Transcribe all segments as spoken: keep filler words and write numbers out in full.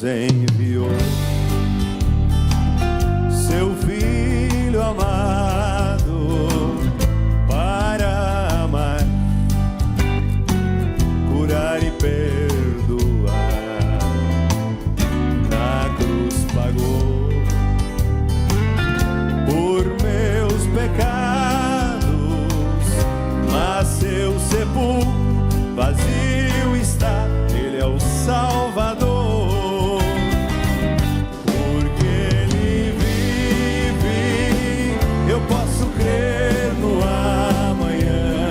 Enviou seu Filho amado para amar, curar e perdoar. Na cruz pagou por meus pecados, mas seu sepulcro vazio está, Ele é o Salvador. Porque Ele vive, eu posso crer no amanhã.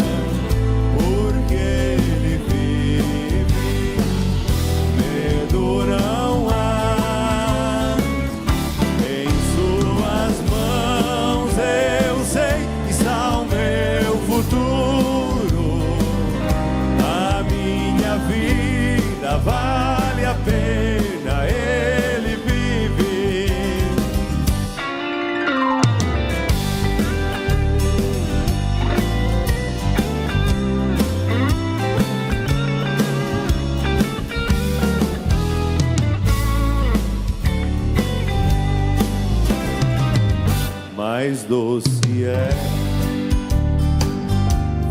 Porque Ele vive, medo não há. Em suas mãos eu sei está o meu futuro. A minha vida vale a pena, Ele vive. Mais doce é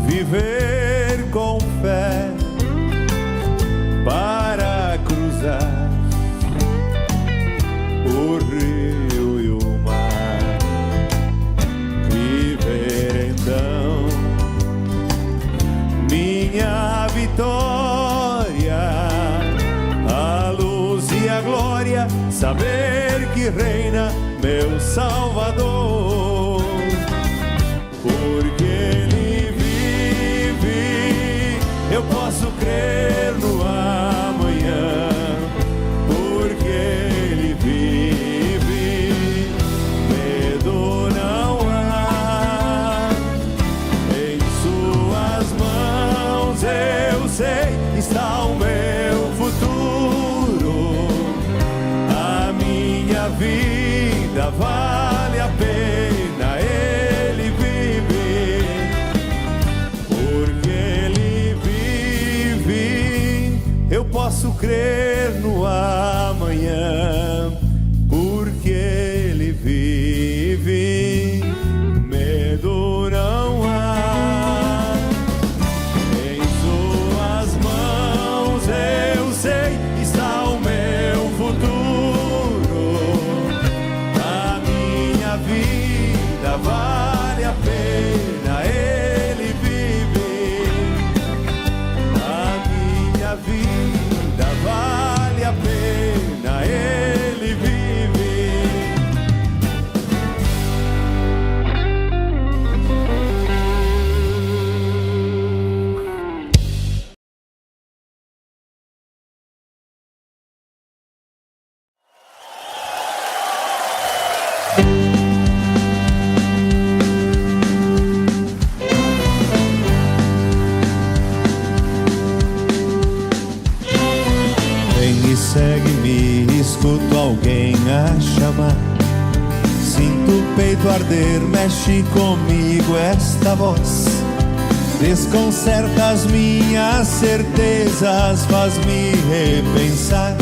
viver com fé para cruzar o rio e o mar. Viver então minha vitória, a luz e a glória, saber que reina meu Salvador. Porque Ele vive, eu posso crer no amanhã. Porque Ele vive, medo não há. Em suas mãos eu sei está o meu futuro. A minha vida vale a pena, Ele vive. Porque Ele vive, eu posso crer no amanhã. Porque Ele vive, medo não há. Em suas mãos eu sei está o meu futuro. A minha vida vale a pena, Ele vive. A minha vida vale a pena, Ele vive. Vem e segue-me, escuto alguém a chamar. Sinto o peito arder, mexe comigo esta voz. Desconcerta as minhas certezas, faz-me repensar.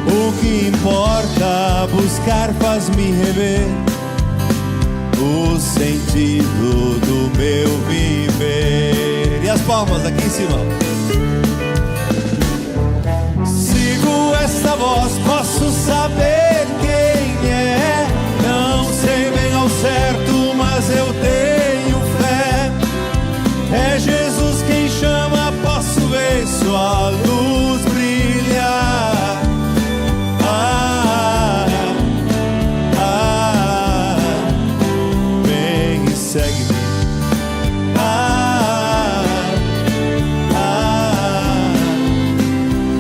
O que importa buscar faz-me rever o sentido do meu viver. E as palmas aqui em cima. Sigo essa voz, posso saber quem é. Não sei bem ao certo, mas eu tenho fé. É Jesus quem chama, posso ver sua luz brilhar. Ah, ah, vem e segue-me. Ah, ah,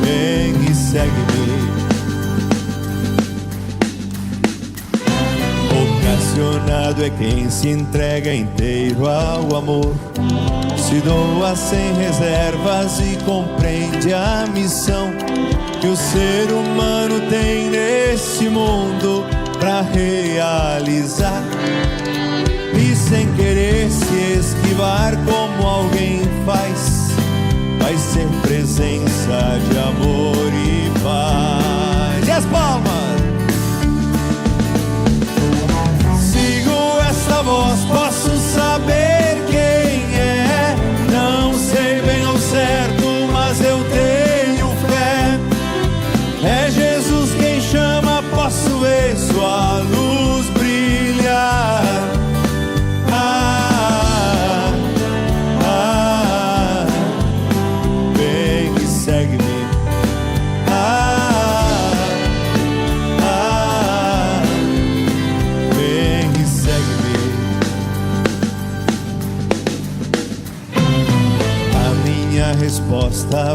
vem e segue-me. Vocacionado é quem se entrega inteiro ao amor, se doa sem reservas e compreende a missão que o ser humano tem nesse mundo pra realizar. E sem querer se esquivar como alguém faz, vai ser presença de amor e paz.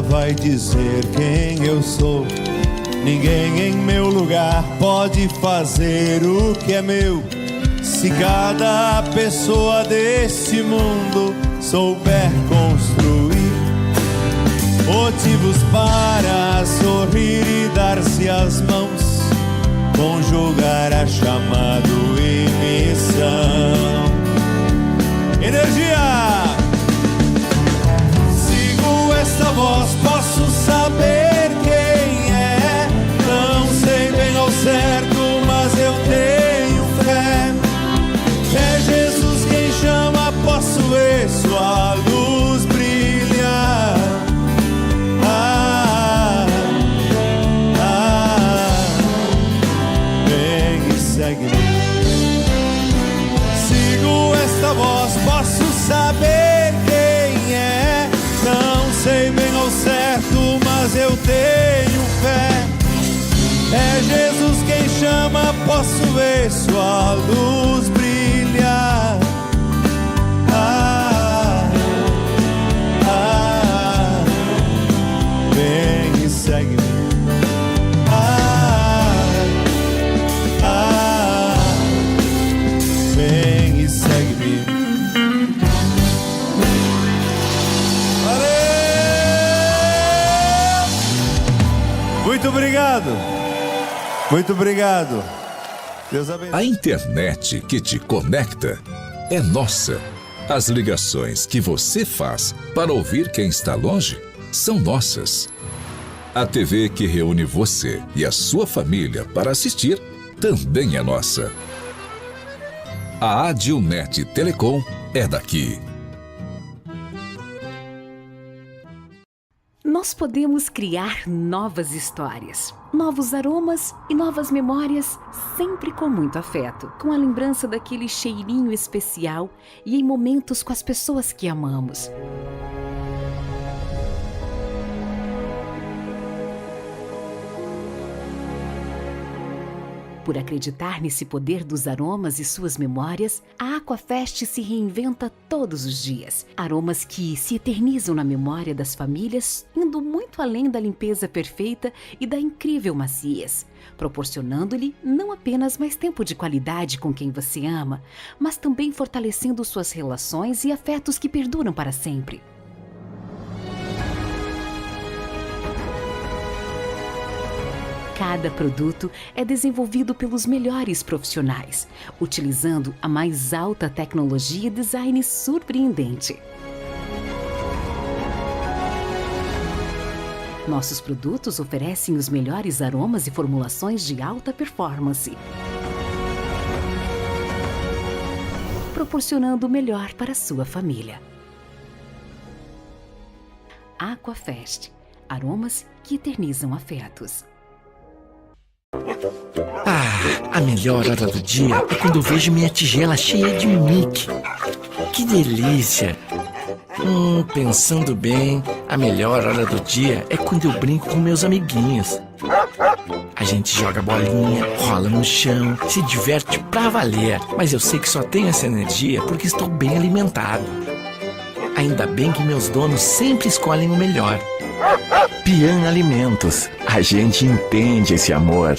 Vai dizer quem eu sou. Ninguém em meu lugar pode fazer o que é meu. Se cada pessoa deste mundo souber construir motivos para sorrir e dar-se as mãos, conjugar a chamado e missão. Energia! Sigo esta voz, posso saber quem é. Não sei bem ao certo, mas eu tenho fé. É Jesus quem chama, posso ver sua luz brilhar. Ah, ah, vem e segue-me. Sigo esta voz, posso saber quem é. Não sei bem ao certo, mas eu tenho fé. É Jesus quem chama, posso ver sua luz brilhar. Ah, ah, vem e segue-me. Ah, ah, vem e segue-me. Valeu! Muito obrigado. Muito obrigado. Deus abençoe. A internet que te conecta é nossa. As ligações que você faz para ouvir quem está longe são nossas. A T V que reúne você e a sua família para assistir também é nossa. A Adilnet Telecom é daqui. Nós podemos criar novas histórias, novos aromas e novas memórias, sempre com muito afeto, com a lembrança daquele cheirinho especial e em momentos com as pessoas que amamos. Por acreditar nesse poder dos aromas e suas memórias, a Aquafest se reinventa todos os dias. Aromas que se eternizam na memória das famílias, indo muito além da limpeza perfeita e da incrível maciez, proporcionando-lhe não apenas mais tempo de qualidade com quem você ama, mas também fortalecendo suas relações e afetos que perduram para sempre. Cada produto é desenvolvido pelos melhores profissionais, utilizando a mais alta tecnologia e design surpreendente. Nossos produtos oferecem os melhores aromas e formulações de alta performance, proporcionando o melhor para sua família. Aquafest, aromas que eternizam afetos. Ah, a melhor hora do dia é quando eu vejo minha tigela cheia de Mickey. Que delícia! Hum, pensando bem, a melhor hora do dia é quando eu brinco com meus amiguinhos. A gente joga bolinha, rola no chão, se diverte pra valer. Mas eu sei que só tenho essa energia porque estou bem alimentado. Ainda bem que meus donos sempre escolhem o melhor. Pian Alimentos, a gente entende esse amor.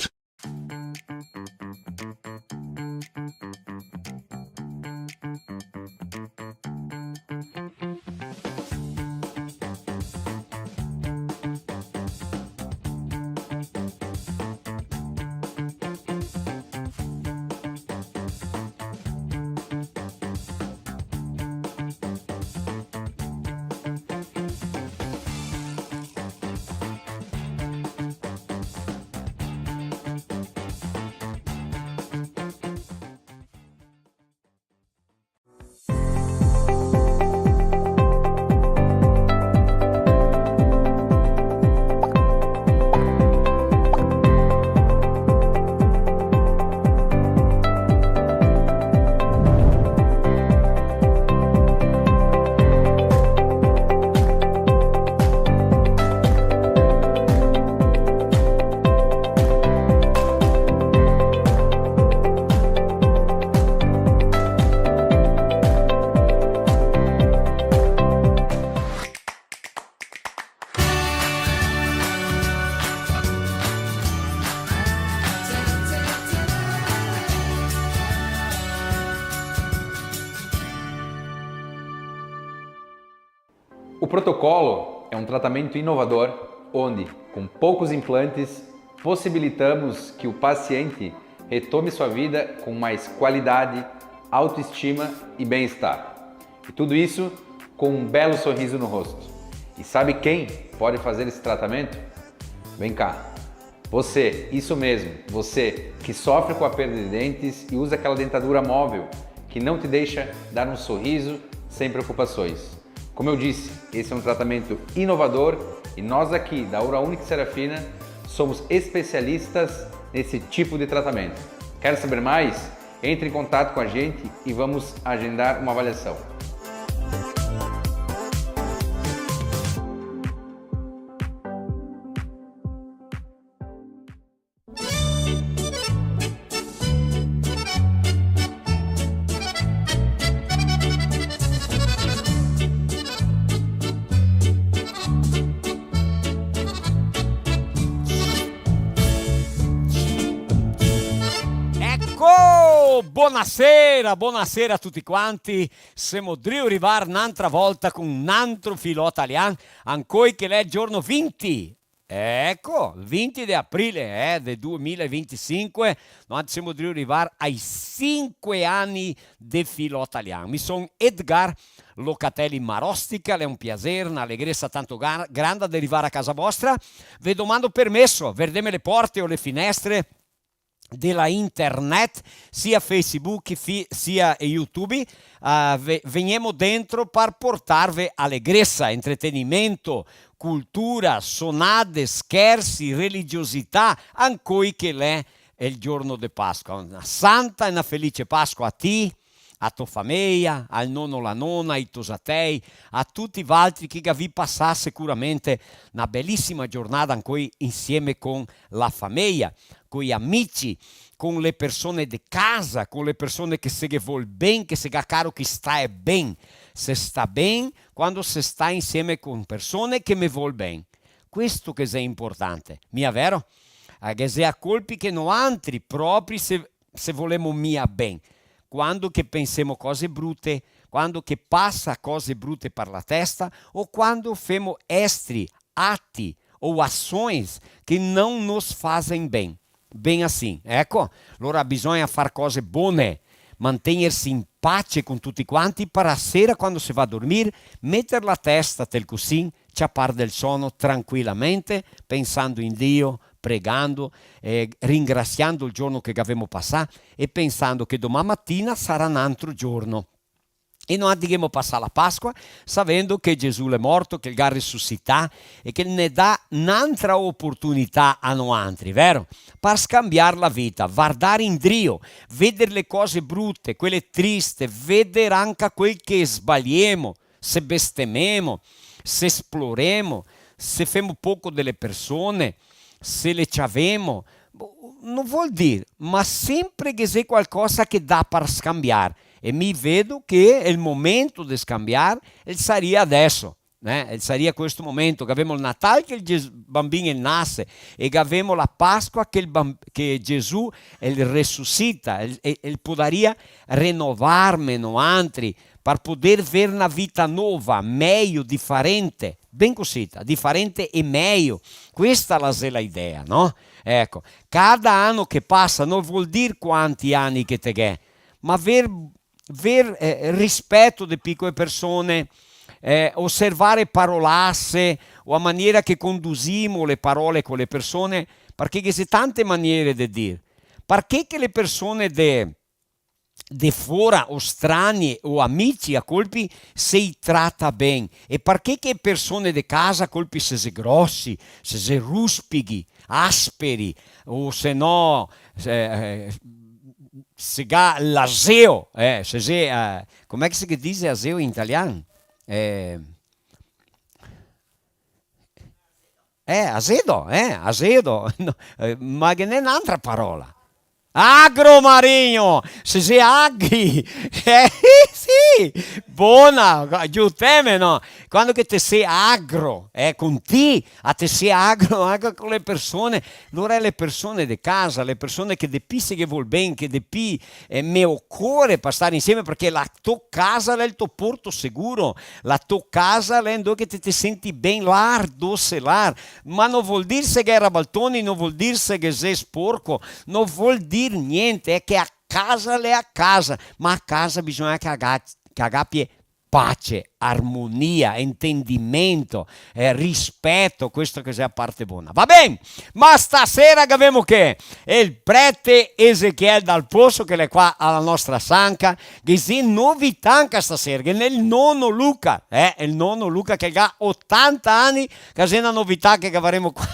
Protocolo é um tratamento inovador onde, com poucos implantes, possibilitamos que o paciente retome sua vida com mais qualidade, autoestima e bem-estar. E tudo isso com um belo sorriso no rosto. E sabe quem pode fazer esse tratamento? Vem cá. Você, isso mesmo, você que sofre com a perda de dentes e usa aquela dentadura móvel que não te deixa dar um sorriso sem preocupações. Como eu disse, esse é um tratamento inovador e nós aqui da Oral Unique Serafina somos especialistas nesse tipo de tratamento. Quer saber mais? Entre em contato com a gente e vamos agendar uma avaliação. Eco! Bonasera, bonasera a tuti quanti. Semo drio rivar n'antra volta con n'antro filò talian, ancoi che l'è el giorno vinti. Eco, vinti de aprile, eh, de due mila e vintisinque, noantri semo drio rivar ai sinque ani de filò talian. Mi son Edgar Locatelli Marostica, l'è un piaser, na alegresa tanto ga-, granda de rivar a casa vostra. Ve domando permeso, verdeme le porte o le finestre de la internet, sia Facebook, fi-, sia YouTube, ah, ve-, vegnemo dentro par portarve alegresa, entretenimento, cultura, sonade, schersi, religiosità, ancoi che l'è el giorno de Pasqua. Na santa e na felice Pasqua a ti, a to fameia, al nono, la nona, ai tosatei, a tuti valtri che gavì pasà sicuramente na belisima giornada ancoi insieme con la fameia, coi amici, con le persone de casa, con le persone che se ghe vol ben, che se ga caro, che stae ben. Se sta ben quando se sta insieme con persone che me vol ben. Questo che xe importante, mia vero? A ghe xe a colpi che noantri propri se, se volemo mia ben, quando che pensemo cose brute, quando che pasa cose brute par la testa o quando femo estri, ati o ações que não nos fazem bem. Ben assim, eco, alora bisogna far cose bone, mantegnerse in pace con tuti quanti, par a sera, quando se va a dormir, meter la testa tel cosin, ciapar del sono tranquilamente, pensando in Dio, pregando, eh, ringrasiando el giorno che gavemo pasà e pensando che doman matina sarà n'antro giorno. E noantri ghemo pasà la Pasqua savendo che Gesù l'è morto, che el ga resusità e che el ne dà n'antra oportunità a noantri, vero? Par scambiar la vita, vardar indrio, veder le cose brute, quele triste, veder anca quel che sbaliemo, se bestememo, se esploremo, se femo poco de le persone, se le ciavemo, no vol dir, ma sempre ghe xe qualcosa che dà par scambiar, e mi vedo che el momento de scambiar el saria adeso, eh? El saria questo momento, che gavemo el Natal che el Ges-, Bambin el nase, e che gavemo la Pasqua che el Bam-, che Gesù el resusita, el, el, el podaria renovarme noantri, par poder ver na vita nova, mejo, difarente. Ben cosita, difarente e mejo. Questa la xe la idea, no? Eco, cada ano che pasa no vol dir quanti ani che te ghè, ma ver, ver, eh, rispeto de picoe persone, eh, oservar e parolase o a maniera che condusimo le parole co le persone, parché ghe xe tante maniere de dir. Parché che le persone de, de fora o strani o amici a colpi se i trata ben, e parché che persone de casa a colpi se xe grosi, se xe ruspighi, asperi, o se no, se, eh, se ga l'aseo, eh, se xe, eh, come che se ghe dixe aseo in talian? Eh, Eh, azedo, eh, azedo. No, eh, ma ghe n'è n'antra parola. Agro, Marinho! Se xe agri! Eh, sì! Bona! Giuteme, no? Quando che te si agro, eh, con ti, a te si agro, agro con le persone, lora le persone de casa, le persone che de pi se ghe vol ben, che de pi, eh, me ocore par star insieme, parché la to casa l'è el to porto seguro, la to casa l'è ndove che te, te senti ben, lar, do se lar, ma no vol dir se ghe xe rabaltoni, no vol dir se ghe xe sporco, no vol dir gnente, xe che a casa l'è a casa, ma a casa bisogna che a ga-, che a gapie pace, armonia, intendimento, eh, rispeto, questo che xe a parte bona. Va ben, ma stasera che gavemo che? El prete Ezequiel Dal Pozo, che l'è qua a la nostra sanca, che xe novità anca stasera, che l'è el nono Luca, eh, el nono Luca che ga otanta ani, che xe na novità che gavaremo qua.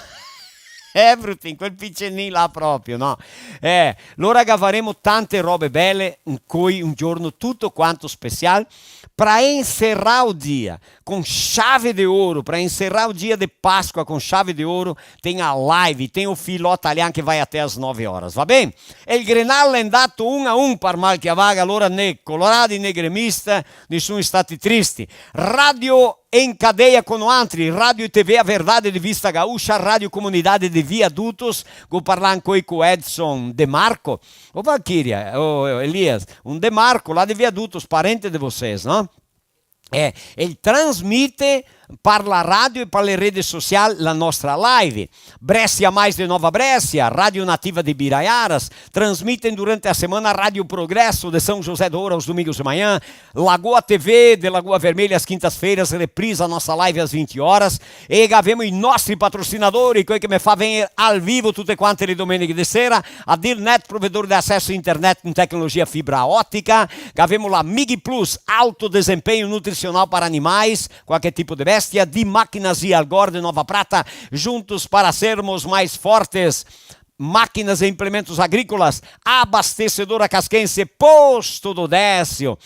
Eh, Brutin, quel picenin là proprio, no? Eh, lora gavaremo tante robe bele, incoi un giorno tuto quanto special, pra enserar o dia con chave de ouro, pra enserar o dia de Pasqua com chave de ouro, tem a live, tem o Filó Talian que vai até às nove horas, va ben? E el Grenal l'è ndato un a un par mal che a vaga, lora né coloradi né gremista, nisun stati tristi. Radio en cadeia con noantri, Rádio e TV A Verdade de Vista Gaúcha, Rádio Comunidade de Viadutos, go parlà ancoi co Edson De Marco, o Valkyria, o Elias, un De Marco là de Viadutos, parente de vocês, no? Eh, el transmite par la radio e par le rede social la nostra live. Brescia Mais de Nova Bréscia, Rádio Nativa de Ibiraiaras, transmitem durante a semana Rádio Progresso de São José do Ouro aos domingos de manhã, Lagoa T V de Lagoa Vermelha às quintas-feiras, reprisa a nossa live às vinte horas. E gavemo i nostri patrocinadori, quei che me fa vegner al vivo tute quante le domeniche de sera, Adirnet, provedor de acesso a internet com tecnologia fibra ótica, gavemo la Mig Plus, alto desempenho nutricional para animais, qualquer tipo de bestia, de Máquinas e Algor de Nova Prata, juntos para sermos mais fortes. Máquinas e implementos agrícolas, abastecedora Casquense, Posto do Décio,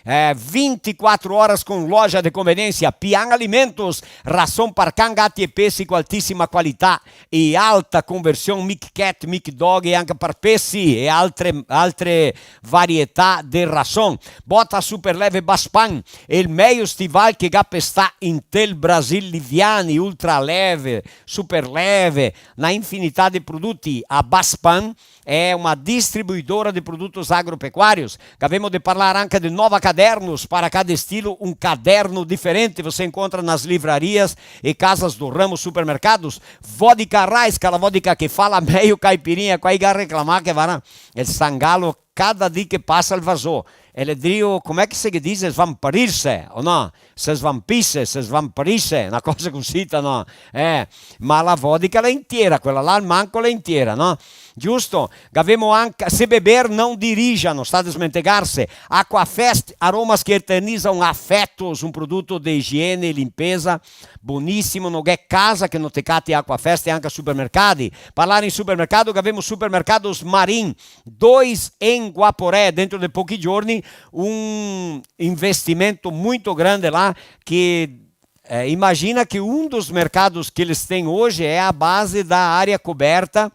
é, vinte e quatro horas com loja de conveniência, Pian Alimentos, ração par can, gati e pesi com altíssima qualità e alta conversion, Mic Cat, Mic Dog e anca par pesi e altre, altre varietà de rason. Bota super leve Baspan, el mejo stival che ga pestà intel Brasil, liviani, ultra leve, super leve, na infinità de produti. A Baspan é uma distribuidora de produtos agropecuários. Gavemo de parlar anca de Nova Cadernos, para cada estilo, um caderno diferente. Você encontra nas livrarias e casas do ramo, supermercados. Vodka Raiska, la vodka che fa la mejo caipirinha, qua i ga reclamà che varda, el sangalo cada dì che pasa el va zo. E l'è drio, come che se ghe dise, svamparirse, o no? Se svampise, se svamparise, na cosa cusita, no? Eh, ma la vodka l'è intiera, quela là almanco l'è intiera, no? Giusto? Gavemo anca, se beber, não dirija, não está desmentegar-se. Aquafest, aromas que eternizam afetos, um produto de higiene e limpeza, bonisimo, no ghe casa che no te cati Aquafest e anca supermercadi. Parlar in supermercado, gavemo Supermercados Marin, dois em Guaporé, dentro de pochi giorni, un investimento muito grande là, che, eh, imagina che un dos mercados que eles têm hoje é a base da área coberta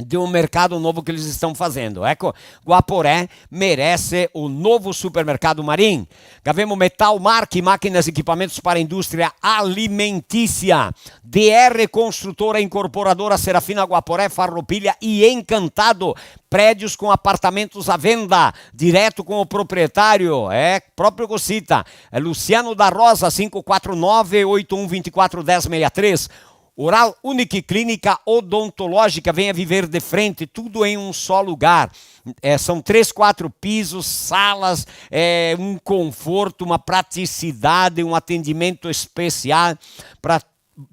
de um mercado novo que eles estão fazendo. Eco, Guaporé merece o novo supermercado Marin. Gavemo Metal Mark, máquinas e equipamentos para a indústria alimentícia. D R Construtora Incorporadora Serafina Guaporé, Farroupilha e Encantado. Prédios com apartamentos à venda, direto com o proprietário. É, proprio cosita. É Luciano da Rosa, cinco quatro nove, oito um vinte e quatro, dez sessenta e três. Oral Unique Clínica Odontológica, venha viver de frente, tudo em um só lugar. É, são três, quatro pisos, salas, é, um conforto, uma praticidade, um atendimento especial para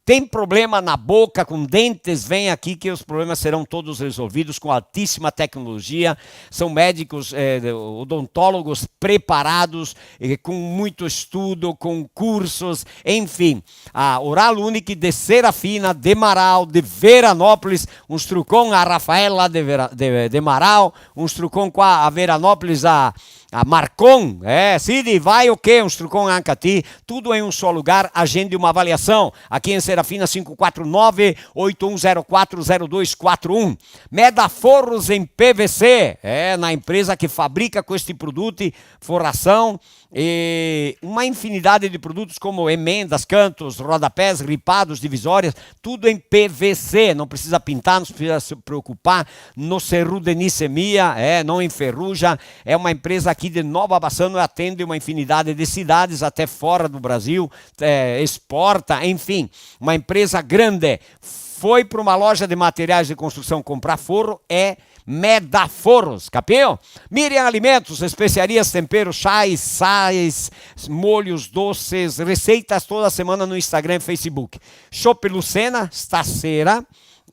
tem problema na boca, com dentes, vem aqui que os problemas serão todos resolvidos com altíssima tecnologia. São médicos, eh, odontólogos preparados, eh, com muito estudo, com cursos, enfim. A Oral Unique de Serafina, de Marau, de Veranópolis, un strucon a Rafaela de Vera-, de, de Marau, un strucon qua a Veranópolis, a, a Marcon. É, Cid, vai o quê? Um strucon anca a ti. Tudo em um só lugar, agende uma avaliação. Aqui em Serafina, cinco quatro nove, oito um zero quatro, zero dois quatro um. Meda Forros em P V C, é, na empresa que fabrica com este produto, forração, e uma infinidade de produtos como emendas, cantos, rodapés, ripados, divisórias, tudo em P V C. Não precisa pintar, não precisa se preocupar, não se rudenisse mia, é, não enferruja. É uma empresa aqui de Nova Bassano, atende uma infinidade de cidades, até fora do Brasil, é, exporta, enfim, uma empresa grande. Foi para uma loja de materiais de construção comprar forro, é Meda Forros, capio? Miriam Alimentos, especiarias, temperos, chás, sais, molhos, doces, receitas toda semana no Instagram e Facebook. Chopp Lucena, stasera,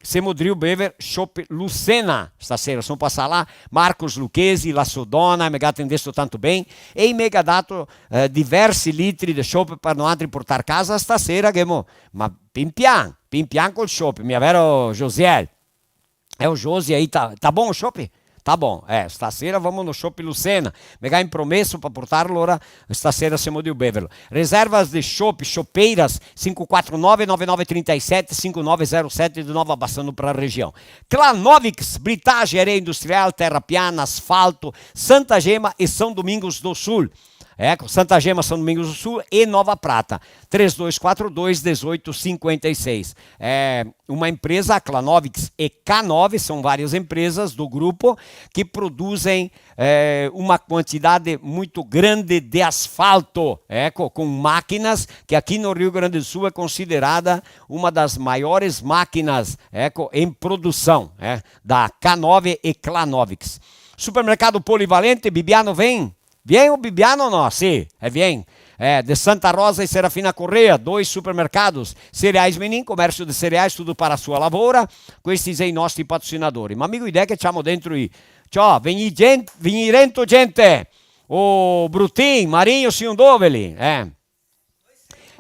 semo drio bever Chopp Lucena, stasera, semo passà là, Marcos Lucchesi, la so dona, me ga atendesto tanto ben, e i me ga dato, eh, diversi litri de chopp par noantri portar casa, stasera ghemo, ma pin pian, pin pian col chopp, mia vero, Josiel? É o Josi aí, tá, tá bom o chopp? Tá bom, é, stasera vamo no Chopp Lucena. Me ga inpromeso pa portarlo, ora stasera semo drio beverlo. Reservas de chopp, chopeiras, cinco quatro nove, nove nove trinta e sete, cinco nove zero sete de Nova Bassano pra região. Clanovix, britagem, areia industrial, terra piana, asfalto, Santa Gema e São Domingos do Sul. Eco, Santa Gema, São Domingos do Sul e Nova Prata. Três dois quatro dois, dezoito cinquenta e seis. É uma empresa, a Clanovix e K nove, são várias empresas do grupo que produzem, é, uma quantidade muito grande de asfalto, eco, com máquinas que aqui no Rio Grande do Sul é considerada uma das maiores máquinas, eco, em produção, é, da K nove e Clanovix. Supermercado Polivalente, Bibiano, vem? Vien o Bibiano, no? Sì, e vien. Eh, de Santa Rosa e Serafina Corrêa, dois supermercados. Cereais Menin, comércio de cereais, tudo para a sua lavoura. Questi xe i nostri patrocinadori. Ma mi go idea che ciamo dentro i... Ciò, vegni gen-, vegni rento, gente. O Brutin, Marinho, sì, un dove lì? Eh.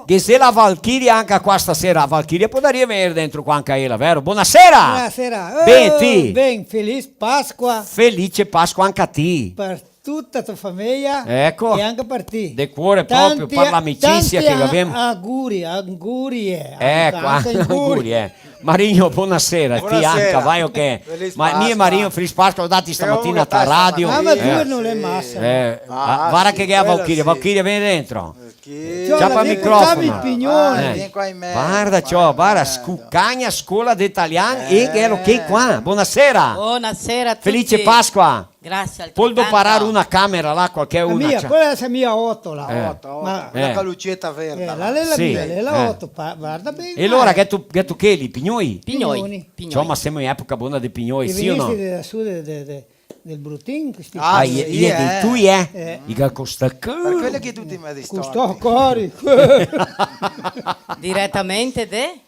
Ghe xe la Valchiria anca qua stasera. La Valchiria podaria vegner dentro qua anca ela, vero? Bonasera! Bonasera. Ben, ti? Ben, feliz Pasqua. Felice Pasqua anca a ti. Par tuta to fameia. Eco. E anca par ti. De cuore proprio, par l'amicisia che gavemo. Tanti a-, auguri, auguri, eh. Eco, anca, anca auguri, eh. Marinho, bonasera. Ti anca, vai o che? Feliz Pasqua. Ma mi e Marinho, feliz Pasqua, go dati stamatina a radio. Ah, ma due no l'è masa. Eh, ah, varda che ghe xe a Valchiria. Valchiria, vien dentro. Ciapa el microfono. Pignoni. Eh, varda, ciò, varda, scucagna, scola de talian, e che xe che qua. Bonasera. Bonasera a tuti. Felice Pasqua. Grasie altretanta. Pol doparar una camera là, qualche una? La mia, quela xe mia oto, la oto. Ma la caluceta verde, eh, là. La, la mia, la oto, varda ben. E alora, che tu, che tu che lì, pignoi? Pignoi, pignoi. Ciò, ma semo in epoca bona de pignoi, sì o no? I vegnisti de là su de, de, de, del Brutin, questi... Ah, sì, eh. I ga costà caro. Par quele che tuti me distorti. Costò cori. Diretamente de?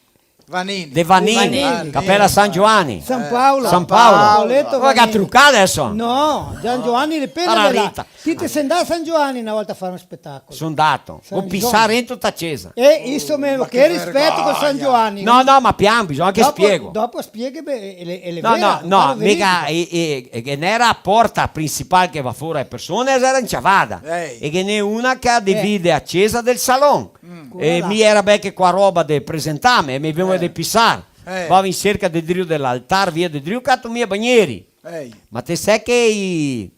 Vanini. De Vanini. Vanini. Capela San Giovanni. San Paolo. San Paolo. Paoleto Vanini. Ma che trucà deso? No, San Giovanni de pena de là. Ti te si ndà a San Giovanni na volta a far un spetacolo? Son ndato. Go pisà rento ta cesa. E iso me, che rispeto co San Giovanni. No, no, ma pian, bisogna che spiego. Dopo spieghe, beh, e le, e le... No, no, no, mica, e, e, e ghe n'era a porta principal che va fora e persone, era inciavada. E ghe n'è una che divide a cesa del salon. E mi era bel che qua roba de presentarme, e mi vegno de pisar. Vao in serca de drio de l'altar, via de drio, cato mia bagneri. Ma te sè che i,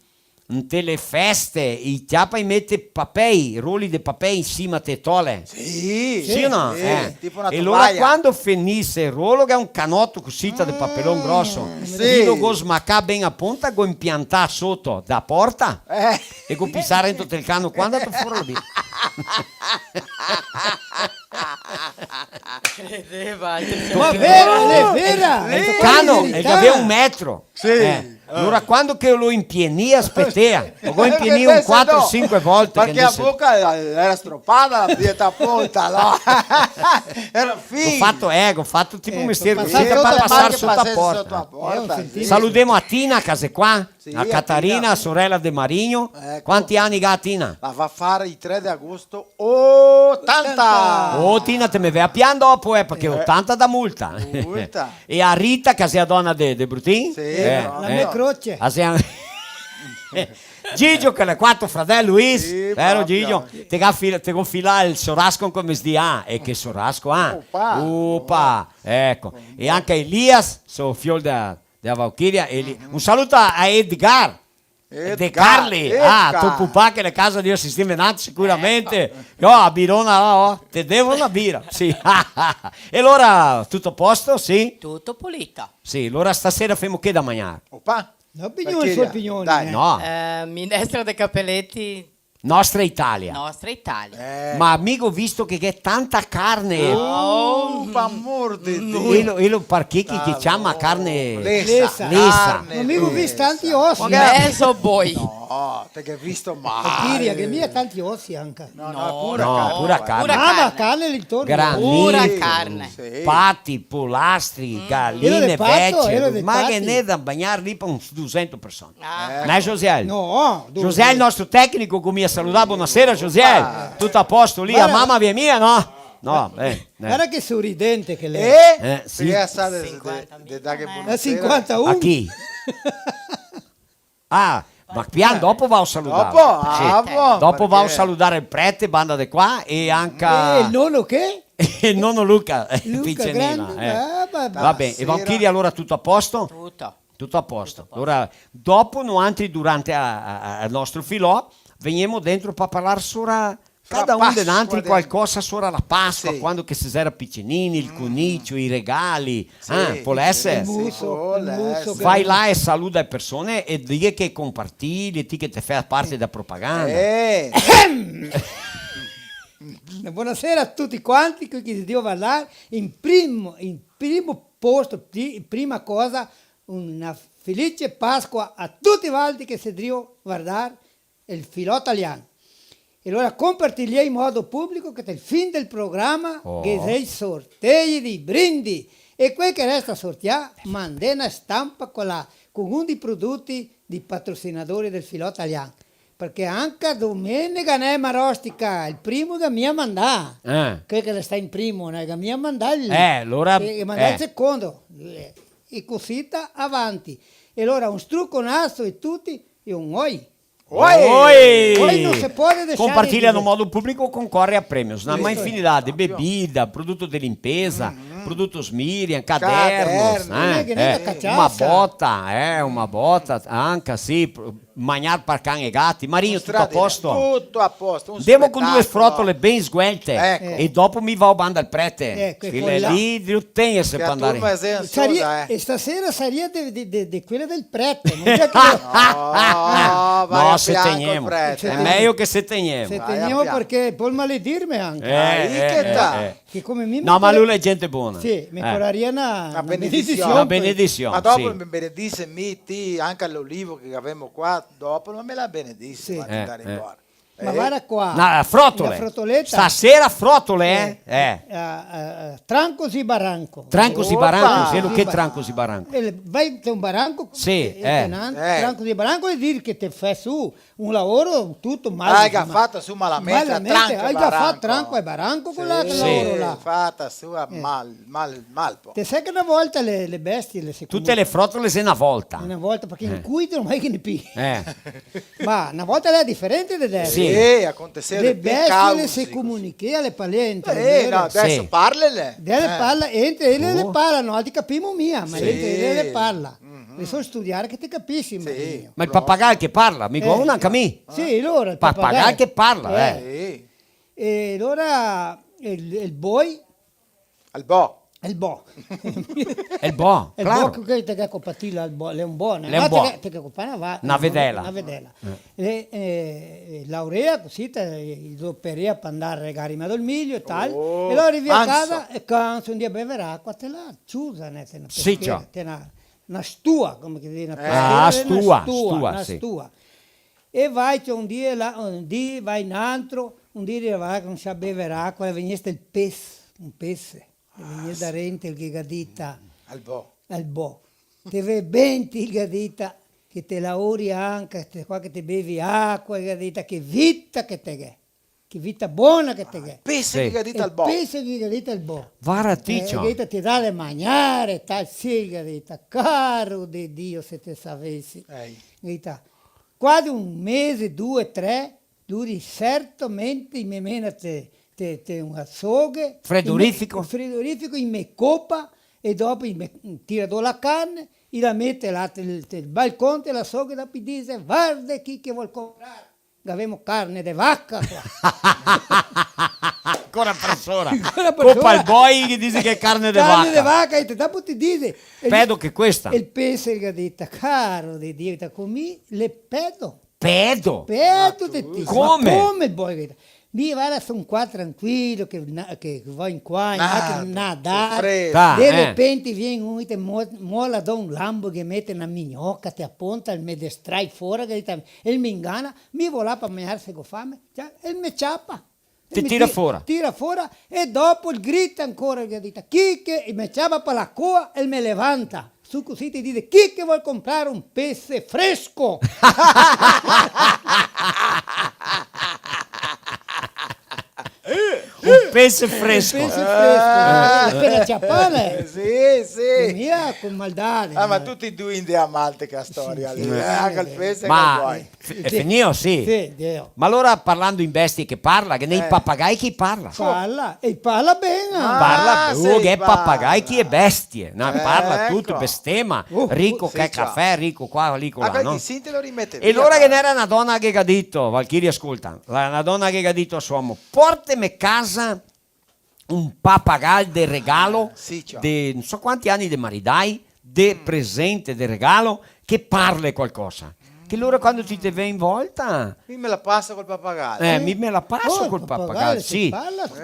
inte le feste, i ciapa, i mete papei, roli de papei in sima te tole. Sì. Sì o no? Sì, eh. Tipo na tovaia. E alora quando fenise el rolo, che xe un canoto cusita de papelon groso, sì, i lo go smacà ben a ponta, go impiantà soto da porta, e go pisà rento tel cano, quando to fora lì. Credeva, eh. Ma vera, l'è vera! El cano, el gavea un metro. Sì. Eh. Alora, quando che lo impienia, spetea. Lo go impienìo un quatro, sinque volte. Parché la boca era, era stropada, la pieta a ponta, no? Era fin. Go fato, eh, go fato tipo un mestier cusì, par pasar soto a porta. Saludemo a Tina, che xe qua. Sì, a Catarina, a sorela de Marigno. Eco. Quanti ani ga Tina? La va far i tre de agosto otanta! Oh, Tina, te me ve a pian dopo, eh, parché otanta da multa. Multa. E a Rita, che xe a dona de, de Brutin? Sì, eh, no, la me croce. A xe a-, Gigio, che l'è qua to fradel Luis, sì, vero proprio. Gigio? Te ga fil-, te go filà el sorasco, come se di, ah, e che sorasco, ah? Opa. Opa, eco. E anca Elias, so fiol de, de Valchiria, Eli-, un saluto a Edgar. Edgar. De Carli. Ah, Edgar. To pupà che l'è casa de sisteme, sicuramente. Eco. Io a birona là, oh, te devo na bira, sì. E alora, tuto a posto, sì? Tuto polito. Sì, alora stasera femo che da magnar? Opa. No, pignoni, Valchiria, sol pignoni, dai. Eh. No. Eh, minestra de capeleti. Nostra Italia. Nostra Italia. Eh. Ma mi go visto che gh'è tanta carne. Oh, p'amor de Dio. Elo, elo parché che, che ciama carne lesa. Lesa. Lesa. Carne lesa. Ma mi go visto tanti osi. Mezo boi. No, te gh'è visto male. Valchiria, che mi go tanti osi anca. No, no, no, pura carne. No, pura carne. Pura carne. Ah, ma carne l'intorno. Granito. Pura carne. Sì. Pati, polastri, galine, veci, ma ghe n'è da magnar lì par un dusento persone. Ah. Eh. No, Josiel? No, dove? Josiel, el nostro tecnico, che mi a saludar. Bonasera, Josiel. Ah. Tuto a posto lì? Varda, a mama vien mia, no? No, eh, eh. Varda che soridente che l'è. Eh? Eh, sì. Parché sa de, de, de darghe bonasera. Sinquantaun. A chi? Ah, ma pian dopo vao a saludar. Dopo? Sì. Ah, bon, dopo vao a saludar el prete, banda de qua, e anca... E el nono che? El nono Luca, Luca Piccinina, grande, eh. Ah, va ben. Va ben, e Valchiria, alora tuto a posto? Tuto. Tuto a posto. Tuto a posto. Alora, dopo noantri, durante a, a, a, el nostro filò, vegnemo dentro par parlar sora Cada un de nantri qualcosa sora la Pasqua, sì, quando che se era picinini, el conicio, i regali, sì, eh, pol eser? El muso, sì, el muso che... Vai là e saluda le persone e dighe che compartili, ti che te fè parte dea propaganda. Eh. Bonasera a tuti quanti, quei che se drio vardar. In primo, in primo posto, pri-, prima cosa, una felice Pasqua a tuti quanti che se drio vardar el filò talian. E alora compartì in modo publico che tel fin del programa ghe xe i sortei dei brindi. E quel che resta sortià, mandè na stampa co la, co un dei prodoti dei patrocinadori del filò talian. Parché anca Domenega Nema Rostica, el primo che mi ga mandà. Eh. Quel che resta in primo, no? Che mi ga mandà el, eh, alora, e, e mandà el secondo. Eh, e cosita avanti. E alora un struconaso a tuti e un oi. Oi! Oi! Oi, no se pode deixar de dizer. Compartilha no modo público, concorre a prêmios. Na má infinidade, bebida, produto de limpeza, produtos Miriam, cadernos, né? Caderno. É, que nem a cachaça. Uma bota, é, uma bota, anca, sì, pro-, magnar par can e gati. Marinho, tuto a posto? Tuto a posto, un spetacolo. Ndemo con due frotole ben sguelte. Eco. E dopo mi vao banda al prete. Eco, e quel là. Lì, drio tegnerse par ndar. Che a turma xe ansiosa, eh. Saria, e stasera saria de, de, de, de quele del prete, no xe che... No, no, se tegnemo. Xe mejo che se tegnemo. Se tegnemo parché pol maledirme anca. Eh, eh, eh, eh. Che come mi... No, ma lu l'è gente bona. Sì, me coraria na, na benedision. Na benedision, sì. Ma dopo me benedise mi, ti, anca l'olivo che gavemo qua, dopo no me la benedise, sì, par ndar fora. Ma varda qua. Na frotole. Na frotoleta. Stasera frotole, eh? Eh. Eh, eh, eh, trancos e barranco. Trancos e barranco, sì, che trancos e barranco? Eh, vai te un barranco, sì, eh, eh, te nan-, trancos e barranco vol dir che te fè su un laoro tuto mal. Ah, che ga fato su malamente, malamente, tranco e barranco. Ga fato tranco e barranco co l'altro laoro là. Sì, fato su a mal, mal, mal, po. Te sè che na volta le, le bestie le se... Tute le frotole xe na volta. Na volta, parché in cui te no mai che ne pi. Eh. Ma na volta l'era diferente de deso. Sì. Sì, aconteseva de pi causi. Le bestie le se comunichea, le palente, eh, vero? No, deso parlele. Deso parla, entre ele le parla, no, ti capimo mia, ma entre ele le parla. Le so studiare che te capisi, Marino. Ma el papagal che parla, mi go un anca mi. Sì, alora el papagal che parla, eh. E alora el, el boi El bo. El bo. El bo, claro. El bo che te ghe copà ti là, el bo, l'è un bo, né? L'è un bo. Ah, te ghe, te ghe copà na va-, na vedela. Na vedela. Eh. E, eh, laurea cusì, te, i doperea par ndar a regar in mezo al milio e tal. Oh, e alora rivi a casa e canso, ndì a bever acua, te la ciusa, né, te na peschera, te na, na stua, come che se dise, na peschera, na stua, na stua. E vai, ciò, un dì là, un dì vai n'antro, un dì riva che no sa bever acua, e vegneste el pes, un pese. E vegnì darente el ghe ga dita. Al bo. Al bo. Te ve ben ti, el ghe ga dita, che te laori anca, te, qua che te bevi acua, el ghe ga dita, che vita che te ghè. Che vita bona che te ghè. Pese che el ghe ga dita al bo. Pese che el ghe ga dita al bo. Vara ti, ciò. Eh, el ghe ga dita, te dà de magnare, tal, sì, el ghe ga dita, caro de Dio, se te savesi. Ehi. El ghe ga dita, Quasi un mese, due, tre, lu certamente i me mena te, te, te un açougue, Fredorifico? I me, fredorifico, i me copa, e dopo i me tira do la carne, i la mete là te, te el balcon, te l'asougue, e dopo i dise: "Varde chi che vol comprar, gavemo carne de vaca qua." Ancora persona. Ancora persona. Copa el boi che dise che xe carne de vaca. Carne de vaca, e te, dopo ti dise, el Pedo che questa. El pese, el ga dito: "Caro de Dio, ta comì le pedo." Pedo? Pedo de ti. Come? Ma come el boi? Mi, varda, son qua tranquilo, che na-, che vo in qua, in là, che nadar. Tá, de repente vien un, te mo-, mola do un lambo, che mete na mignoca, te aponta, el me destrai fora, che el me ingana, mi vo là par magnar se go fame, cià, el me ciapa. Te tira fora. Tira fora, e dopo el grita ancora, el ga dito: "Chi che", e me ciapa par la coa, el me levanta. Su cusì te dise: "Chi che vol comprar un pese fresco?" Un pese fresco. Un pese fresco. Ah. Apena ciapà, eh. Sì, sì. Mia con maldade, eh. Ah, ma tuti e due in de a mal te sta storia lì, eh. Anca el pese che el boi. F-, xe finìo, sì. Sì, Dio. Ma alora, parlando in bestie che parla, che ghe n'è i papagai che parla. Parla, e parla ben, eh. Parla, ah, sì, che papagai, che bestie, no? Parla tuto, bestema, rico che cafè, rico qua, rico là, no? E alora ghe n'era na dona che ga dito, Valchiria, scolta, la, na dona che ga dito a so omo: "Porteme casa un papagal de regalo, ah, sì, ciò, de no so quanti ani de maridai, de presente, de regalo, che parle qualcosa." Che alora quando ti te vè in volta... Mi me la paso col papagal. Eh, mi me la paso col papagal, sì.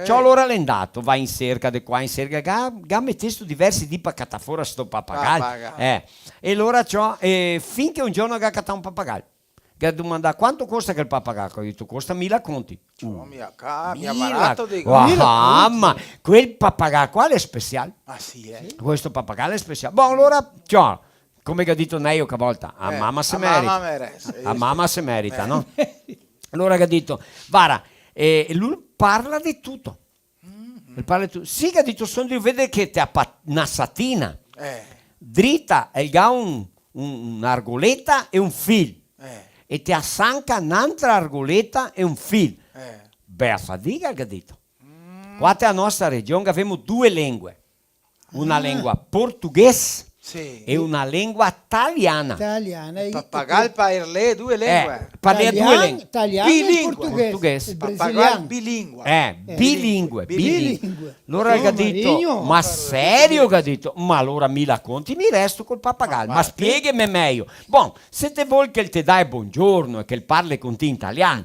Ciò, alora l'è ndato, va in serca de qua, in serca de là, ga metesto diversi dì par catar fora sto papagal. Papagal. Eh, e alora ciò, eh, fin che un giorno ga catà un papagal. Che ga domandà: "Quanto costa quel papagal?" Go dito: "Costa mila conti." "Uh, mila ca-, mila barato, digo." "Ah, ma quel papagal qua l'è special." "Ah, sì, eh?" "Questo papagal l'è special." Bon, alora, ciò, come che ga dito Neio che volta, a mama se merita. A mama se merita, no? Alora che ga dito: "Vara, eh, lu parla de tuto." "El parla de tuto." "Sì," che ga dito, "son drio veder che te ga pa-, na satina. Eh. Drita, el ga un, un, na argoleta e un fil. Eh. E te ga sanca n'antra argoleta e un fil." Eh. "Bea fadiga," che ga dito. "Qua te a nostra region gavemo due lengue. Una lengua portughese e una lengua taliana." Taliana. Papagal parla due lengue. Eh, parla due lengue. Talian, talian e portughese. Portughese. Papagal bilingua. Eh, bilingue, bilingue. Alora el ga dito: "Ma serio?" Che ga dito. "Ma alora mila conti mi resto col papagal, ma spiegheme mejo." "Bon, se te vol che el te dà bongiorno e che el parle con ti in talian,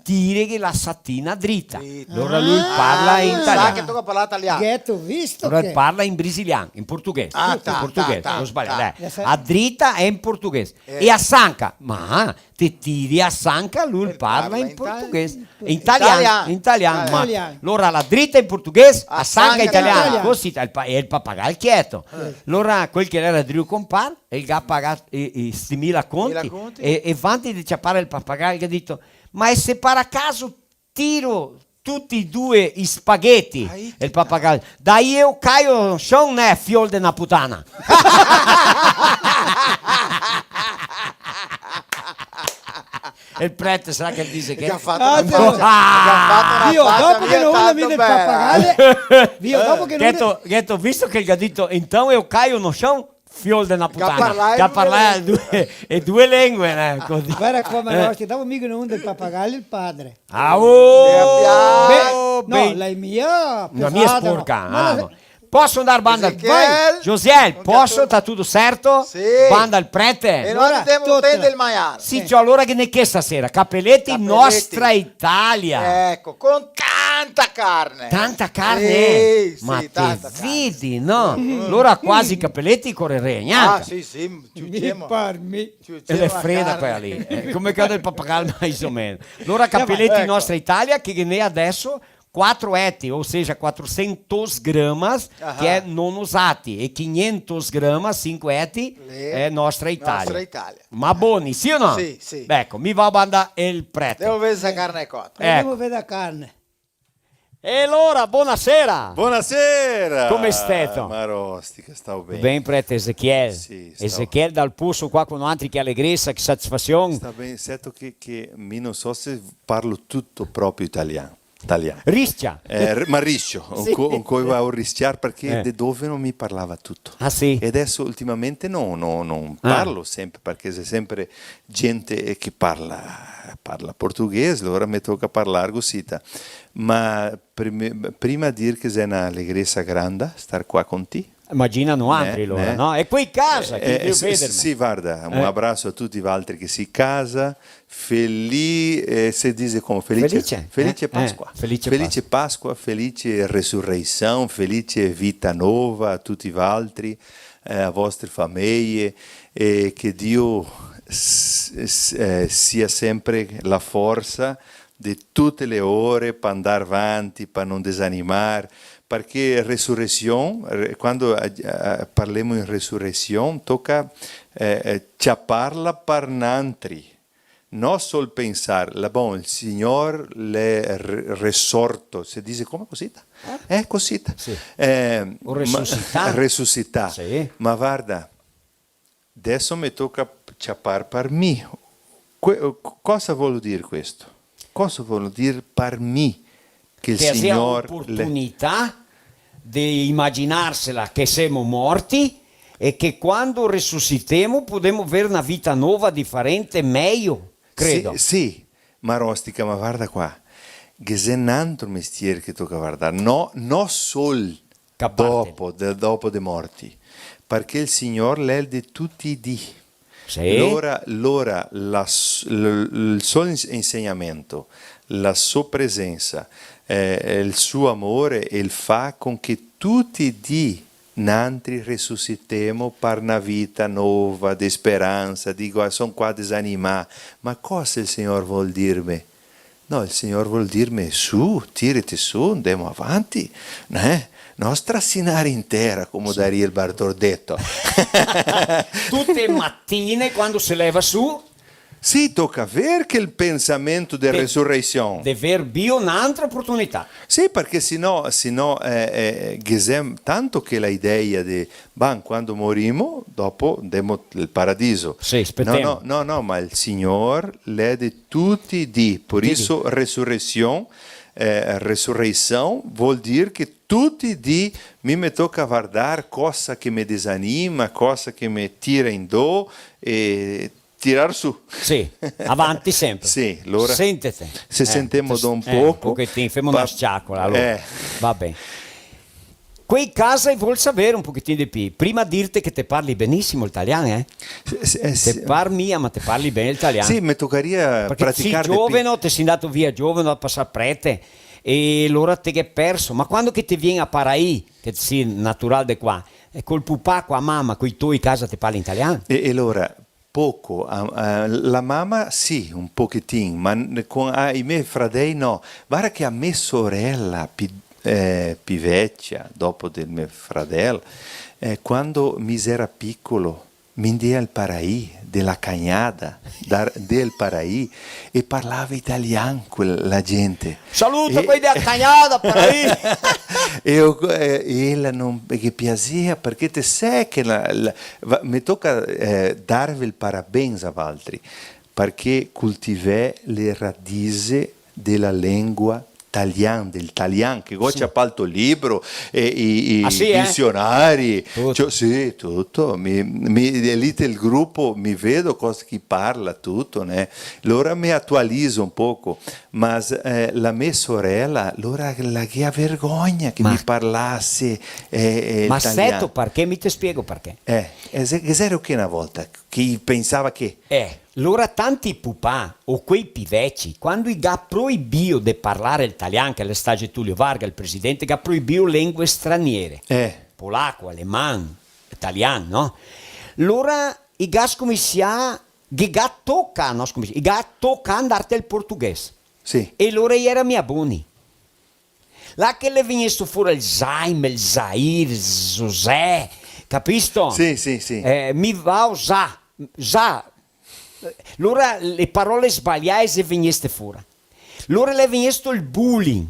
tireghe la satina drita." Drita. Alora lu parla in talian. Sa che toca parlar talian. Gheto visto? Alora che el parla in brasilian, in portughese. Ah, in portughese, no sbagliar, eh. A drita l'è in portughese. Eh. E a sanca, ma te tiri a sanca, lu el parla in portughese. In talian, in talian, ma alora la drita in portughese, a sanca in talian. Cusì el pa-, e el papagal chieto. Eh. Alora quel che l'era drio comprar, el ga pagà i, i, sti mila conti, e, e vanti de ciapar el papagal el ga dito: "Ma e se par caso tiro tuti e due i spagheti?" E el papagal: "Daí eu caio no chão, né, fiol de na putana." E el prete, sa che el dise che... Che ga fato na facia, che ga fato na facia, dopo che no, tanto mi del bela. Papagale, io dopo che no... Gheto, gheto visto che el ga dito: "Então eu caio no chão, fiol de na putana"? Che ga parlà e due, e due lengue, eh, cusì. Varda come, eh, dopo mi che no del papagale el padre. Ah, oh! Beh, no, la mia... La mia sporca, ah, no. Posso andar banda? Vai. Josiel, posso? Tá tudo certo? Sì. Banda el prete? E noi andemo a tender el maial. Sì, ciò, alora che ne che stasera? Capelletti, Capelletti. Nostra Italia. Eco, con tanta carne. Tanta carne, eh? Sì, sì, tanta carne. Ma te vedi, no? Mm. Alora quasi Capelletti correrà gnanca. Ah, sì, sì, ciucemo. Mi par mi. Ciucemo la carne. E l'è freda quela lì, eh. Come quela del papagal, mais o meno. Alora Capelletti, eco. Nostra Italia, che ghe n'è adeso quatro eti, ou seja, quatrocentos gramas, che è non usati, e quinhentos gramas, cinque eti, è Nostra Italia. Nostra Italia. Ma boni, sì o no? Sì, sì. Eco, mi vao a banda el prete. Devo veder se la carne è cota. Eco. Devo veder la carne. E alora, bonasera! Bonasera! Come steto? Marostica, stao ben. Ben, prete Ezequiel. Sì, stao Ezequiel Dal Puso qua co noantri, che alegresa, che satisfasion. Sta ben, seto che, che mi no so se parlo tuto proprio italian. Talian. Riscia. Eh, ri-, ma riscio, sì. Un co-, un co va a risciar parché eh. De dove no mi parlava tuto. Ah, sì? E deso ultimamente no, no, no ah. Parlo sempre, parché xe sempre gente che parla, parla portoghese, alora me toca parlar cosita. Ma prime-, prima dir che xe na alegresa granda star qua con ti. Imagina noantri, eh, alora, eh. No? E quei casa, che eh, eh, sì, sì, varda, un eh. Abraso a tuti valtri che si casa, Feli-, eh, se dixe come? Felice, felice, felice eh, Pasqua. Eh, felice Pasqua. Felice Pasqua, felice resureição, felice vita nova a tuti valtri, eh, a vostre fameie, e che Dio s-, s-, eh, sia sempre la forsa de tute le ore pa ndar vanti, pa no desanimar, parché resureição, re-, quando, eh, eh, parlemo in resureição, toca, eh, eh, ciaparla par nantri. No sol pensar, la, bon, el Signor l'è re-, resorto, se dixe come cosita? Eh? Eh, cosita. Sì. Eh, o ma-, resusità. Resusità. Sì. Ma varda, deso me toca ciapar par mi. Que-, cosa vol dir questo? Cosa vol dir par mi? Che el Signor l'è oportunità de imaginarsela che semo morti e che quando resusitemo podemo ver na vita nova, difarente, mejo, credo. Sì, sì, Marostica, ma varda qua, ghe xe n'antro mestier che toca vardar, no, no sol dopo de, dopo de morti, parché el Signor l'è de tuti i dì. Sì. Lora, lora la s-, l-, l-, el so ins-, insegnamento, la so presensa, eh, el suo amore, el fa con che tuti i dì nantri resusitemo par na vita nova, de speransa. Digo, ah, son qua desanimà. Ma cosa el Signor vol dirme? No, el Signor vol dirme: su, tirete su, ndemo avanti, né? No strasinare in tera, come daria el Bartordeto. Tute matine, quando se leva su. Sì, toca aver quel pensamento de resureição. De ver bio n'antra oportunità. Sì, parché se no, se no, eh, eh, ghe xe tanto che la idea de Ban, quando morimo, dopo ndemo al paradiso. Sì, spetemo. No, no, no, no, ma el Signor l'è de tuti i dì, por isso resurreição, eh, resurreição vol dir che tuti i dì mi me toca vardar cosa che me desanima, cosa che me tira in do, e tirar su. Sì, avanti sempre. Sì, alora. Sentete. Se sentemo do un poco, un pochetin, femo na sciacola, alora. Eh. Va ben. Quei casa i vol saver un pochetin de pi. Prima dirte che te parli benisimo el talian, eh? Sì, sì, eh, sì. Te par mia, ma te parli ben el talian. Sì, me tocaria praticar de pi. Parché te si gioveno, te si ndato via gioveno a pasar prete, e alora te ghe perso. Ma quando che te vien a Paraí, che te si natural de qua, e col pupà, co a mama, coi toi casa te parli in talian? E, e alora, poco, a, a, la mama sì, un pochetin, ma n-, con, a, i me fradei no. Varda che a me sorela pi, eh, pi vecia, dopo del me fradel, eh, quando mi xera picolo, mi ndea al Paraí, de la Cañada, dar, del Paraí, e parlava italian quel, la gente. Saluto e quei dea Cagnada, par aí. E eu, eh, ela no ghe piasea, parché te sè che la, la, va, me toca, eh, darve el parabéns a valtri, parché cultivè le radise de la lengua talian, del talian, che go ciapà el to libro, e i, i disionari, tuto. Ciò, sì, tuto. Mi, mi, e lì del grupo mi vedo cosa che parla, tuto, né? Alora me atualizo un poco. Ma s-, eh, la me sorela, alora la ghe a vergogna che mi parlase, eh, eh, el talian. Ma seto parché? Mi te spiego parché. Eh, eh, xe-, ghe xera che na volta che i pensava che... Eh, alora tanti pupà, o quei pi veci, quando i ga proibio de parlar el talian, che l'è stà Getúlio Vargas, el presidente, ga proibio lengue straniere. Eh. Polaco, aleman, talian, no? Alora i ga scominsià, i ga tocà, no scominsià, i ga tocà ndar tel portoghese. Sì. E alora i era mia boni. Là che l'è vegnesto fora el Jaime, el Jair, José, capisto? Sì, sì, sì. Eh, mi vao za, za. Alora le parole sbaliae xe vegneste fora. Alora l'è vegnesto el bullying.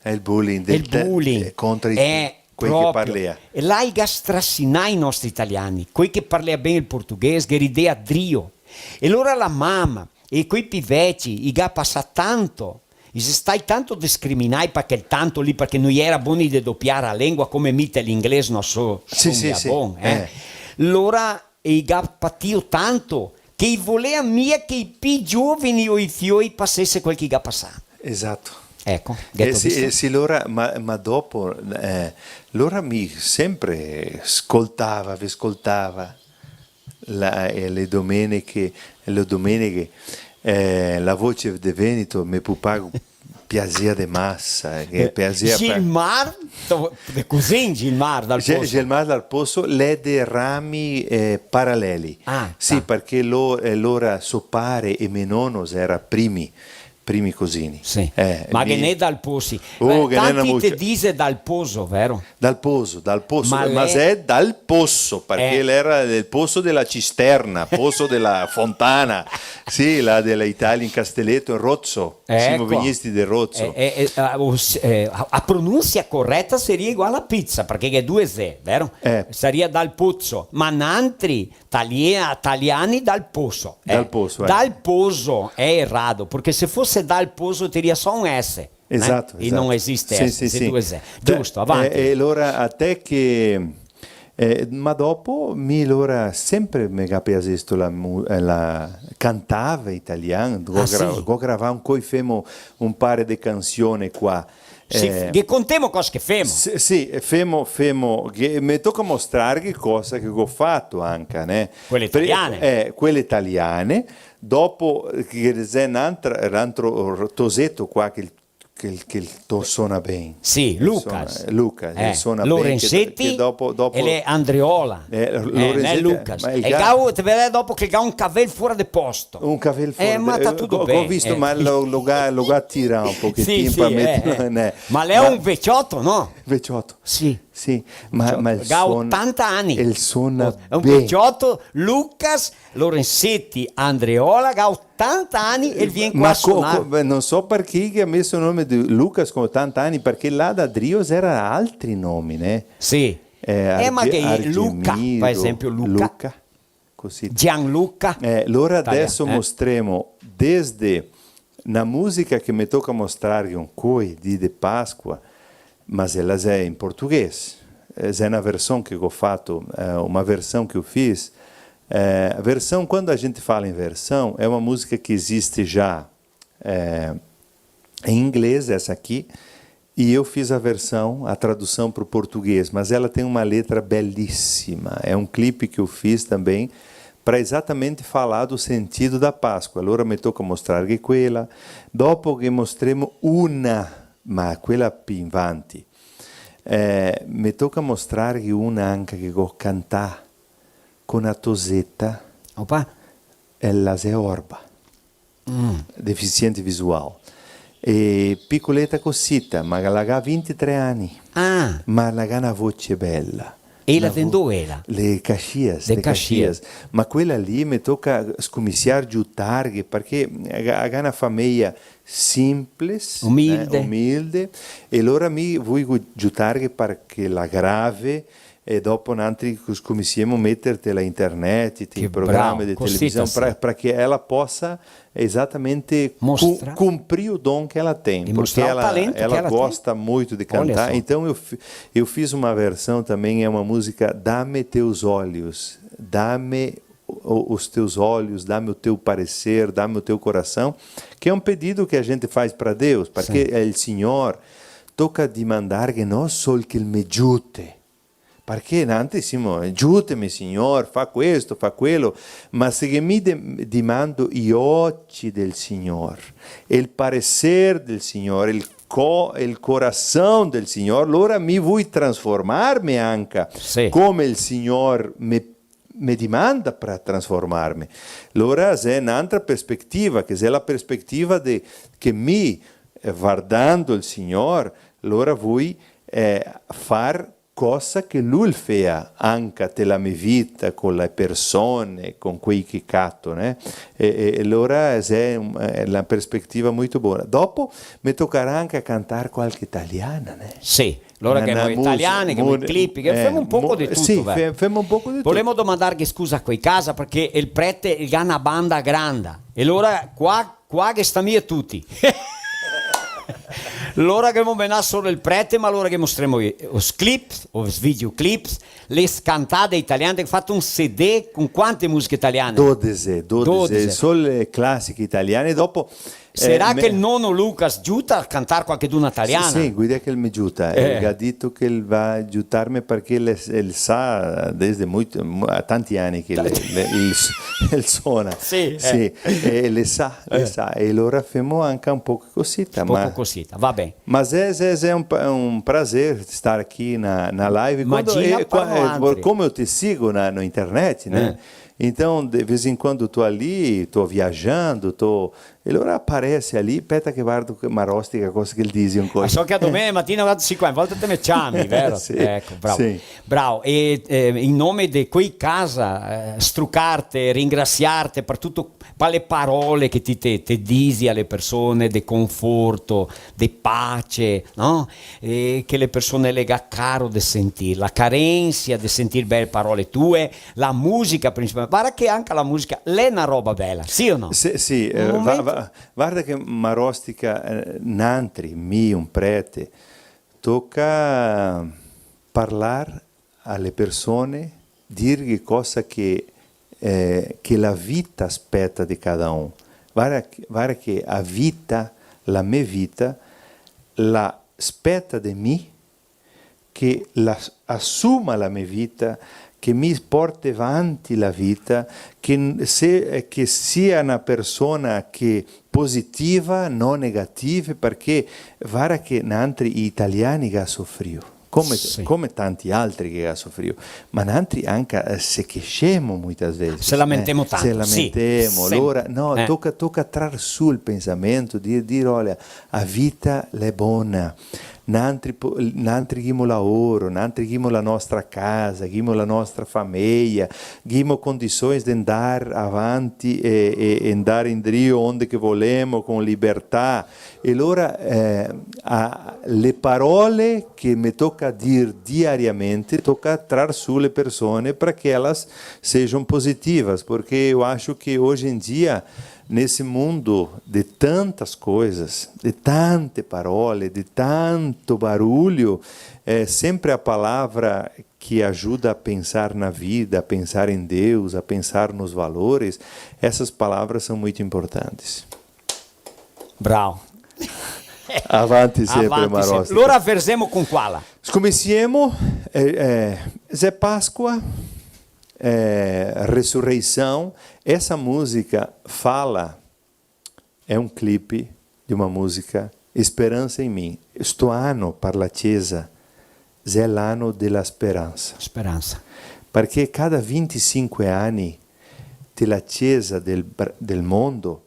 Xe el bullying del te-, eh, contra i, eh, quei che parlea. E là i ga strasinà i nostri italiani, quei che parlea ben el portoghese, che ridea drio. E lora la mama, e quei pi veci, i ga pasà tanto, i xe stai tanto discriminai par quel tanto lì, parché no i era boni de dopiar la lengua, come mi te l'inglese no so, sì, sì, sì, bon, eh. Eh. Lora e i ga patìo tanto che i volea mia che i pi gioveni o i fioi pasese quel che i ga pasà. Esato. Eco, gheto visto? E sì, lora, ma, ma dopo, eh, lora mi sempre scoltava, ve scoltava la, eh, le domeneghe, le domeneghe, eh, la Voce de Veneto, me pupà piasea de masa, eh, che piasea par- Gilmar, to-, de cusin Gilmar Dal Pozo? Gilmar Dal Pozo, l'è de rami, eh, paraleli. Ah, sì, parché lo-, eh, lora so pare e me nono era primi, primi cusini. Sì. Eh, ma che ne Dal Pozi? Oh, che ne tanti te dixe Dal Pozo, vero? Dal Pozo, Dal Pozo, ma l'è Dal Pozo, parché l'era el pozo dela cisterna, pozo dela fontana. Sì, là dela Italia, in Castelletto, in Rozzo. Semo vegnisti de Rozzo. Eh, eh, eh, a, o s-, eh, a, a pronunsia coreta saria igual a pizza, parché gh'è due ze, vero? Eh. Saria Dal Pozzo, ma nantri talia-, taliani Dal Pozo, eh. Dal Pozo, eh. Dal Pozo è errado, parché se fose Dal Pozo teria só un S, eh? Esato, esato. E no esiste S, sì, sì, sì, due ze. Giusto, avanti. Eh, e alora a te che Eh, ma dopo, mi lora sempre me ga piasesto la mu-, eh, la, cantava italian, go gra-, go gravà un coi, femo un pare de cansione qua. Sì, eh, che contemo cosa che femo. Sì, sì, femo, femo, che me toca mostrarghe cosa che go fato anca, né? Quele italiane. Eh, quele italiane. Dopo, eh, che xe n'antra, n'antro toseto qua che che, che to-, sona ben. Sì, Lucas. Sona, eh, Lucas, eh, sona ben, che, Lorenzetti che dopo, dopo e l'è Andreola. Eh, eh, Lorenzetti, Lucas. Ma el ga-, te vede dopo che el ga un cavel fora de posto. Un cavel fora de, eh, ma sta tuto ben. Go visto, eh, ma lo, lo ga, lo ga tirà un pochetin, sì, sì, par meter, eh, eh. Ma l'è un vecioto, no? Vecioto. Sì. Sì, ma, ma el sona, ga otanta ani. El sona ben. L'è un vecioto, Lucas Lorenzetti Andreola, ga otanta ani e el vien qua a sonar. Ma co-, co-, beh, no so parché che ga meso el nome de Lucas co otanta ani, parché là da drio ghe era altri nomi, né? Sì. Eh, eh, ma Arge-, che Luca, par esempio, Luca. Luca, cusì. Gianluca. Eh, lora deso mostremo desde na musica che me toca mostrarghe un coi, dì de Pasqua, ma xe la, xe in portoghese. Eh, xe na version che go fato, eh, uma version che eu fiz. Eh, version, quando a gente fala em version, é uma música que existe já, eh, em inglês, essa aqui, e eu fiz a versão, a tradução pro português, mas ela tem uma letra belíssima. É um clipe que eu fiz também pra exatamente falar do sentido da Páscoa. Alora me toca mostrarghe quela. Dopo ghe mostremo una, ma quela pi in vanti. Eh, me toca mostrarghe una anca che go cantà co na toseta. Opa. E la xe orba. Mm. Deficiente visual. E picoleta cosita, ma la ga vintitré ani. Ah. Ma la ga na voce bela. E la de ndove ela? De Caxias, de Caxias. Ma quela lì me toca scomisiar giutarghe, parché la ga, la ga na fameia simples, umilde, eh, umilde, e lora mi voi giutarghe parché la grave, e dopo nantri scominsiemo a meterte la internet, i programi de television, pra, pra che ela posa exatamente cu-, cumprir o dom que ela tem, porque ela, ela gosta muito de cantar. Então eu fi-, eu fiz uma versão também, é uma música, Dá-me teus olhos, dá-me o-, os teus olhos, dá-me o teu parecer, dá-me o teu coração, que é um pedido que a gente faz pra Deus, porque el Signor toca dimandar que no sol che el me giute, Parché nantri semo, "Giuteme, Signor, fa questo, fa quelo", ma se che mi de-, dimando i oci del Signor, el parecer del Signor, el co-, el coração del Signor, lora mi vui transformarme anca come el Signor me, me dimanda pra transformarme. Lora xe n'antra perspetiva, che xe la perspetiva de, che mi, eh, vardando el Signor, lora vui, eh, far cosa che lu el fea anca te la me vita, co le persone, con quei che cato, né? E, e, e alora xe un, eh, na perspetiva molto bona. Dopo me tocarà anca cantar qualche italiana, né? Sì, alora che na, na mus-, italiane, che mu-, clip, che eh, femo un poco mu-, de tuto, sì, va. Fe-, femo un poco de tuto. Volemo domandarghe scusa qua in casa, parché el prete el ga na banda granda. E alora qua Qua che sta mia tuti. Lora che mo menà solo el prete, ma lora che mostremo i, os clips, os videoclips, le scantade italiane, che fato un C D con quante musiche italiane? Dodese, dodese, dodese. Solo le clasiche italiane, dopo, eh, sarà che el nono Lucas giuta a cantar qualcheduna italiana? Sì, sì, guida che el me giuta, eh, el ga dito che el va a giutarme parché el, el sa desde molto, mo-, a tanti ani che le, le, el, el sona. Sì, eh. Sì, e le sa, le sa, e lora femo anca un poco cosita, un poco ma cosita, va ben. Ma xe, xe, xe un pa-, un prazer star qui na, na live. Imagina, quando, eh, qua-, eh, come eu te sigo na, no internet, né? Eh. Então, de vez em quando tô ali, tô viajando, tô, e lora aparece ali, speta che vardo che Marostica, cosa che el dise ancora. Ma so che a domenica matina vardo, sì, qua, in volta te me ciami, vero? Sì, eco, bravo. Sì. Bravo, e, eh, in nome de quei casa, eh, strucarte, ringrasiarte par tuto, par le parole che ti te, te disi a le persone de conforto, de pace, no? E che le persone le ga caro de sentir, la carensia de sentir bele parole tue, la musica principalmente. Varda che anca la musica l'è na roba bela, sì o no? Sì, sì, eh, va-, va-, varda che Marostica, eh, nantri, mi, un prete, toca parlar a le persone, dirghe cosa che, eh, che la vita speta de cada un. Varda che, varda che a vita, la me vita, la speta de mi, che la s-, asuma la me vita, che mi porte vanti la vita, che n-, se, eh, che sia na persona che positiva, no negative, parché varda che nantri italiani ga sofrio, come, sì, come tanti altri che ga sofrio, ma nantri anca, eh, se queixemo muitas vezes, se lamentemo, eh, tanto, se lamentemo, sì, sempre. Alora, no, eh, toca, toca trar su el pensamento, dir, dir, olha, a vita l'è bona, nantri po-, nantri ghimo laoro, nantri ghimo la nostra casa, ghimo la nostra fameia, ghimo condições de ndar avanti e, e, e ndar indrio onde che volemo, con libertà. E alora, eh, a, le parole che me toca dir diariamente, toca trar su le persone pra che elas sejam positivas, porque eu acho que hoje em dia nesse mundo de tantas coisas, de tante parole, de tanto barulho, é sempre a palavra que ajuda a pensar na vida, a pensar em Deus, a pensar nos valores. Essas palavras são muito importantes. Bravo. Avanti sempre, avanti sempre. Marostica. Alora verzemo con quala? Scominsiemo, eh, eh, xe Pasqua, eh, Resurreição. Essa música fala É um clipe de uma música, Esperança em Mim. Sto ano, par la Cesa, xe l'ano de la speransa. Speransa. Parché cada vintisinque ani, te la Cesa del Bra-, del mondo,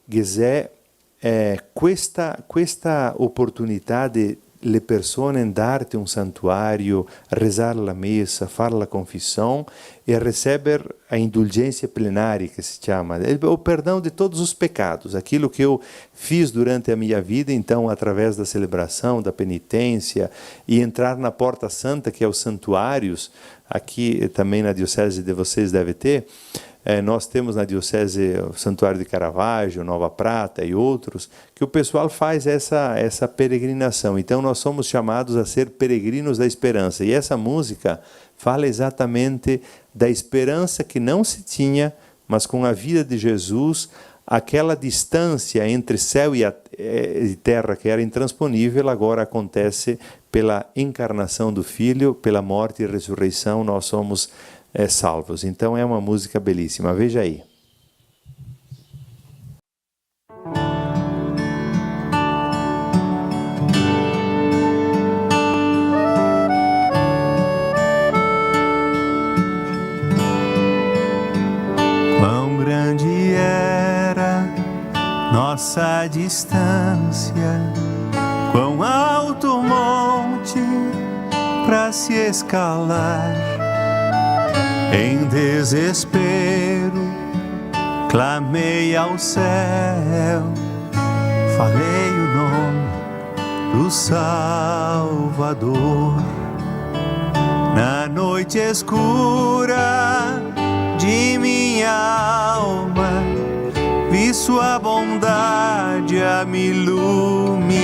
ghe xe, eh, questa, questa oportunità de le persone ndar te un santuario, rezar la mesa, far la confissão e receber a indulgência plenária, que se chama, o perdão de todos os pecados, aquilo que eu fiz durante a minha vida, então, através da celebração, da penitência, e entrar na Porta Santa, que é os santuários, aqui, eh, também na diocese de vocês deve ter, eh, nós temos na diocese o Santuário de Caravaggio, Nova Prata e outros, que o pessoal faz essa, essa peregrinação. Então, nós somos chamados a ser peregrinos da esperança. E essa música fala exatamente da esperança que não se tinha, mas com a vida de Jesus, aquela distância entre céu e a, eh, e terra que era intransponível, agora acontece pela encarnação do Filho, pela morte e ressurreição, nós somos, eh, salvos. Então, é uma música belíssima. Veja aí. Quão grande era nossa distância, quão alto o monte a se escalar. Em desespero, clamei ao céu, falei o nome do Salvador. Na noite escura de minha alma, vi sua bondade a me iluminar.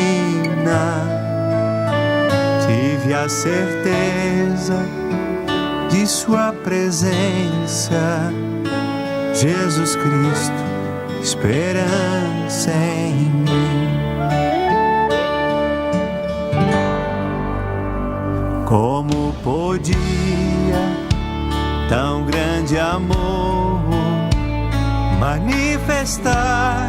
Tive a certeza de sua presença, Jesus Cristo, esperança em mim. Como podia tão grande amor manifestar?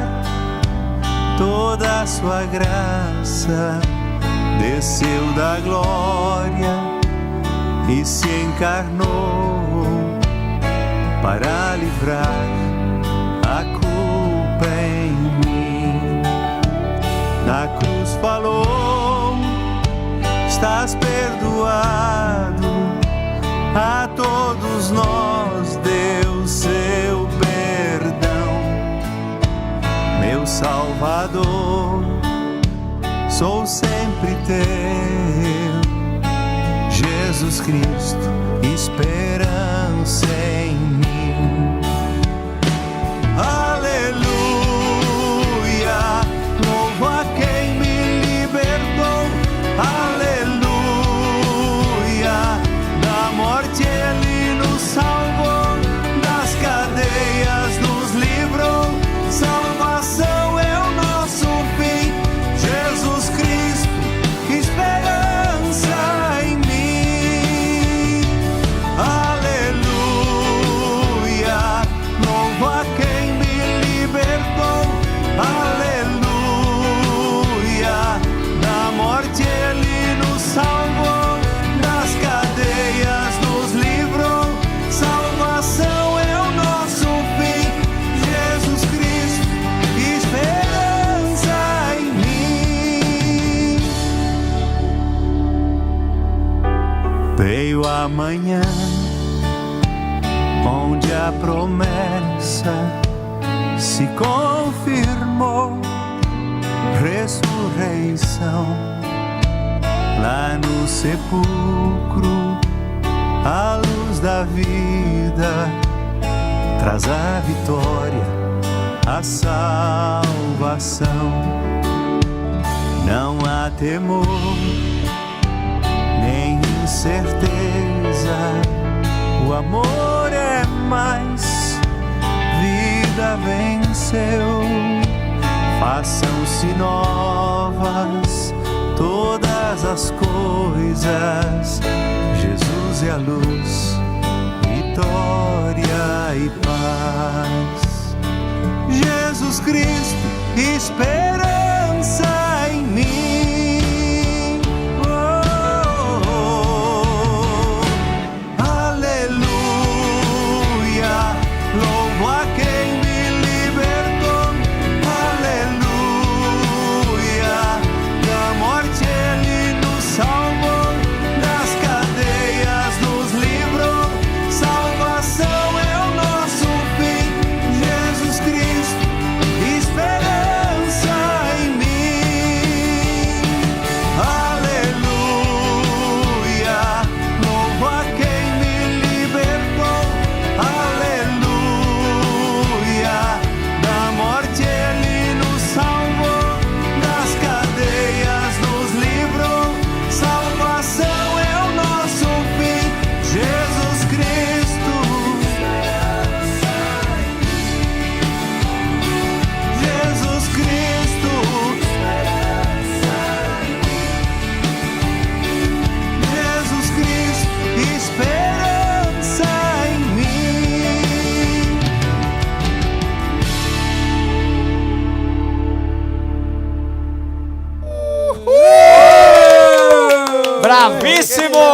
Toda a sua graça desceu da glória e se encarnou para livrar a culpa em mim. Na cruz falou: estás perdoado. A todos nós deu seu perdão. Meu Salvador, sou sempre teu. Jesus Cristo, esperança em mim. Aleluia, louvo a quem me libertou. Aleluia, da morte ele nos salvou, das cadeias nos livrou. Salvação é o nosso fim, Jesus Cristo, esperança em mim. Aleluia, louvo a quem me libertou. Aleluia, da morte ele nos salvou, das cadeias nos livrou. Salvação é o nosso fim, Jesus Cristo, esperança em mim. Veio a manhã onde a promessa se confirmou, ressurreição. Lá no sepulcro, a luz da vida traz a vitória, a salvação. Não há temor, nem incerteza, o amor é mais, vida venceu. Façam-se novas todas as coisas, Jesus é a luz, vitória e paz. Jesus Cristo, esperança em mim. Oh, oh, oh. Aleluia, louvo a quem me libertou. Aleluia, da morte ele nos salvou, das cadeias nos livrou. Salvação é o nosso fim, Jesus Cristo, esperança em mim. Aleluia, louvo a quem me libertou. Aleluia, da morte ele nos salvou, das cadeias nos livrou. Salvação é o nosso fim, Jesus Cristo. Jesus Cristo. Jesus Cristo, esperança em mim. Bravíssimo!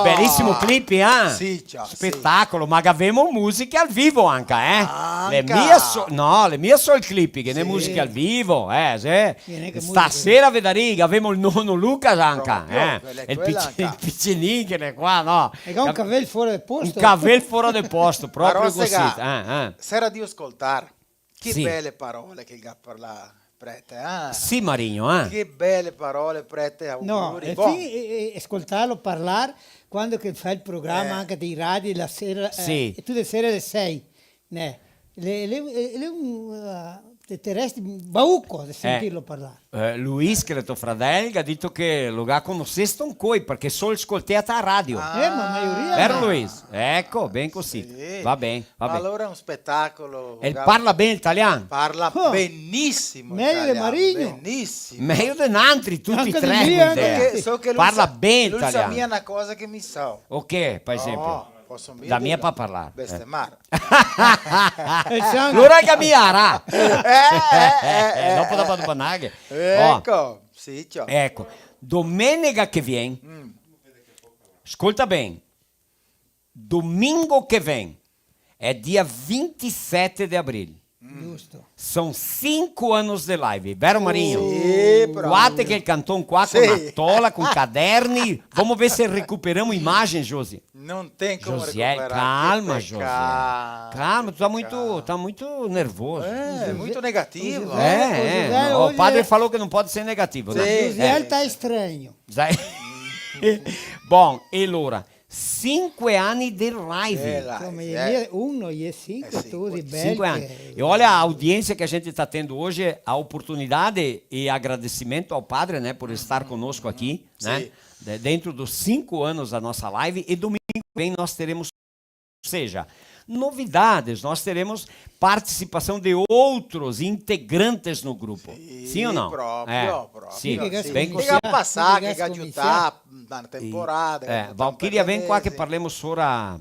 Belíssimo! clip, ah? Sì, ciò, sì. Spetacolo, ma gavemo musiche al vivo anca, eh? Anca. L'è mia so-, no, l'è mia sol clip, che ghe n'è musiche al vivo, eh, sì. Ghe n'è anca musiche. Stasera vedarì, gavemo el nono Lucas anca, eh? Proprio, quela, quela anca. El pici-, el picenin che l'è qua, no? E ga un cavel fora de posto. Un cavel fora de posto, proprio cusì, eh, eh. Sera drio scoltar. Che bele parole che el ga parlà, prete, ah. Sì, Marigno, eh. Che bele parole, prete, auguri. No, e bon. Fin, e, e, e scoltarlo parlar quando che fa el programa anca dei radio la sera, eh, e tute le sere ale sei, né? Le, le, le, un, eh, te, te resti bauco de sentirlo parlar. Eh, Luis, che l'è to fradel, el ga dito che lo ga conosesto ancoi, parché sol scoltea ta radio. Ah. Eh, ma maioria. Vero, Luis? Eco, ben cusì. Sì. Va ben, va ben. Ma alora l'è un spetacolo. E parla ben el talian? Parla benisimo el talian. Mejo de Marigno. Benisimo. Mejo de nantri, tuti e tre, anca de mi, eh. Parla ben el talian. Parché so che lu sa, lu sa mia na cosa che mi sa. O che, par esenpio? No, poso mia dirlo. Da mia par parlar. Bestemar. Alora che mi ara. Eh, eh, eh, eh. Dopo, dopo, dopo, naghe. Eco, sì, ciò. Eco, domenega che vien. Mm. Scolta ben. Domingo che vien. L'è dia vintisete de abril. Giusto. Son sinco anos de live, vero, Marigno? Sì, proprio. Guarda che el canton qua con la tola, con caderni. Vamos ver se recuperamos imagem, Josi. Não tem como recuperar. Josiel, calma, Josiel. Calma, tu tá muito, tá muito nervoso. É, muito negativo. É, é. O padre falou que não pode ser negativo, né? Sim. Josiel tá estranho. Bom, e alora, sinque ani de live. Insoma, iè uno, iè sinque, tuti beli. Sinque ani. E olha a audiência que a gente tá tendo hoje, a oportunidade e agradecimento ao padre, né, por estar conosco aqui, né? De-, dentro dos cinco anos da nossa live, e domingo que vem nós teremos, ou seja, novidades, nós teremos participação de outros integrantes no grupo. Sim ou não? Sì, proprio, proprio. Sì, ben cusì. Che ga pasà, che ga aiutà na temporada, che ga aiutà un par de mesi. Valchiria, vien qua che parlemo sora,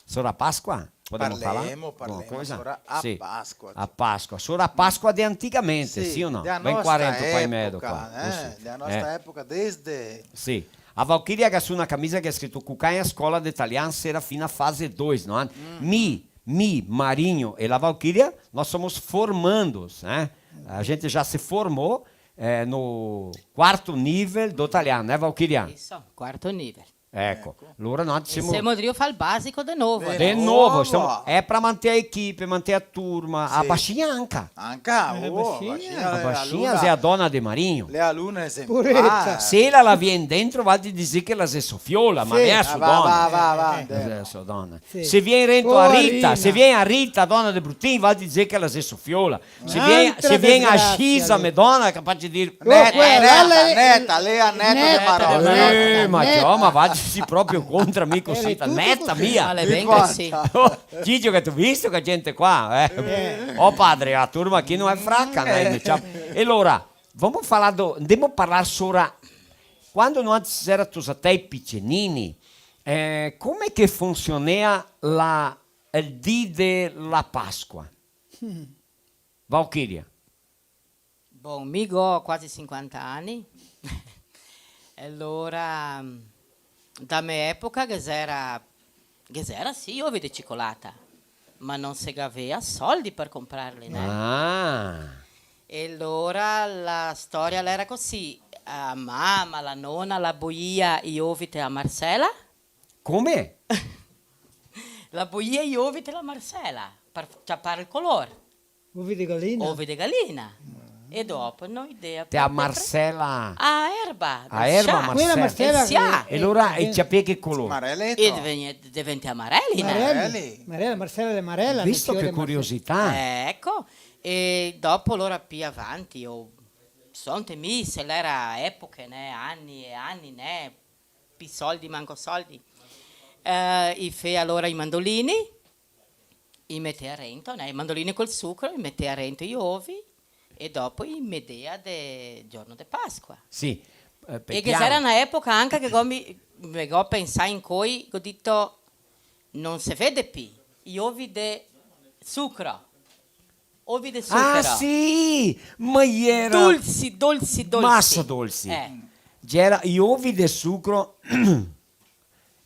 sora Pasqua. Podemo parlar? Parlemo, parlemo sora a Pasqua. A Pasqua. Sora a Pasqua de antigamente, sì o no? Vien qua rento, qua in medo, qua. Sì, de a nostra epoca, desde... Sì. A Valchiria ga su na camisa che ga scrito Cucagna Escola de Talian Serafina fase dois, não é? Mi, mi, Marinho e la Valchiria, nós somos formandos, né? A gente já se formou, é, no quarto nível do talian, né, Valchiria? Isso, quarto nível. Eco, alora noi semo... Semo drio far el basico de novo, né? De novo, stemo, xe par mantener a equipe, mantener a turma, a Bascinia anca. Anca, oh, Bascinia. A Bascinia xe a dona de Marinho. L'è aluna esemplare. Pureta. Se ela la vien dentro, valtri disé che la xe so fiola, ma l'è a so dona. Va, va, va, va. L'è a so dona. Sì. Se vien rento a Rita, se vien a Rita, dona de Brutin, valtri disé che la xe so fiola. Se vien, se vien a Xisa, Madona, capace de dir, neta, neta, neta, l'è a neta de Marona. Eh, ma ciò, ma va, si proprio contra mi cusì, neta mia. Vale ben cusì. Oh, Gigio, che te ga visto che gente qua, eh? Oh, padre, la turma qui no xe fraca, dai, diciamo. E alora, vamo falar do, ndemo parlar sora, quando noi sera tosatei picenini, eh, come che funsionea la, el dì de la Pasqua? Valchiria. Bon, mi go quasi sinquanta ani. E alora, da me epoca ghe xera, ghe xera, sì, ovi de cicolata, ma no se gavea soldi par comprarli, né? Ah. E alora la storia l'era cusì, a mama, la nona, la boia i ovi te a marsela. Come? La boia i ovi te la marsela, par ciapar el color. Ovi de galina? Ovi de galina. E dopo no idea. Te a marsela. A erba. A erba, marsela. Quela marsela. E alora, e ciapea che color? Mareleto. E deventa, deventa amareli, né? Mareli. Mareli. Marela, marsela de marela. Visto che curiosità. Eco. E dopo alora pi avanti, o sonte mi, se l'era epoche, né? Ani e ani, né? Pi soldi, manco soldi. Eh, i fea alora i mandolini, i metea rento, né? I mandolini col sucro, i metea rento i ovi, e dopo i medea de giorno de Pasqua. Sì, eh, e che ghe xera na epoca anca che go mi, me go pensà incoi, go dito, no se vede pi, i ovi de sucro. Ovi de sucro. Ah, sì! Ma i era dolsi, dolsi, dolsi. Masa dolsi. Eh. Gera i ovi de sucro.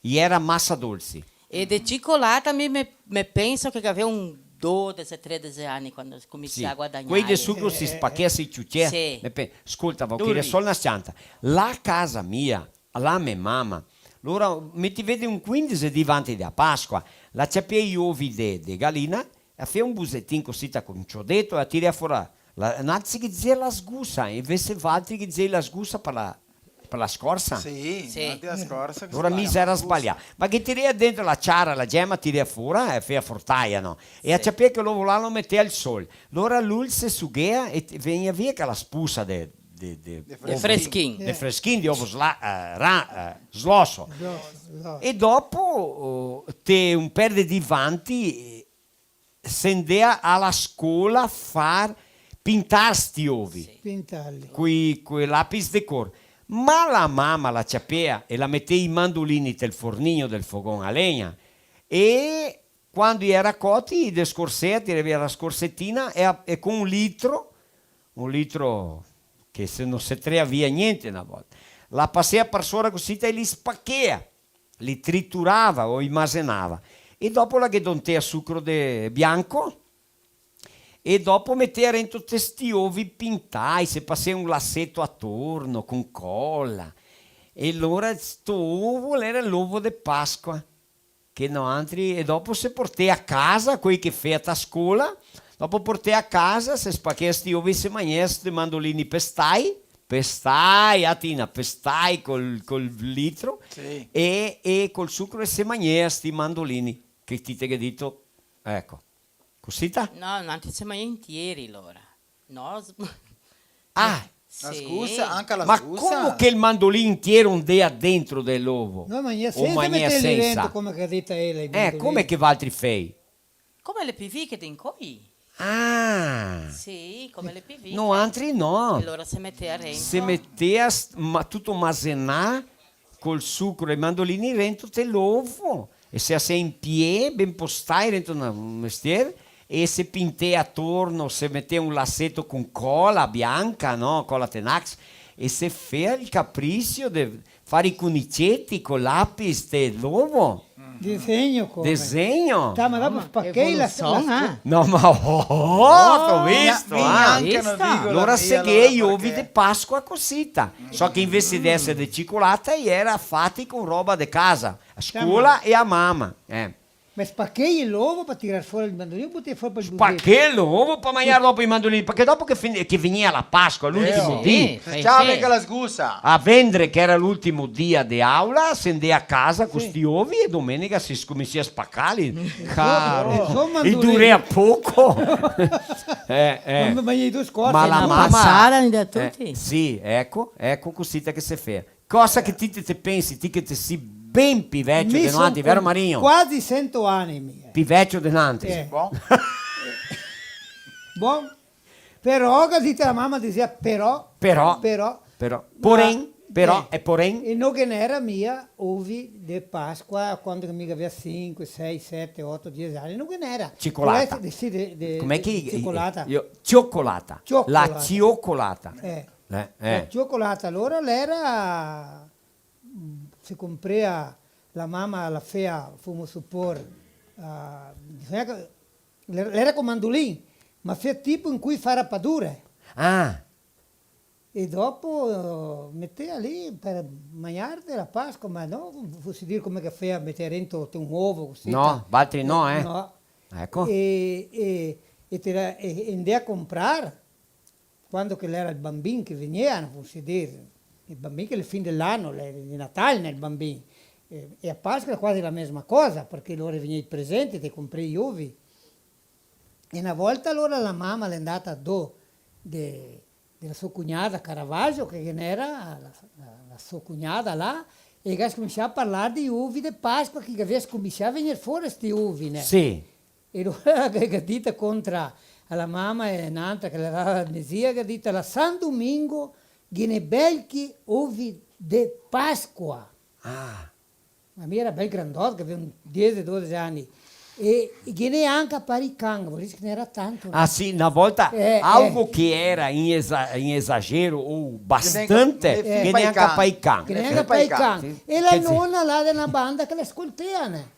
i era masa dolsi. E de cicolata mi me, me penso che gavea un dodese, tredese ani quando scominsià a guadagnare. Quei de sucro se spachea, se ciucea. Sì. Me pe-, scolta, va, queria sol na s-cianta. La casa mia, la me mama, lora, me ti vedi un quindese dì vanti de la Pasqua, la ciapea i ovi de, de galina, la fea un busetin cosita co un ciodeto, e la tirea fora. La, naltri ghe dizea la sgusa, invese valtri ghe dizei la sgusa par la, par la scorsa. Sì, sì. Naltri la scorsa, che se parla sgusa. Lora mi xera sbalià. Ma ghe tirea dentro la ciara, la gema, tirea fora, e fea fortaia, no? E la ciapea che l'ovo là, lo metea al sol. Lora l'ul se sughea e te-, vegnea via che la spusa de, de, de, de freschin. De freschin, de ovo sla-, eh, ra-, eh, sloso. Sloso, sloso. E dopo, oh, te un per de dì vanti, eh, se ndea a la scola far pintar sti ovi. Sì. Pintarli. Coi, coi lapis de cor. Ma la mama la ciapea e la metea i mandolini tel fornigno del fogon a legna e quando i era coti, i descorsea, tirea via la scorsetina e a, e con un litro, un litro che se no se trea via gnente na volta, la pasea par sora cosita e li spachea. Li triturava o i masenava. E dopo la ghe dontea sucro de bianco e dopo metea rento te sti ovi pintai, se pasea un laseto atorno con cola. E lora sto ovo l'era l'ovo de Pasqua, che noantri, e dopo se portea a casa, quei che fea ta scola, dopo portea a casa, se spachea sti ovi, se magnea sti mandolini pestai, pestai, a Tina, pestai col, col litro, sì, e, e col sucro e se magnea sti mandolini, che ti te ghe dito, eco. Cosita? No, no, anca se magnea intieri, lora. No, s-, ah! La sgusa, anca la sgusa. Ma come che el mandolin intiero ndea dentro de l'ovo? No, ma sensa meterli dentro, come che ga dito ela, i mandolini. Eh, come che valtri fei? Come le piviche de incoi. Ah! Sì, come le piviche. Noantri no. E lora se metea rento. Se metea s-, ma tuto masenà col sucro e mandolini rento te l'ovo. E se asea in pie, ben postai rento na, un mestier, e se pintea atorno, se metea un laseto con cola bianca, no? Cola Tenax, e se fea el capricio de far i cuniceti col lapis de l'ovo. Disegno come? Disegno. Tá, ma dopo spachei la, la sco-, eh? No, ma oh, oh, te go visto, eh? Visto? Alora se ghe i ovi de Pasqua cosita. So che invese de esere de cicolata, i era fati con roba de casa, a scola e a mama, eh. Ma spachei l'ovo par tirar fora el mandolin o butei fora par el buseto? Spachei l'ovo par magnar dopo i mandolini, parché dopo che fin-, che vegnea la Pasqua, l'ultimo dì. Sì, sì. Ciao, mica la sgusa. A vendre, che era l'ultimo dia de aula, se ndea a casa co sti ovi e domenica se scominsia a spacarli. Caro, i durea poco. Eh, eh. Ma, ma i due scorsi. Ma la mama, pasada da tuti. Eh, sì, eco, eco cosita che se fea. Cosa che ti te, te pensi, ti che te si ben pi vecio de noantri, vero Marinho? Mi son quasi sento ani, mi, eh. Pi vecio de noantri. Eh. Bon. Bon. Però, che dise la mama, disea, però, però, però, ma, porén, però, eh, e porén. E no ghe n'era mia ovi de Pasqua quando che mi gavea sinque, sei, sete, oto, diese ani, no ghe n'era. Cicolata. Pol esere, sì, de, de, come che, cicolata. Io, cioccolata. La cioccolata. Eh. Eh, eh. La cioccolata, alora l'era, mm, se comprea, la mama la fea, femo supor, ah, bisogna che, l'era, l'era co mandolin, ma fea tipo incoi fa rapadure. Ah. E dopo, eh, metea lì par magnar de la Pasqua, ma no, fose dir come che fea, metea rento un ovo, cosita. No, valtri no, eh. No. Eco. E, e, e te la, e, e ndea a comprar, quando che l'era el Bambin che vegnea, no, fose dir, el Bambin che l'è fin de l'ano, l'è de Natal, no, el Bambin. E, e a Pasqua l'è quasi la mesma cosa, parché lora vegnea i presenti, te comprei i ovi. E na volta alora la mama l'è ndata do de, de la so cugnada Caravaggio, che ghe n'era la, la, la so cugnada là, e che ga scominsià a parlar dei ovi de Pasqua, che gavea scominsià a vegnir fora sti ovi, né? Sì. E alora che, che ga dito contra a la mama e n'antra che l'era la me zia, che ga dito: "La San Domingo ghe n'è belchi ovi de Pasqua." Ah. Ma mi era bel grandot, che gavea un diese, dodese ani. E, e ghe n'è anca par i can, vol dir che ghe n'era tanto, no? Ah, sì, na volta, eh, algo che era in esa-, in esagero o bastante, ghe n'è anca par i can. Ghe n'è anca par i can. Sì. E la nona là de na banda che la scoltea, né?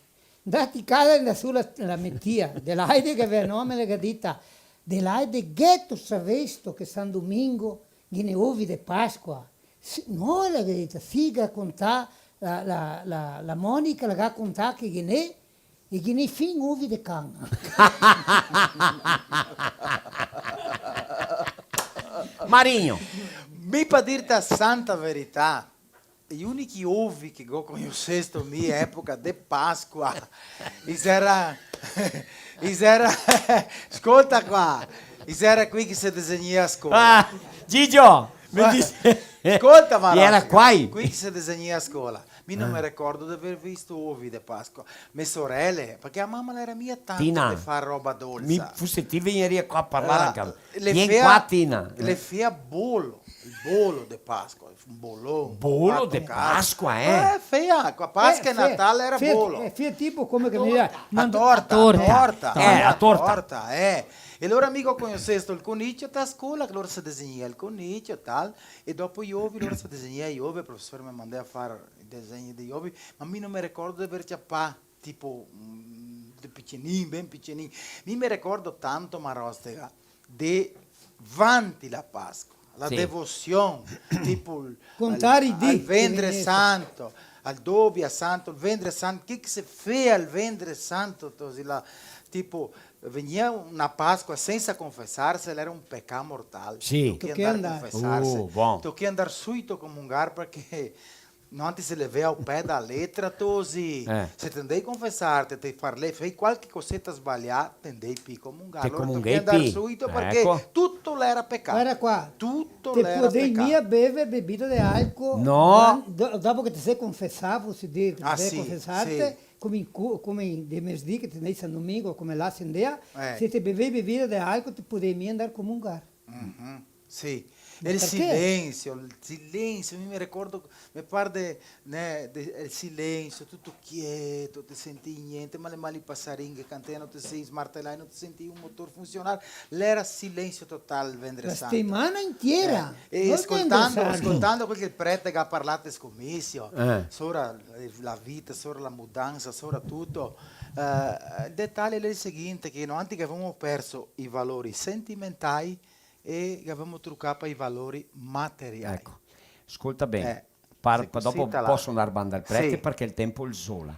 Ndati casa, ndà su la, la me tia, Delaide, che gavea nome, la ga dita: "Delaide, gheto savesto che San Domingo ghe n'è ovi de Pasqua?" "Sì, no", la ga dita, "sì, ga contà la, la, la, la Monica, la ga contà che ghe n'è, e ghe n'è fin ovi de can." Marigno. Mi, par dirte la santa verità, i unichi ovi che go cognosesto mi, epoca de Pasqua, i xera, i xera, scolta qua, i xera quei che se desegnea a scola. Ah, Gigio, me dise. Scolta, ma i era quei? Quei che se desegnea a scola. Mi no me recordo de aver visto ovi de Pasqua. Me sorele, parché la mama la era mia tanto de far roba dolsa. Tina, mi fuse ti vegneria qua a parlar anca. Vien qua, Tina. Le fea bolo, el bolo de Pasqua, un bolon. Bolo de Pasqua, eh? Eh, fea, qua Pasqua e Natal era bolo. Eh, fea tipo come che mi... A torta, a torta. Eh, a torta. Eh. E alora mi go cognosesto el conicio ta scola, che lora se desegnea el conicio e tal, e dopo i ovi, lora se desegnea i ovi, el profesor me mandea a far i desegni dei ovi, ma mi no me recordo de aver ciapà tipo, mm, de picenin, ben picenin. Mi me recordo tanto, Marostega, de vanti la Pasqua, la devosion, tipo el, al, al Vendre Santo, al Dobia Santo, el Vendre Santo, che che se fea el Vendre Santo, tosi là, tipo, vegnea na Pasqua sensa confesarse, l'era un pecà mortal. Sì. Tochea ndar confesarse. Uh, bon. Tochea ndar suito comungar, parché noantri se levea al pé da letra, tosi. Eh. Se te ndei confesarte, te farle, fei qualche coseta sbalià, te ndei pi comungar. Te comunghei pi. Alora tochea ndar suito, parché tuto l'era pecà. Varda qua. Tuto l'era pecà. Te podei mia bever bebida de alcol. No. Do-, dopo che te se confesà, vol dir, che te se confesarte, come in cu-, come in de mesdì che te ndei San Domingo, come là se ndea, se te bevei bebida de alcol, te podei mia ndar comungar. Mhm. Sì. Ma el parché? Silensio, el silensio, mi me recordo, me par de, né, de, el silensio, tuto chieto, te sentei gnente, ma le mali pasaringhe cantea, no te sentei smartelai, no te sentei un motor funsionar, l'era silensio total el Vendre Santo. La setimana intiera. Eh, e scoltando, scoltando quel che el prete che ga parlà te scomisio, sora, eh, la vita, sora la mudansa, sora tuto, eh, el detalio l'è el seguinte, che noantri che gavemo perso i valori sentimentai, e gavemo trucà par i valori materiai. Eco, scolta ben, eh, par-, dopo poso ndar banda al prete, sì, parché el tenpo el zola.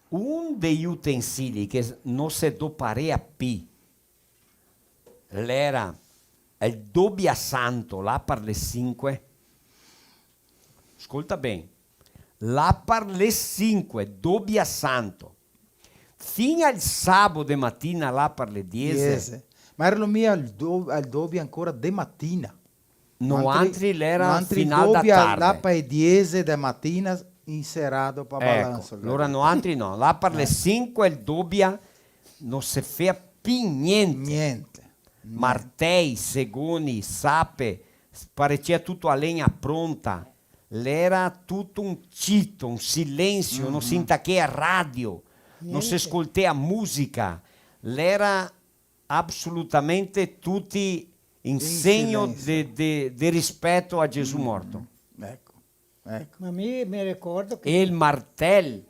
Un dei utensili che s-, no se doparea pi, l'era el dobia santo, là par le sinque. Scolta ben, là par le sinque, dobia santo. Fin al sabo de matina là par le diese. Diese. Ma era lo mia al do-, al dobia ancora de matina. Noantri l'era noantri final da dobia tarde. Là par le diese de matina, inserado pa balanso. Eco, alora noantri no. Là par le sinque el dobia no se fea pi gnente. Gnente. Martei, segoni, sape, parecea tuto a legna pronta. L'era tuto un cito, un silensio, no se intachea radio, no se scoltea musica, l'era absolutamente tuti in segno de, de, de rispeto a Gesù morto. Eco, eco. Ma mi me ricordo che... E el martel,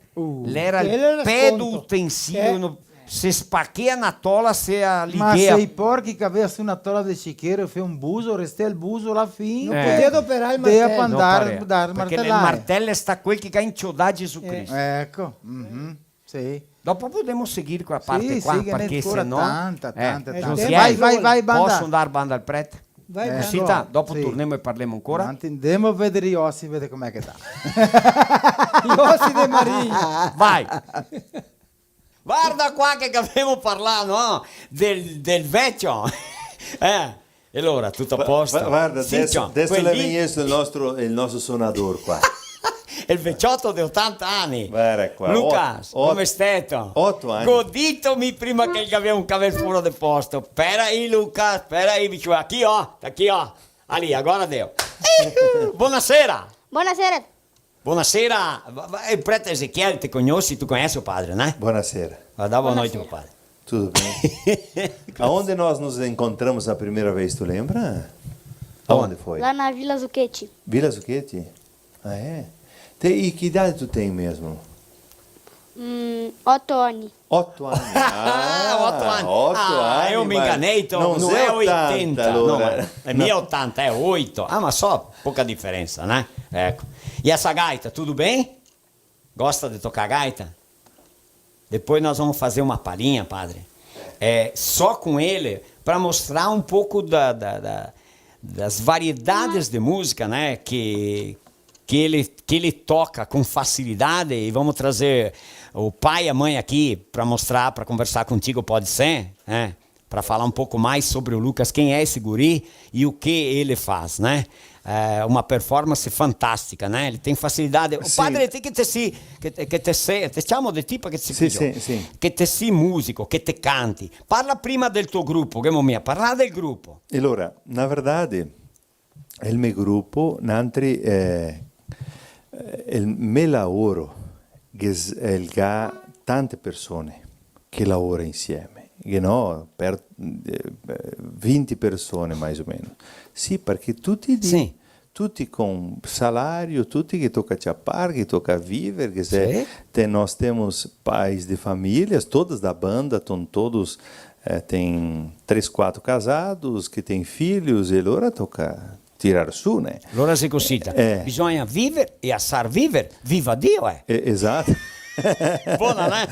l'era el pedo utensilio, no, se spachea na tola, se a ligea. Ma se i porchi che gavea su na tola de sichero, fea un buso, restea el buso là fin. No podea doperar el martel. Dea pa ndar, ndar martelare. No podea, parché el martel sta quel che ga inciodà Gesù Cristo. Eco, mhm, sì. Dopo podemo seguir quela parte qua, sì, parché se no, tanta, eh, tanta, tanta. Vai, vai, vai, banda. Poso ndar banda al prete? Vai, vai. Cosita, dopo tornemo e parlemo ancora. Ndemo a veder i osi, veder come che sta. I osi de Maria. Vai. Varda qua che gavemo parlà, no? Del, del vecio. Eh, e alora, tuto a posto? Va-, varda, sì, deso, deso l'è vegnesto el nostro, el nostro sonador qua. El vecioto de otanta ani. Varda qua. Lucas, ot-, ot-, come steto? Oto ani. Go dito mi prima che el gavea un cavel fora de posto. Spera lì, Lucas, spera lì, mi digo, "Chi ho? Chi ho?" Ah, lì, agora deu. Bonasera. Bonasera. Bonasera. Va, va, el prete Ezequiel, te cognosi, tu cognesi el padre, né? Bonasera. Vai dar boa noite, compadre. Tudo bem? Aonde nós nos encontramos a primeira vez, tu lembra? Aonde foi? Lá na Vila Zucchetti. Vila Zucchetti? Ah, é? Te, e que idade tu tem mesmo? Hum, oto ani. Oto ani. Ah, oto ani. Oto ani, eu me enganei, então não é oitenta, não, é, é mil e oitenta, é oito. Ah, mas só pouca diferença, né? Eco. E essa gaita, tudo bem? Gosta de tocar gaita? Depois nós vamos fazer uma palhinha, padre. É, só com ele, para mostrar um pouco da, da, da, das variedades de música, né? Que, que ele, que ele toca com facilidade. E vamos trazer o pai e a mãe aqui para mostrar, para conversar contigo, pode ser? Né? Para falar um pouco mais sobre o Lucas, quem é esse guri e o que ele faz, né? É uma performance fantástica, né? Ele tem facilidade. O padre tem que te si, que, que te se, te chamo de ti perché te si più giovane. Sì, sì. Che te si musico, che te canti. Parla prima del tuo gruppo, che mo mia, parla del gruppo. E alora, na verdade, el me grupo, nantri, eh, eh, el me laoro, ghe s-, el ga tante persone che laora insieme, che no, per, eh, vinti persone mais o menos. Sì, perché tuti di, tuti con salario, tuti che toca ciapar, che toca viver, che se te, nós temos pais de famílias, todas da banda, estão todos, eh, tem três, quatro casados, que tem filhos, e lora toca tirar su, né? Lora se cosita. Eh. Bisogna viver e asar viver. Viva Dio, eh! Eh, esato. Bona, né?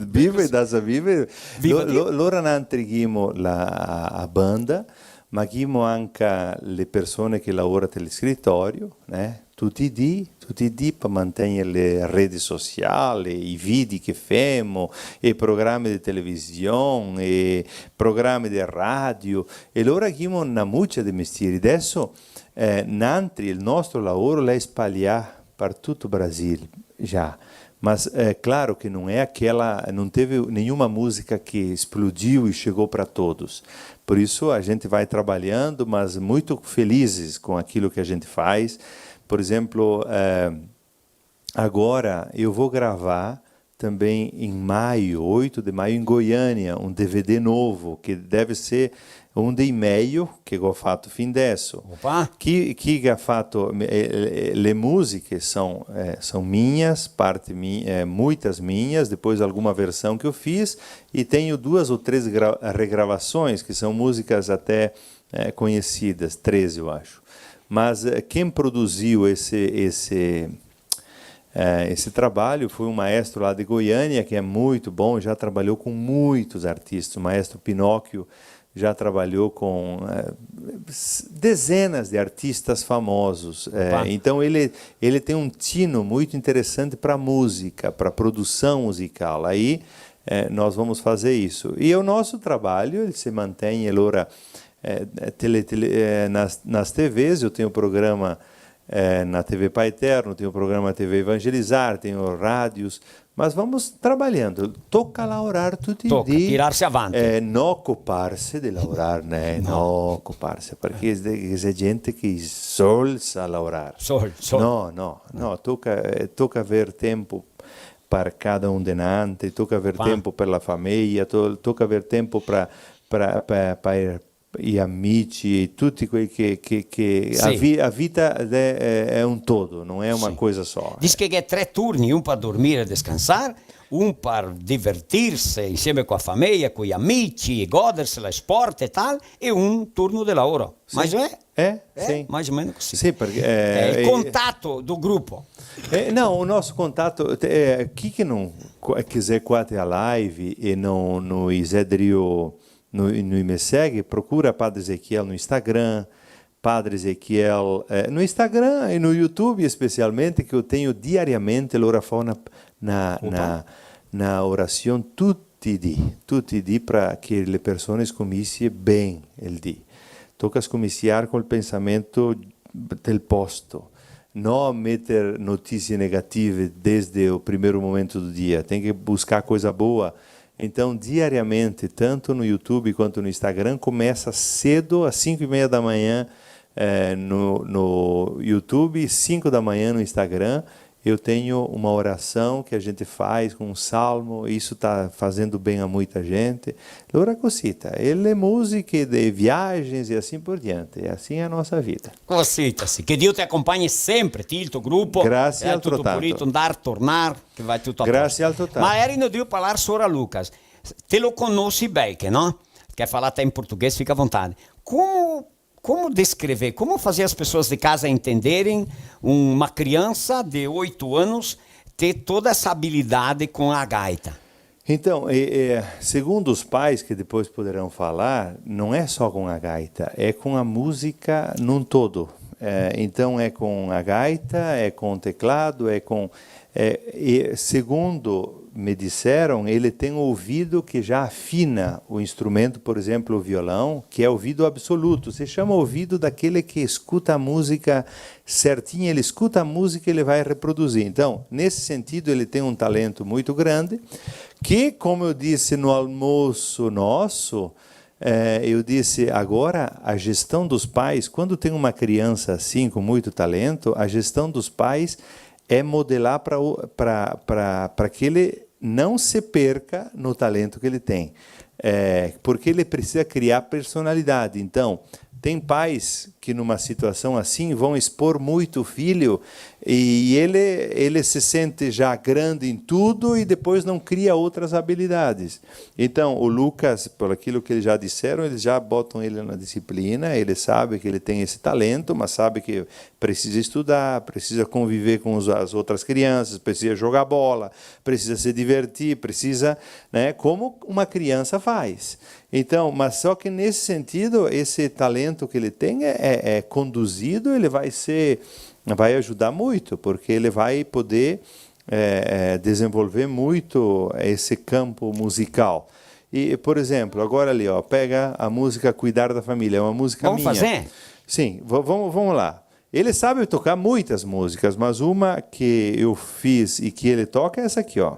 Viver, dasa viver. Viva Dio. Lo-, lo-, lora nantri ghimo la, a, a banda, ma ghimo anca le persone che laora tel scritorio, né? Tuti i dì, tuti i dì pa mantegner le redi sociali, i vidi che femo, e programi de television, e programi de radio, e lora ghimo na mucia de mestieri. Deso, eh, nantri, el nostro laoro l'è spalià par tuto Brasil, já. Mas, é claro que não é aquela, não teve nenhuma música que explodiu e chegou pra todos. Por isso, a gente vai trabalhando, mas muito felizes com aquilo que a gente faz. Por exemplo, é, agora eu vou gravar também em maio, oito de maio, em Goiânia, um D V D novo, que deve ser um dei meio che go fato fin deso. Opa! Chi, chi che ga fato, eh, eh, le musiche son, eh, son minhas, parte mi-, eh, muitas minhas, depois alguma versão que eu fiz, e tenho duas ou três gra-, regravações, que são músicas até, eh, conhecidas, treze, eu acho. Mas, eh, quem produziu esse, esse, eh, esse trabalho foi um maestro lá de Goiânia, que é muito bom, já trabalhou com muitos artistas, o maestro Pinóquio, já trabalhou com, eh, s-, dezenas de artistas famosos. Eh, opa. Então, ele, ele tem um tino muito interessante pra música, pra produção musical. Aí, eh, nós vamos fazer isso. E o nosso trabalho, ele se mantém, ele ora, eh, tele-, tele-, eh, nas, nas T Vs, eu tenho programa, eh, na T V Pai Eterno, tenho programa T V Evangelizar, tenho rádios, mas vamos trabalhando. Toca laorar tuti i dì. Toca tirarse avanti. Eh, no coparse de laorar, né? No. No coparse, parché xe, xe gente che sol sa laorar. Sol, sol. No, no, no, toca, eh, toca aver tempo par cada un de nantri, toca aver tempo par la fameia, to-, toca aver tempo pra, pra, pra, par i amici, e tuti quei che, che, che a vi-, a vita xe, xe, xe un todo, no xe una cosa sola. Sì. Dis che gh'è tre turni, un par dormir e descansar, un par divertirse insieme co a fameia, coi amici, e goderse, el sport e tal, e un turno de laoro. Sì. Ma xe? Eh, sì. Mais o menos così. Sì, parché, eh, el contato do grupo. Eh, no, o nostro contato, eh, chi che no, che xe qua te a live e no, no i xe drio no, no i me segue, procura Padre Ezequiel no Instagram, Padre Ezequiel, eh, no Instagram e no YouTube especialmente, que eu tenho diariamente, lora fo na, na, na, na orasion tuti i dì, tuti i dì pra che le persone scominsie ben el dì. Toca scomisiar col pensamento del posto. No meter notisie negative desde o primeiro momento do dia. Tem que buscar coisa boa. Então, diariamente, tanto no YouTube quanto no Instagram, começa cedo, às cinco e meia da manhã, eh, no, no YouTube, cinco da manhã no Instagram, eu tenho uma oração que a gente faz com um salmo, isso tá fazendo bem a muita gente. Lora cosita, e le musiche de viagens e assim por diante. E assim é a nossa vida. Cosita, sì. Che Dio te acompagni sempre, ti, el to grupo, Grazie e tuto altrettanto. Pulito, andar, tornar, che va tuto a posto. Grazie altrettanto. Ma èrimo drio parlar sora Lucas. Te lo conosi ben, che no? Che fa la te in portoghese, fica à vontade. Como, como descrever, como fazer as pessoas de casa entenderem uma criança de oito anos ter toda essa habilidade com a gaita? Então, é, é, segundo os pais, que depois poderão falar, não é só com a gaita, é com a música num todo. É, então, é com a gaita, é com o teclado, é com, é, e segundo me disseram, ele tem ouvido que já afina o instrumento, por exemplo, o violão, que é ouvido absoluto. Se chama ouvido daquele que escuta a música certinho, ele escuta a música e ele vai reproduzir. Então, nesse sentido, ele tem um talento muito grande, que, como eu disse no almoço nosso, é, eu disse, agora a gestão dos pais, quando tem uma criança assim, com muito talento, a gestão dos pais é modelar para que ele não se perca no talento que ele tem. É, porque ele precisa criar personalidade. Então, tem pais que numa situação assim vão expor muito o filho e ele, ele se sente já grande em tudo e depois não cria outras habilidades. Então, o Lucas, por aquilo que eles já disseram, eles já botam ele na disciplina, ele sabe que ele tem esse talento, mas sabe que precisa estudar, precisa conviver com os, as outras crianças, precisa jogar bola, precisa se divertir, precisa, né, como uma criança faz. Então, mas só que nesse sentido, esse talento que ele tem é, é, é conduzido, ele vai ser, vai ajudar muito, porque ele vai poder é, é, desenvolver muito esse campo musical. E, por exemplo, agora ali, ó, pega a música Cuidar da Família, é uma música minha. Vamos fazer? Sim, v- vamos, vamos lá. Ele sabe tocar muitas músicas, mas uma que eu fiz e que ele toca é essa aqui, ó.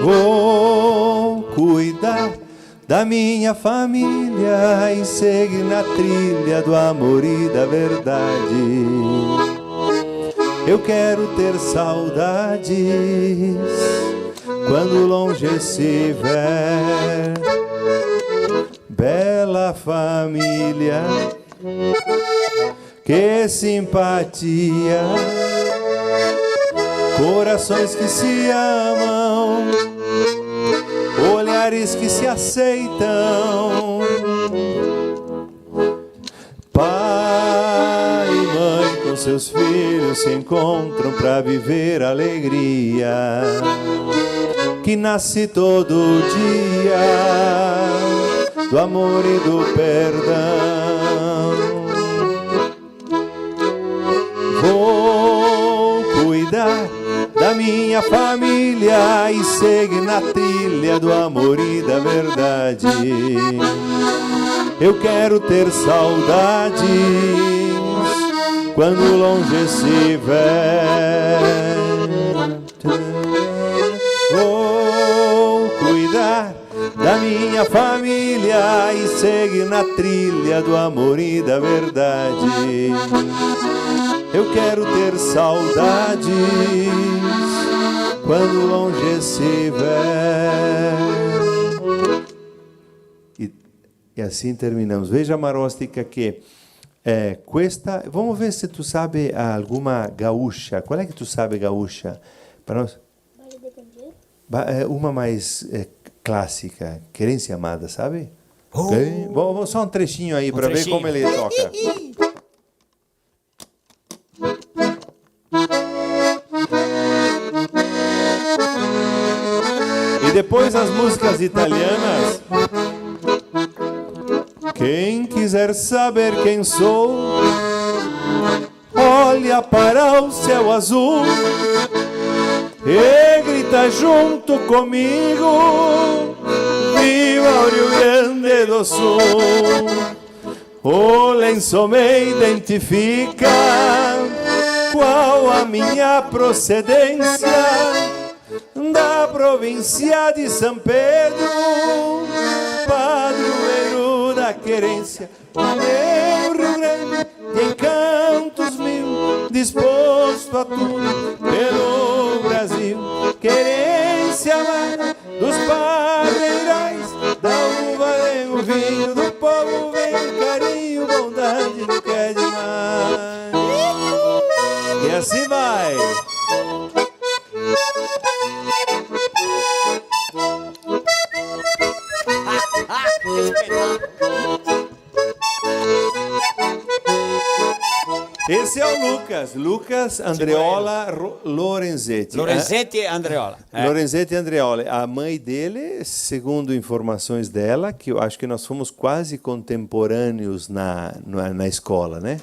Vou cuidar da minha família e seguir na trilha do amor e da verdade. Eu quero ter saudades quando longe estiver. Bela família, que simpatia, corações que se amam, olhares que se aceitam. Pai e mãe com seus filhos se encontram pra viver a alegria que nasce todo dia do amor e do perdão. Vou cuidar da minha família e seguir na trilha do amor e da verdade. Eu quero ter saudades quando longe estiver. Vou cuidar da minha família e seguir na trilha do amor e da verdade. Eu quero ter saudades quando longe estiver. E, e assim terminamos. Veja, Marostica, que é, questa, vamos ver se tu sabe alguma gaúcha. Qual é que tu sabe gaúcha? Para nós. Ba-, é, uma mais, é, clássica, Querência Amada, sabe? Oh! Tem? Vamos, vamos só um trechinho aí pra ver como ele toca. Um trechinho. E depois as músicas italianas. Quem quiser saber quem sou, olha para o céu azul e grita junto comigo: Viva o Rio Grande do Sul! O lenço me identifica, qual a minha procedência, da província de São Pedro, padroeiro A querência do meu Rio Grande, de encantos mil, disposto a tudo pelo Brasil. Querência amada dos padeirais, da uva vem o vinho, do povo vem o carinho, bondade do que é demais. E assim vai. Esse é o Lucas, Lucas Andreola Ro-, Lorenzetti. Lorenzetti Andreola, é. Lorenzetti Andreola. A mãe dele, segundo informações dela, que eu acho que nós fomos quase contemporâneos na, na, na escola, né?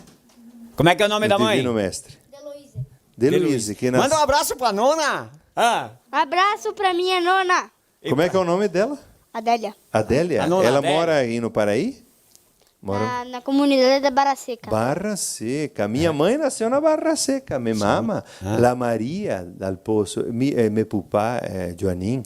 Como é que é o nome da mãe? Divino mestre. Deloise. Deloise, que nas- Manda um abraço pra nona. Ah. Abraço pra minha nona. Como é que é o nome dela? Adélia. Adélia? A nona Ela Adélia. Mora aí no Paraí? Mora Na, na comunidade da Barra Seca. Barra Seca. Minha mãe nasceu na Barra Seca. Minha mama, Ah. La Maria dal Poço. Mi, eh, me pupà, eh, Joanin,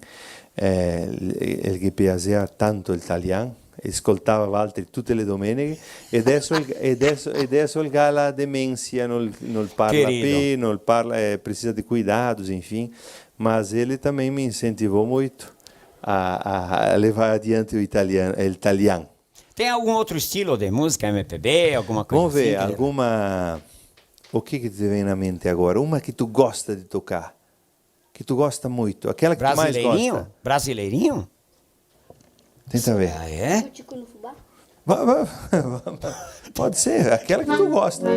eh, el, el ghe piasea tanto el talian. E scoltava valtri tute le domeneghe. E deso el, e deso, e deso el ga la demensia, nol, nol parla Querido. Pì, nol parla, eh, precisa de cuidados, enfim. Mas ele também me incentivou muito a, a, a levar adiante o italiano, el talian. Tem algum outro estilo de música, M P B, alguma coisa Vamos ver, assim que alguma... O que que te vem na mente agora? Uma que tu gosta de tocar? Que tu gosta muito? Aquela que tu mais Brasileirinho? Gosta? Brasileirinho? Tenta ver. Ah, é? Butico no fubá? Va-, va-, va-, pode ser, aquela que tu gosta.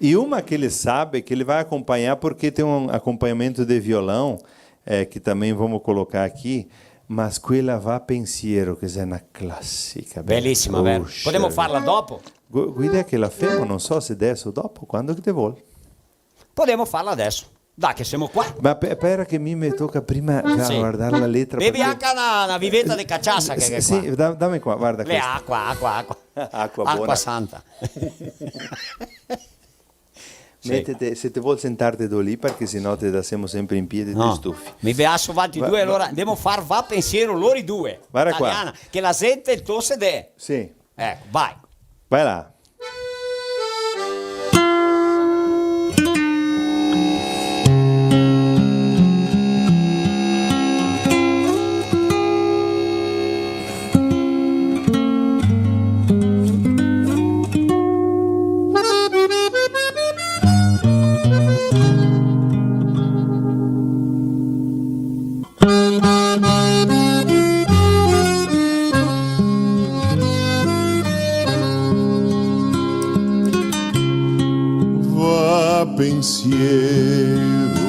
E uma que ele sabe, que ele vai acompanhar, porque tem um acompanhamento de violão, é, que também vamos colocar aqui, mas quela Va pensiero, che xe na classica, beh. Bellissima, vero? Poxa, podemo farla dopo? Gu-, guida che la femo, non so se deso o dopo, quando che te vol. Podemo farla adeso. Dai, che semo qua. Ma pe-, pera che mi me toca prima ga-, Sì. Guardar la letra, Bevi parché anca na, na viveta de cachaça, che, che sì, qua. Sì, da-, dame qua, guarda questa. Acqua, acqua, acqua. Acqua bona. Acqua santa. Sì. Metete, se te vol sentarte do lì, parché se no te da semo sempre in piedi e te stufi. No. Mi beaso vanti due, alora ndemo far Va pensiero lori due. Guarda qua. Taliana, che la sente el to C D. Sì. Eco, vai. Vai là. Va pensiero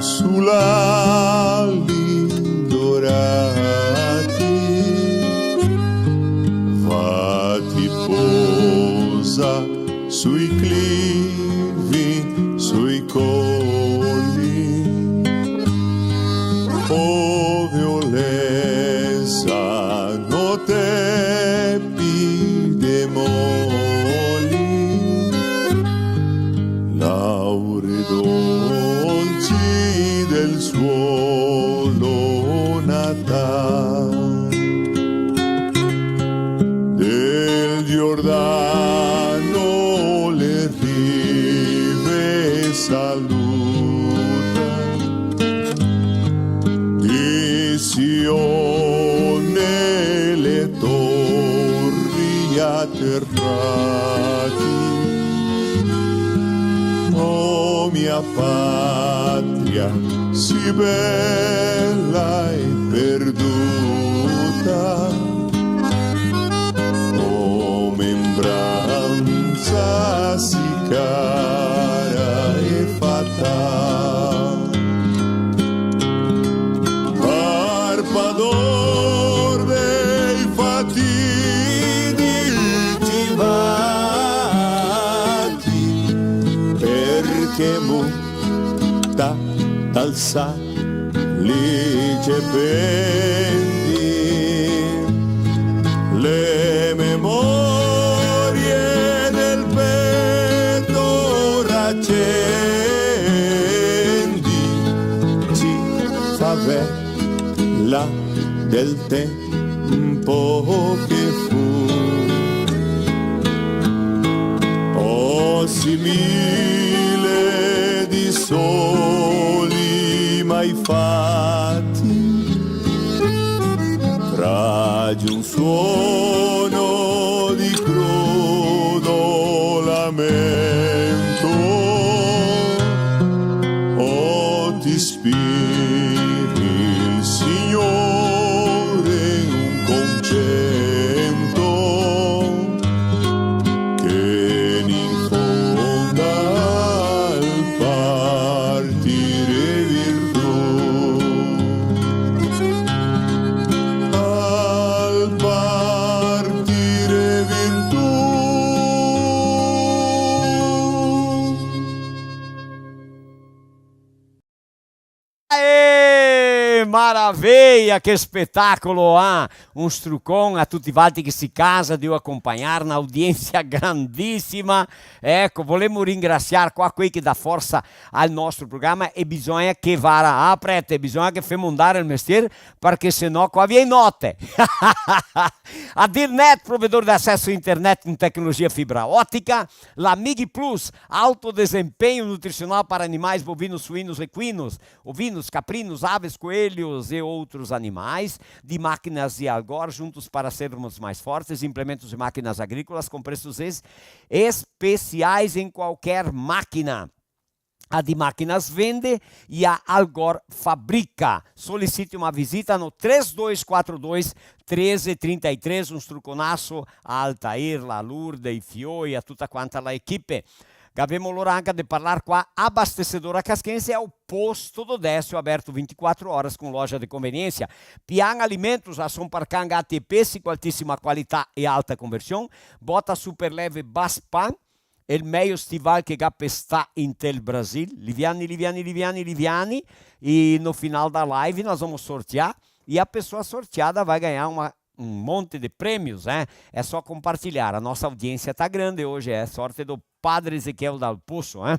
su l'ali dorati, va ti posa sui clivi, sui coli. O violesa, no te pi demoli, laure dolci del suolo natal, del Giordano le rive saluta, di Sione le torri atterrati. O mia patria, sì bella e perduta, o Tali che pendi le memorie del peto racendi, ci fa vela del tempo che fu. O simile di soli mai fatti, tra di un suono di crudo lamento, o ti ispiri, Signore, un concento che ne infonda al partire virtù, al partire virtù. Eh, maraveia, che spetacolo, ah! Un strucon a tuti valtri che sì casa, drio acompagnar na audiensia grandisima. Eco, volemo ringrasiar qua quei che dà forsa al nostro programa e bisogna che vara a prete, bisogna che femo ndar el mestier, parché se no qua vien note. Adirnet, provedor de aceso internet con tecnologia fibra otica, la Mig Plus, alto desempenho nutricional para animais bovinos, suínos, equinos, ovinos, caprinos, aves, coelhos e outros animais, de máquinas e Algor, juntos para sermos mais fortes, implementos e máquinas agrícolas com preços es-, especiais em qualquer máquina. A de máquinas vende e a Algor fabrica. Solicite uma visita no três dois quatro dois, treze trinta e três, un struconaso a Altair, la Lourdes, i fioi, a tuta quanta la equipe. Gavemo l'ora anca de parlar qua, Abastecedora Casquense é o posto do Décio, aberto vinte e quatro horas com loja de conveniência. Pian Alimentos, ração par can, gati e pesi, com altíssima qualità e alta conversión. Bota super leve Baspan, el mejo stival che ga pestà intel Brasil. Liviani, liviani, liviani, liviani. E no final da live nós vamos sortear. E a pessoa sorteada vai ganhar uma um monte de prêmios, né? É só compartilhar. A nossa audiência tá grande hoje, é sorte do Padre Ezequiel Dal Pozzo, né?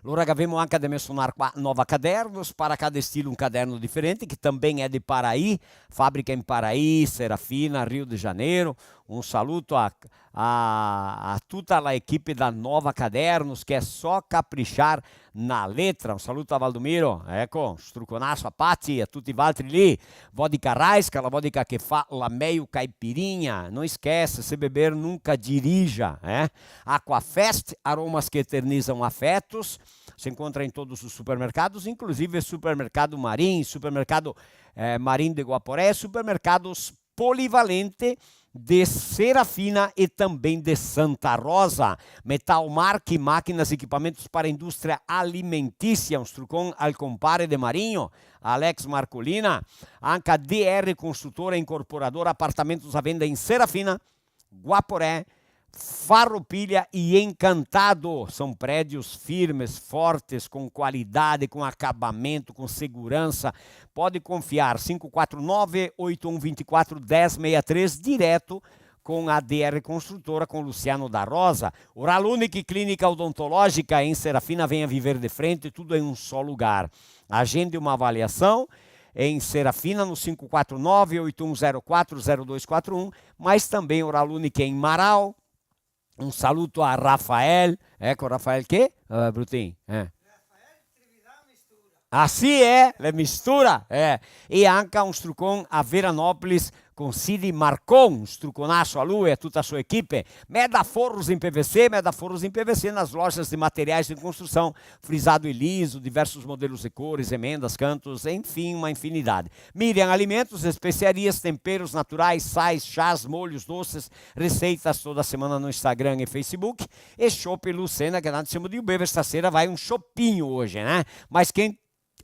Lora gavemo anca de mensionar qua Nova Cadernos, para cada estilo um caderno diferente, que também é de Paraí, fábrica em Paraí, Serafina, Rio de Janeiro. Um saluto a, a, a tuta la equipe da Nova Cadernos, que é só caprichar na letra. Un saluto a Valdomiro, eco, struconaso a Pati, a tuti valtri lì. Vodka Raiska, la vodka che fa la mejo caipirinha. Não esquece, se beber nunca dirija, eh? Aquafest, aromas que eternizam afetos. Se encontra em todos os supermercados, inclusive supermercado Marim, supermercado, eh, Marim de Guaporé, supermercados Polivalente de Serafina e também de Santa Rosa. Metal Mark, máquinas e equipamentos para a indústria alimentícia, un strucon al compare de Marinho, Alex Marcolina. Anca D R Construtora Incorporadora, apartamentos à venda em Serafina, Guaporé, Farroupilha e Encantado. São prédios firmes, fortes, com qualidade, com acabamento, com segurança. Pode confiar, cinco quatro nove, oito um vinte e quatro, dez sessenta e três, direto com a D R Construtora, com Luciano da Rosa. Oral Unique Clínica Odontológica em Serafina, venha viver de frente, tudo em um só lugar. Agende uma avaliação em Serafina no cinco quatro nove, oito um zero quatro, zero dois quatro um, mas também Oral Unique em Marau. Un saluto a Rafael, eco Rafael che? Eh, Brutin, eh. Ah, sì, eh? Le mistura, eh. E anca un strucon a Veranópolis con Cid Marcon, un struconaso a lui e a tuta a sua equipe. Meda Forros em P V C, Meda Forros em P V C nas lojas de materiais de construção, frisado e liso, diversos modelos de cores, emendas, cantos, enfim, uma infinidade. Miriam Alimentos, especiarias, temperos naturais, sais, chás, molhos, doces, receitas toda semana no Instagram e Facebook. E Chopp Lucena, que nós chamamos de beber, stasera vai um chopinho hoje, né? Mas quem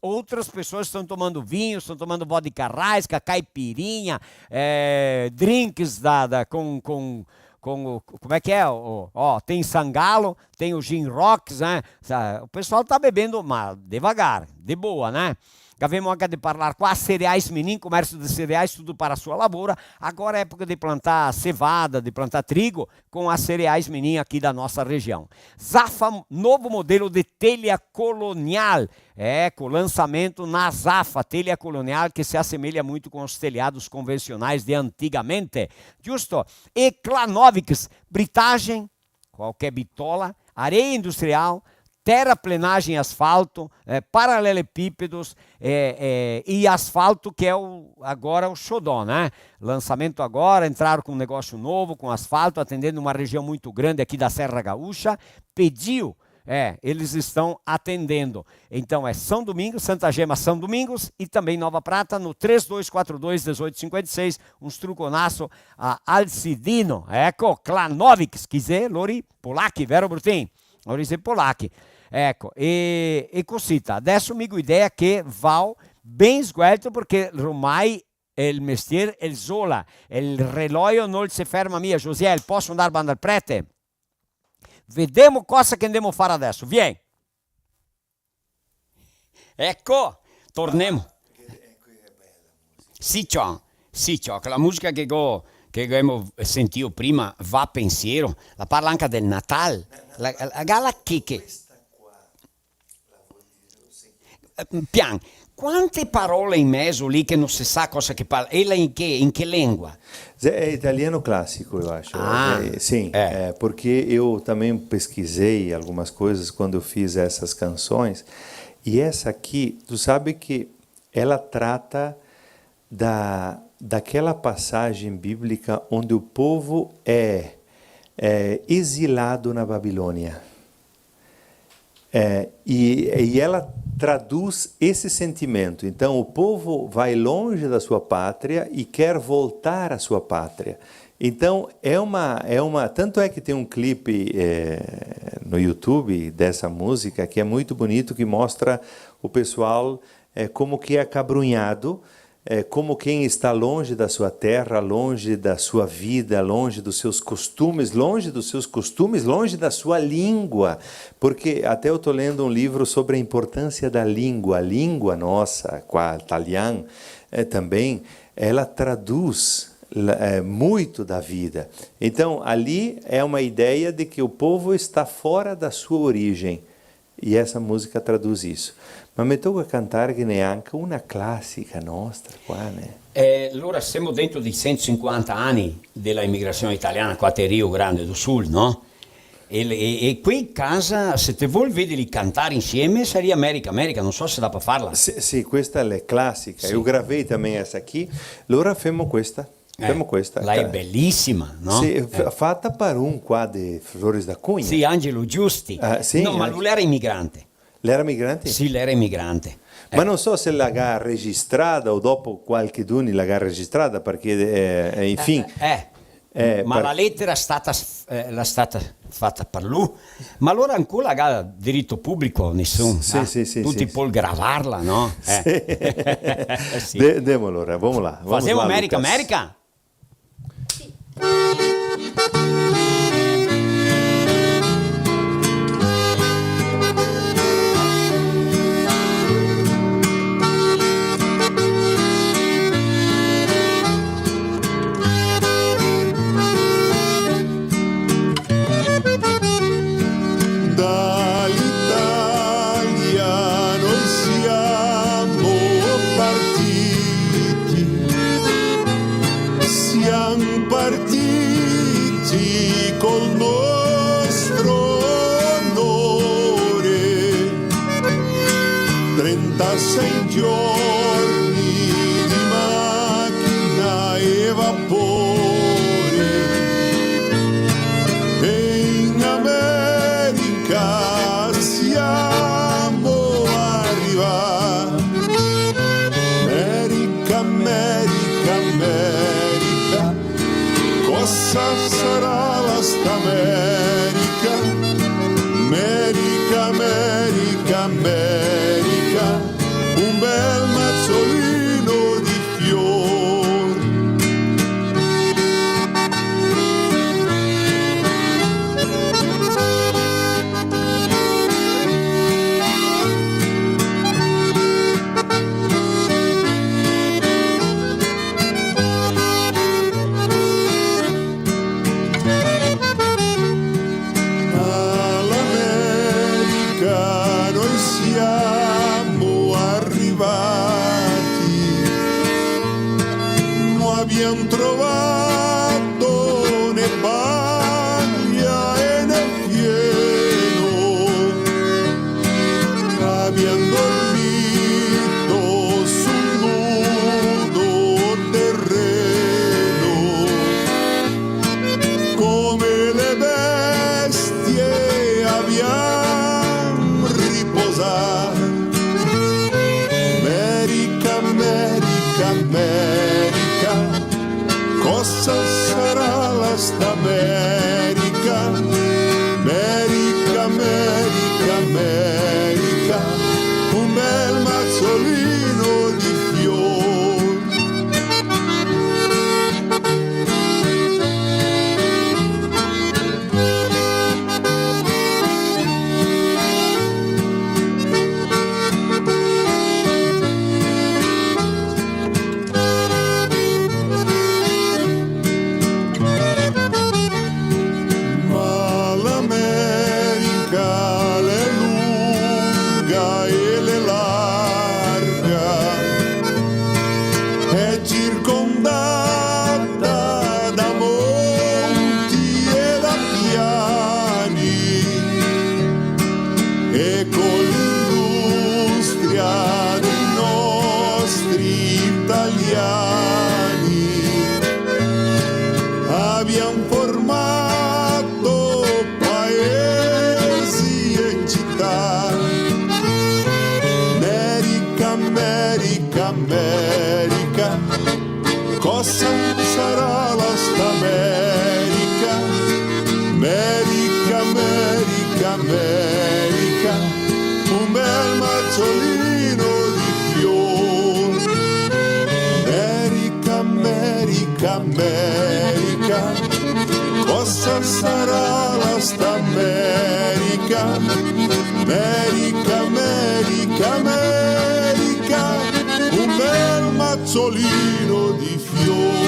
outras pessoas estão tomando vinho, estão tomando vodka Raiska, caipirinha, é, drinks da, da, com, com, com o, como é que é? O, ó, tem Sangalo, tem o Gin Rocks, né? Sa-, o pessoal tá bebendo, mas devagar, de boa, né? Gavemo anca de parlar qua, Cereais Menin, comércio de cereais, tudo para a sua lavoura. Agora é época de plantar cevada, de plantar trigo, com as Cereais Menin aqui da nossa região. Zafa, novo modelo de telha colonial. Eco, lançamento na Zafa, telha colonial que se assemelha muito com os telhados convencionais de antigamente. Giusto? E Clanovix, britagem, qualquer bitola, areia industrial, terraplenagem, asfalto, eh, paralelepípedos, eh, eh, e asfalto, que é o, agora o xodó, né? Lançamento agora, entraram com um negócio novo, com asfalto, atendendo uma região muito grande aqui da Serra Gaúcha. Pediu, é, eles estão atendendo. Então é São Domingos, Santa Gema, São Domingos e também Nova Prata no três dois quatro dois dezoito cinquenta e seis, un struconaso a Alcidino. Eco, Clanovix, chi xe? Lori polachi, vero Brutin? Lori xe polachi. Eco, e, e cosita. Adeso mi go idea che vao ben sguelto parché ormai el mestier el zola, el relojo no se ferma mia. Josiel, poso ndar banda al prete? Vedemo cosa che ndemo far adeso. Vien. Eco, tornemo. Sì, ciò, sì, ciò, quela musica che go, che ghemo sentìo prima, Va pensiero, la parla anca del Natal. La, la, la, la che, che... Eh, pian, quante parole in mezo lì che no se sa cosa che parla? Ela in che, in che lengua? Zé, é italiano clássico, eu acho. Ah, é, sim, é. É, porque eu também pesquisei algumas coisas quando eu fiz essas canções. E essa aqui, tu sabe que ela trata da, daquela passagem bíblica onde o povo é, é exilado na Babilônia. É, e, e ela traduz esse sentimento. Então, o povo vai longe da sua pátria e quer voltar à sua pátria. Então, é uma, é uma, tanto é que tem um clipe, é, no YouTube dessa música que é muito bonito, que mostra o pessoal, é, como que é acabrunhado, é, como quem está longe da sua terra, longe da sua vida, longe dos seus costumes, longe dos seus costumes, longe da sua língua. Porque até eu tô lendo um livro sobre a importância da língua. A língua nossa, qua, talian, é, também, ela traduz, é, muito da vida. Então, ali é uma ideia de que o povo está fora da sua origem. E essa música traduz isso. Ma me toca cantarghene anca una classica nostra qua, né? Eh, alora, semo dentro dei sento e sinquanta ani de la imigrasion italiana qua te Rio Grande do Sul, no? E, e, e qui in casa, se te vol vederli cantar insieme, saria America, America, no so se dà par farla. Sì, sì, questa l'è classica. Sì. Eu gravei também essa aqui. Alora femo questa. Eh, femo questa, la è belisima, no? Sì, f-, eh, fata par un qua de Flores da Cunha. Sì, Angelo Giusti. Eh, sì, no, ma lu l'era imigrante. L'era migrante? Sì, l'era imigrante. Ma no so se la ga registrada o dopo qualcheduni la ga registrada, parché, eh, eh, infin. Eh, eh, ma par- la letera l'è stata s-, eh, l'è stata fata par lu. Ma alora ancora la ga dirito publico, nisun, sì, eh? Sì, sì, tuti sì, pol gravarla, no? Eh. Sì. Sì. De-, demo alora, vamo là, vamo là, Lucas. America, America! Dall'Italia noi siamo partiti, siamo partiti col nostro onore. Trentasei giorni di macchina e vapore. E in America siamo arrivati. America, America, America. Cosa sarà la st'America? America, America, America, un bel mazzolino di fior. Avian trovato ne paglia e ne fieno, avian dormito sul nudo terreno, come le bestie avian riposà. Merica, Merica, Merica, cosa sarà la sta Merica? Merica, Merica, Merica, un bel mazzolino di fior. Ma l'America l'è lunga e l'è larga, è circondata da monti e da piani, e con l'industria dei nostri italiani avian formato paesi e città. Merica, Merica, Merica, cosa sarà la sta Merica? Merica, Merica, Merica, un bel mazzolino di fior. Merica, Merica, Merica, cosa sarà la sta Merica? Merica, Merica, Merica, un bel mazzolino di fior.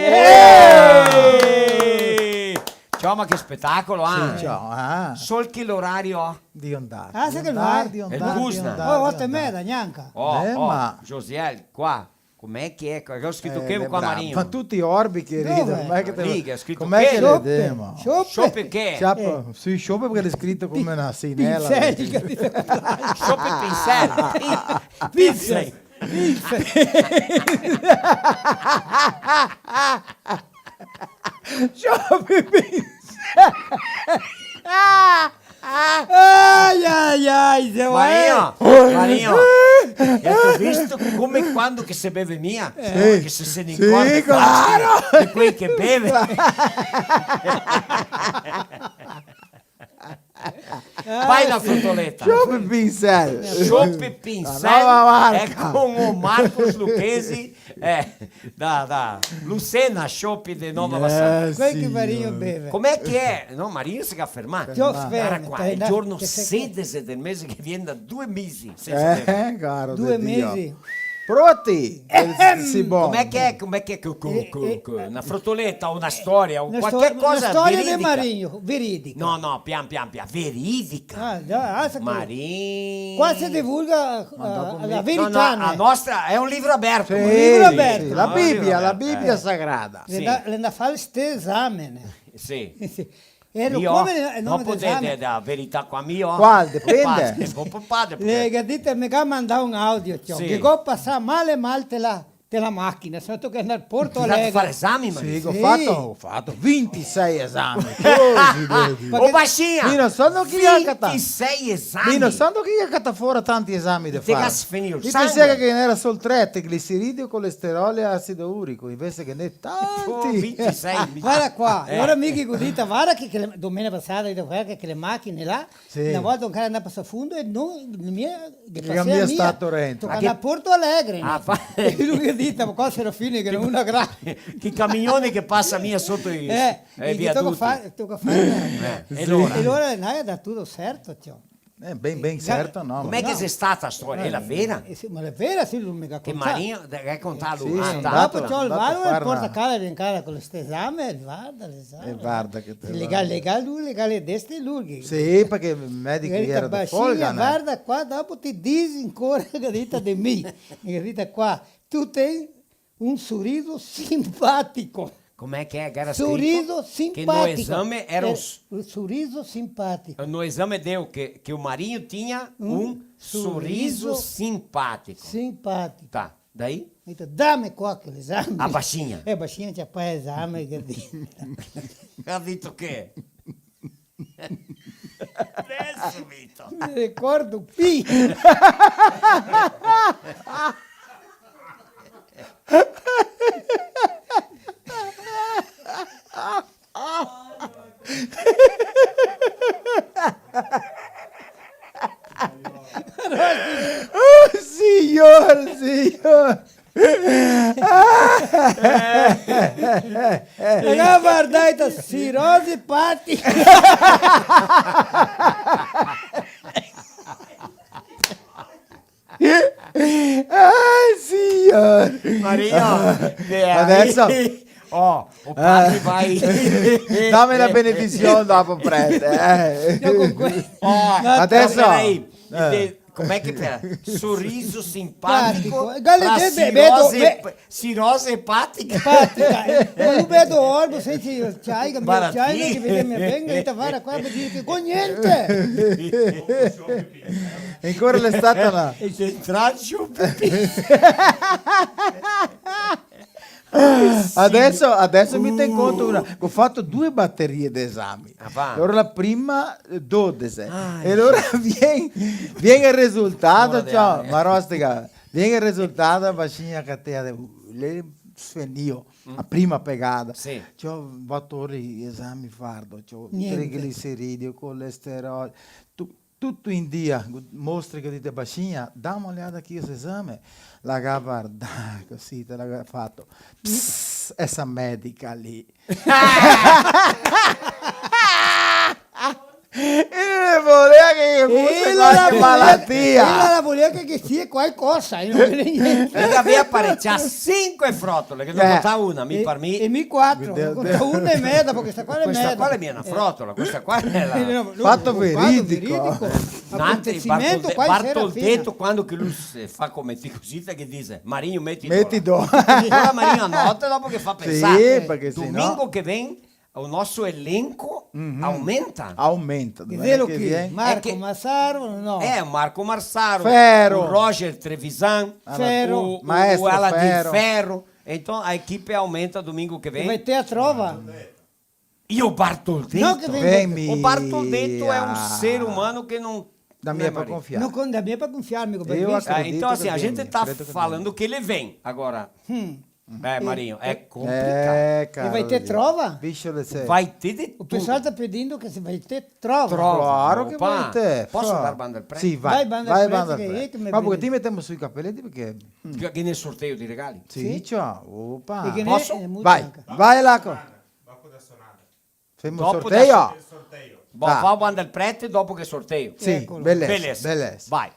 Eh! Ciò, ma che spetacolo, ah! Sì, ciò, ah. Sol che l'orario? Dio ndar, ah, Dio ndar, Dio ndar, Dio ndar. Oh, oto e meda, gnanca. Oh, eh, oh, ma Josiel, qua. Com'è che è? Che ho scritto eh, che qua, Marino? Ma tutti orbi che ridono, ma che te... Lì, che ho scritto com'è che le demo? Scioppo che? Scioppo, sì, scioppo perché l'è scrito come una sinella. Pinsel, capito? Scioppo e pinsel. Pinsel. Pinsel. Scioppo e pinsel. Ai, ai, ai, se Maria, Maria, e tu visto come quando che se beve mia? Sì. Che se, se ne incorge, claro, di quei che beve. Vai na frotoleta. Scioppo e pinsel. Scioppo e pinsel. E con o Marcos Lucchesi. Eh, da, da Lucena, Scioppo de Nova Bassano. Eh, quel che Marino beve. Com'è che è? No, Marino se ga fermà. Era qua, el giorno sedese del mese che vien da due mesi. Eh, caro de Dio. Due mesi. Proti? Sì, bon. Com'è che è? Com'è che è? Co, co, co, co, na frotoleta o na storia o qualche cosa veridica? Na storia de Marino, veridica. No, no, pian, pian, pian. Veridica. Ah, già, ah, Marino. Qua se divulga la verità, no? La nostra è un libro aperto. Sì, un libro aperto. Sì, la Bibbia, la Bibbia sagrada. Sì. L'è da, l'è da far sto esame, né? Sì. Sì. Ero io? Come, no, no, no, de, de, de verità qua mio? Qua, depende. Papà, papà. Le ga dito, me ga mandà un audio, ciò, sì, che go pasà male, mal te la te la machina, se no toca andar a Porto Alegre. Fare esami, ma sì, go fato, go fato vintisei esami. Così, vedi. O Bascia! Mi no so chi ga catà. Vintisei esami. Mi no so chi ga catà fora tanti esami de fare. Te ga finì el sangue. Mi pensavo che ghe n'era sol tre, trigliceridi, colesterolo e acido urico, invese ghe n'è tanti. Oh, vintisei. Varda qua, eh, alora mi che go dito, varda che, che le, domenica pasada, varda che, che le machine là, sì. Na volta un cara andava a Sassuolo e no, mia, che pasea mia, toca andar a Porto Alegre. Ah, fa... E lu che dise, ma qua se la fine che no una gra... Che camioni che pasa mia soto i, eh, i viaduti. Toca far, toca far. Eh, e alora? E alora, no, ga dà tuto serto, ciò. Eh, ben, ben, certo, no, ma... Come che xe stata sta storia? Ela xe vera? Eh, sì, ma l'è vera, sì, lu me ga contà. Che Marinho ga contà lu? Sì, ah, son dopo ndà, ciò, el valo, el porta casa, vien casa co l'estesame, el varda, l'esame. E varda che te... Legal, legal, lu, legal, e deste, lu, che... Sì, parché el medico iera de folga, no? Varda qua, dopo te disi ancora, che dita de mi, che dita qua, tu te un soriso simpatico. Come che xe che iera scrito? Soriso simpatico. Che no esame iera un s-... Eh, un soriso simpatico. No esame deu che, che o Marinho tinha un soriso simpatico. Simpatico. Tá, daí? Então, dame qua che l'esame. A baixinha. Eh, a baixinha ciapa esame, che dita. Ga dito che? Adeso, Vito. Me ricordo pi. Oh, signor, signor. E la varda, dita, sirosi epatica. Ah, signor. Maria, adeso, oh, o padre va. Dame la benedision dopo, prete, eh. Io con que-, oh, adeso, peraí. Eh. Come che fa? Soriso simpatico, simpatico. Gale, pra de, de, sirosi, de, de, sirosi epatica. Epatica. Eh, ma lu beto orbo, senti, ciai, cambia ciai, che vede me ben, e te vara qua, me dise che go gnente. E ancora l'è stata là. E se traccio, Adeso, adeso mi te conto una. Go fato due baterie de esami. Ah, va. Alora la prima, eh, dodese. Ah, e alora vien, vien el risultato, ciò, eh. Marostica, vien el risultato, baixinha catea de, le sfenio, la prima pegada. Sì. Ciò, vato ore i esami fardo, ciò, trigliceridi, colesterol, tu-, tuto in dia, mostre che dite: "Baixinha, dá uma olhada aqui esse exame." La ga vardà cusì, te la ga fato: "Pss, essa medica lì." E no la volea che ghe fuse qualche malatia. Ela la volea che, che sia qualcosa, e no ghe n'è gnente. E gavea parecià sinque frotole, che no contà una, mi par mi. E mi quatro, de-, de-, contà una e meza, parché sta qua l'è meza. Questa qua l'è mia na frotola, questa qua l'è la... No, no, fato veridico. Fato veridico. Acontecimento, Bartolde-, qua in Serafina. Bartoldeto, quando che lu se fa come ti cusì, che dise: "Marinho, meti do." Meti do. Alora Marinho anota, dopo che fa pensar. Sì, parché se no... Domingo che vien, o noso elenco aumenta. Aumenta, domenica che vien. Marco Massaro, no? Eh, Marco Massaro, Ferro. O Roger Trevisan, Ferro. O, o, maestro, o Aladir Ferro. Ferro. Então, a equipe aumenta domingo que vem. E vai ter a trova? E o Bartoldeto? Não, que vem. Vem, o Bartoldeto é um ser humano que não... Dá minha pra confiar. Não, dá minha pra confiar, amigo. Eu acredito que vem, acredito que vem. Ah, então, assim, a gente tá falando que ele vem. Agora, hum. Eh, Marinho, é complicado. É, cara. E vai ter trova? Bicho do céu. Vai ter de tudo. O pessoal tá pedindo que se vai ter trova. Trova. Claro que vai ter. Opa. Posso dar banda al prete? Sì, vai. Vai, banda al prete, che me... Ma parché ti metemo sui capeleti, parché... Che, che nel sorteio di regali? Sì, ciò, opa. Posso? Vai, vai là. Dopo sorteio? Dopo da so-, sorteio. Bo-, va banda al prete dopo che sorteio. Sì, eccolo. Belesa, belesa. Vai.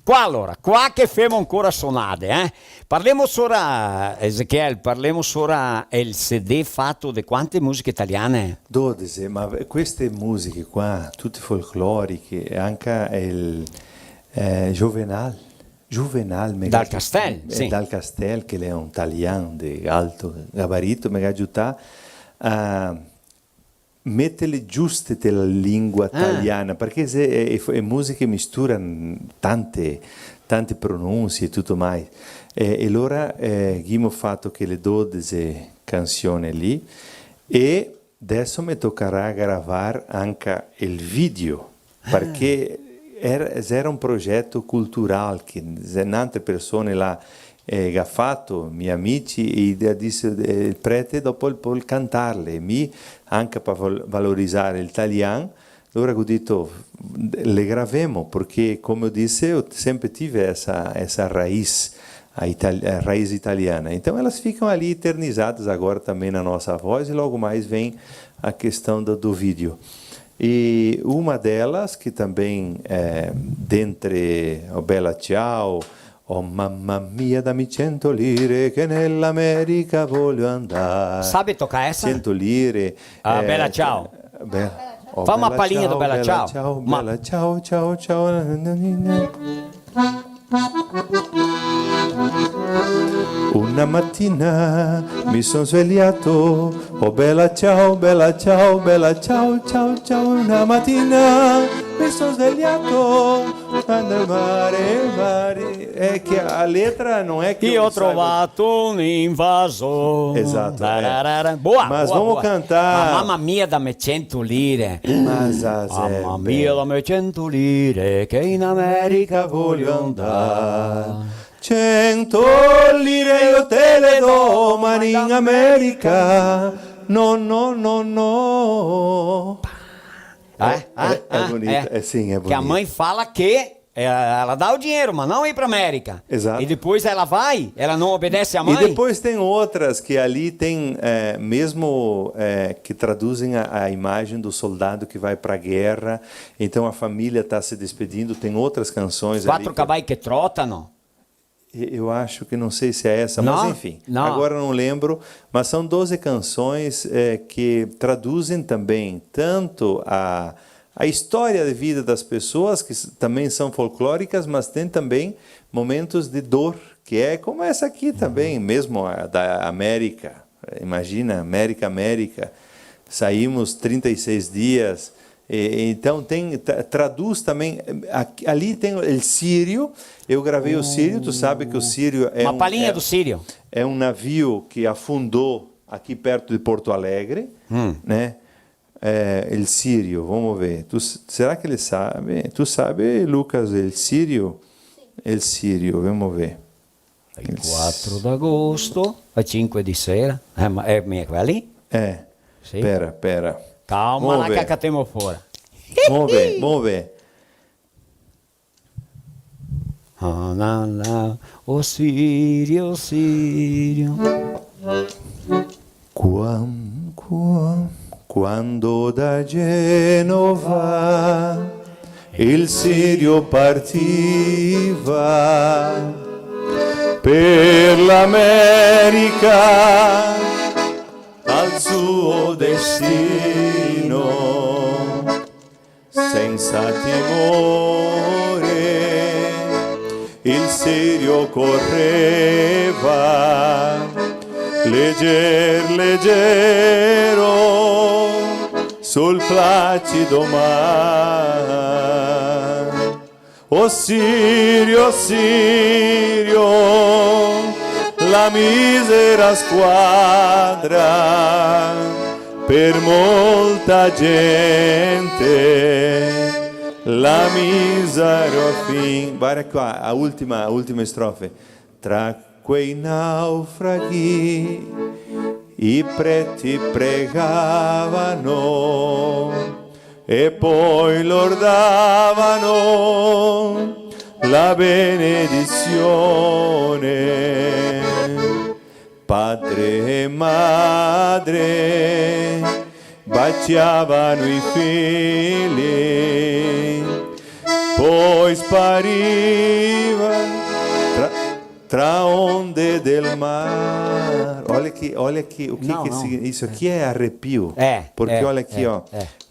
Qua alora, qua che femo ancora sonade, eh? Parlemo sora, Ezequiel, parlemo sora el C D fato de quante musiche italiane? Dodese, ma queste musiche qua, tute folcloriche, e anca el, eh, Juvenal. Juvenal, me ga... Dal Castel, eh, sì. Dal Castel, che l'è un talian de alto gabarito, me ga aiutà a metele giuste te la lingua taliana, parché xe, e, e, e musiche mistura tante, tante pronunsie e tuto mai. E, e alora, eh, ghimo fato chele dodese cansione lì, e deso me tocarà gravar anca el video, parché era, era un progeto cultural che xe n'antre persone là, eh, ga fato, mi amici, e i ga dise, eh, el prete dopo el pol cantarle, e mi anca par val-, valorizar el talian, alora go dito, le gravemo, parché, come go dito, go sempre tivo esa, esa raiz, a ital-, a raiz italiana. Então, elas ficam ali eternizadas agora também na nossa voz, e logo mais vem a questão do, do vídeo. E uma delas, que também é dentre o Bella Ciao, o Mamma mia, dame cento lire che nell'America voglio andare. Sabe tocar essa? Cento lire. Ah, eh, Bella Ciao. Be-, oh, fa uma palhinha do Bella Ciao. Bella Ciao, ma Bella Ciao, ciao, ciao. Una mattina mi son svegliato, oh bella ciao, bella ciao, bella ciao, ciao, ciao. Una mattina mi son svegliato, quando il mare, mare. É que a letra não é que eu saiba. Ho trovato un invaso. Exato, é. Tararara. Boa, boa, boa. Mas vamos cantar. Ma mamma mia, dame cento lire. Mas a Mamma mia, dame cento lire che in America voglio andare. Cento lire io te le do, ma in America no, no, no, no. Eh, eh, é bonito, é, sim, é bonito. Que a mãe fala que ela, ela dá o dinheiro, mas não ir pra América. Exato. E depois ela vai, ela não obedece à mãe. E depois tem outras que ali tem, é, mesmo, é, que traduzem a, a imagem do soldado que vai pra guerra, então a família tá se despedindo, tem outras canções ali. Quatro cavai che trotano. E-, eu acho que, não sei se é essa, mas enfim, não, não. Agora eu não lembro, mas são doze canções, é, que traduzem também tanto a, a história de vida das pessoas, que s-, também são folclóricas, mas tem também momentos de dor, que é como essa aqui também, mesmo a da América. Imagina, América, América, saímos trinta e seis dias. E, então, tem, tra-, traduz também, a-, ali tem o Sírio, eu gravei o Sírio, tu sabe que o Sírio é um, é, é um navio que afundou aqui perto de Porto Alegre, né? É, El Sírio, vamos ver. Tu s-, será que ele sabe? Tu sabe, Lucas, El Sírio? El Sírio, vamos ver. Ai, quatro d'agosto, ai cinque de sera. Eh, ma, eh, mia quela lì? Eh, sì. Pera, pera. Calma, la cacatemo fora. Move, move. Ah, na, na. O Sirio, o Sirio. Quan-, qua-, quando da Genova il Sirio partiva per l'America al suo destino. Senza timore il Sirio correva, leger, legero, sul placido mar. O Sirio, o Sirio, la misera squadra, per molta gente la misero fin. Varda qua, a ultima, a ultima strofe. Tra quei naufraghi i preti pregavano e poi lor davano la benedizione. Padre e madre baciavano i figli, poi spariva tra, tra onde del mar. Olha que, olha que, o que que significa. Isso aqui é arrepio. É, porque olha aqui, ó.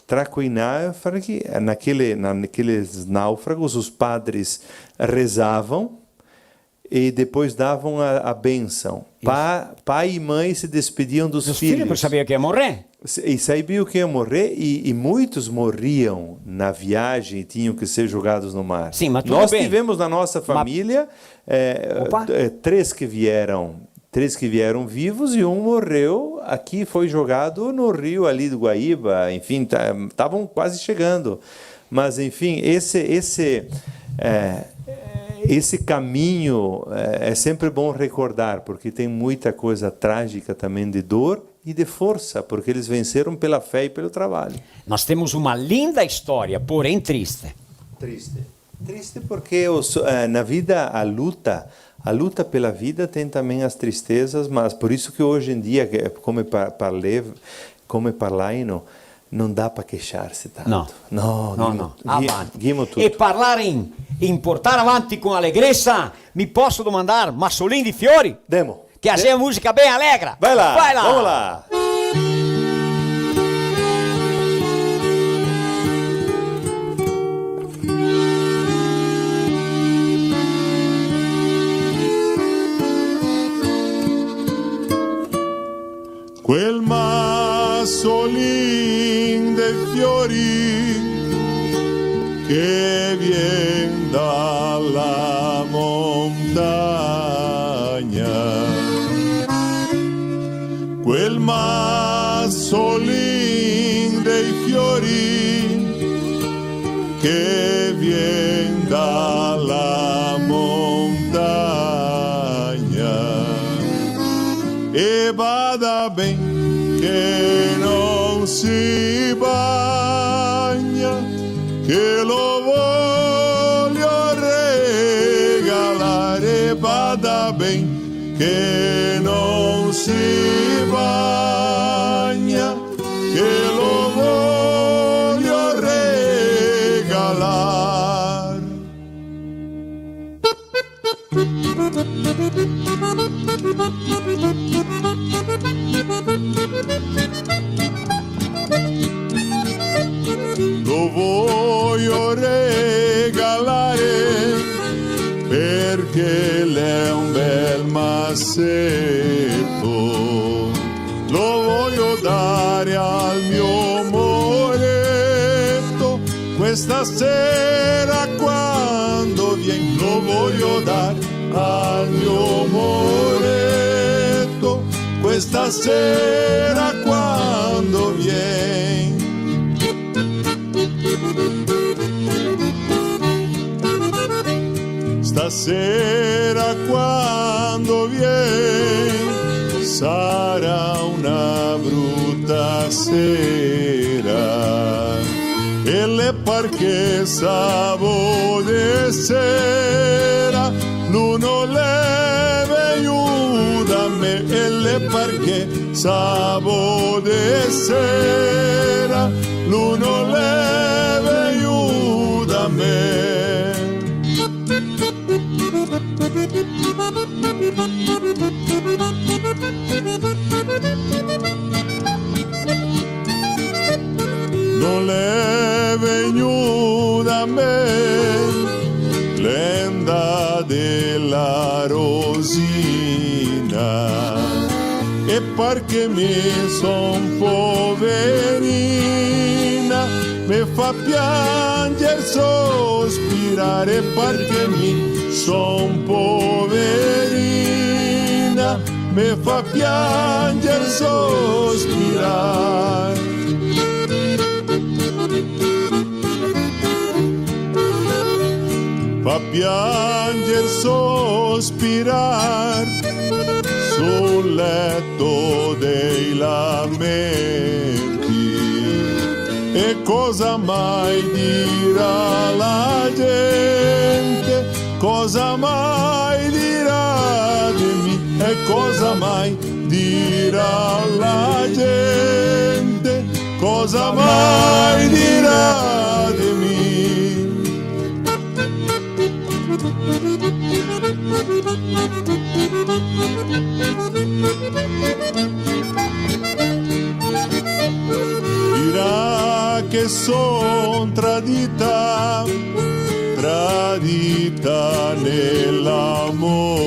Tra quei naufraghi, naquele, na-, naqueles náufragos, os padres rezavam e depois davam a, a bênção. Isso. Pa-, pai e mãe se despediam dos filhos. Dos filhos, porque sabia que ia morrer. Se-, e sabiam que ia morrer, e, e muitos morriam na viagem e tinham que ser jogados no mar. Sim, mas tudo bem. Nós tivemos na nossa família, eh, eh, três que vieram, três que vieram vivos e um morreu aqui, foi jogado no rio ali do Guaíba, enfim, ta-, tavam quase chegando. Mas, enfim, esse, esse, é, esse caminho é, é sempre bom recordar, porque tem muita coisa trágica também de dor e de força, porque eles venceram pela fé e pelo trabalho. Nós temos uma linda história, porém triste. Triste. Triste porque os, eh, na vida a luta, a luta pela vida tem também as tristezas, mas por isso que hoje em dia, que, come pa-, parlé, come parlaino, No dà par queixarse tanto. No. No, no, dimo, no. Avanti. Dimo tuto. E parlar in, in portar avanti con alegresa, mi poso domandar Masolin di Fiori? Demo. Che xe musica ben alegra. Vai là, vai là. Vamo là. Quel masolin de fiori che vien da la montagna. Quel masolin dei fiori che vien da la montagna. E bada ben che no se bagna, che lo voio regalar, e bada ben che no se bagna, che lo voio regalar. Lo voio regalar parché l'è un bel maseto. Lo voio dar al mio moreto, questa sera quando vien. Lo voio dar al mio moreto, questa sera quando vien. Stasera quando vien sarà una bruta sera, e l'è parché sabo de sera lu no l'è vegnù da me, e l'è parché sabo de sera lu no l'è vegnù da me. No l'è vegnù da me, l'è ndà de la Rosina, e parché mi son poverina, me fa pianger, sospirar, e parché mi son poverina, me fa pianger, sospirar. Fa pianger, sospirar sul leto dei lamenti. E cosa mai dirà la gente? Cosa mai dirà de mi? E cosa mai dirà la gente? Cosa mai dirà de mi? Dirà che son tradita, tradita nel amor.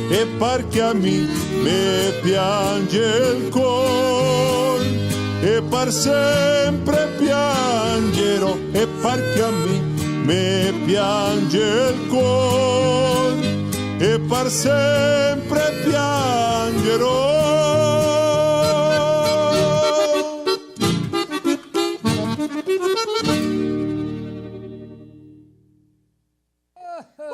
E parché a mi me piange el cor, e par sempre piangerò, e parché a mi me piange el cor, e par sempre piangerò.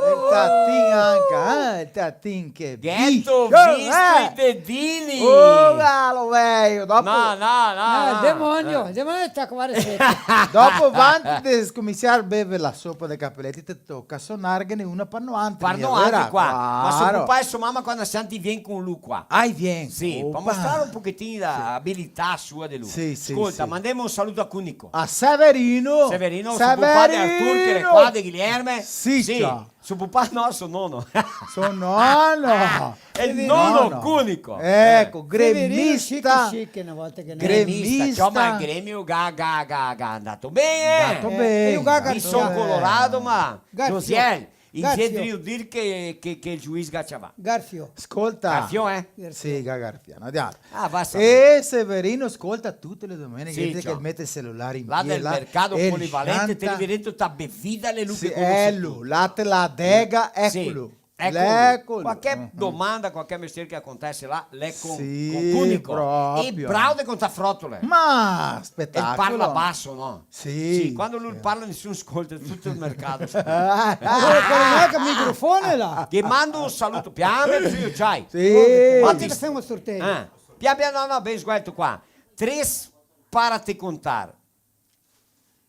El tatin anca, eh? Tin che... Gheto visto, eh, i dedini? Oh, galo, veio, dopo... No, no, no, eh, no. Demonio, eh. Demonio sta qua, riceta. Dopo, vanti de scominsiar a bever la sopa de capeleti, te toca sonarghene una par noantri, par noantri, vera? Qua. Claro. Ma so papà e so mama, quando siam, i vien con lu qua. Ah, i vien. Sì, opa, par mostrar un pochetin la abilità sua de lu. Sì, sì, sì. Scolta, mandemo un saluto a Cunico. A Severino. Severino, so papà de Artur, che l'è qua, de Guilherme. Sì, sì. Ciò. So papà no, so nono. So nono. Ah, el nono Cunico. Eco, gremista. Severino, chic, chic, na volta che... Gremista, gremista. Ciò, ma el gremio ga, ga, ga, ga, ndato ben, eh? Ndato ben. Eh, mi son colorado, ma Josiel, i xe drio dir che, che, che el juiz ga ciavà. Garfio. Scolta. Garfio, eh? Garfio. Sì, ga garfio. Andiamo. Ah, va a saver. E Severino scolta tute le domeneghe, sì, che ciò, el mete el celular in pie, là del mercato polivalente, te rive dentro, ta bevida, l'è lu che conosi tuto. Sì, l'è lu, là te la dega, sì, ecolo. Ecolo. Qualche domanda, qualche mestier che acontese là, l'è con, sì, con Cunico. Proprio. E bravo de contar frotole. Ma, spetacolo. El parla baso, no? Sì, sì, quando lu parla, nesuni scolta, tuto el mercato scolta. Alora, però no xe che microfone là. Che mando un saluto, pian, zio, ciao. Sì. Batis-, che femo sorteio? Eh, pian pian, no, no, ben sguelto qua. Três para te contar.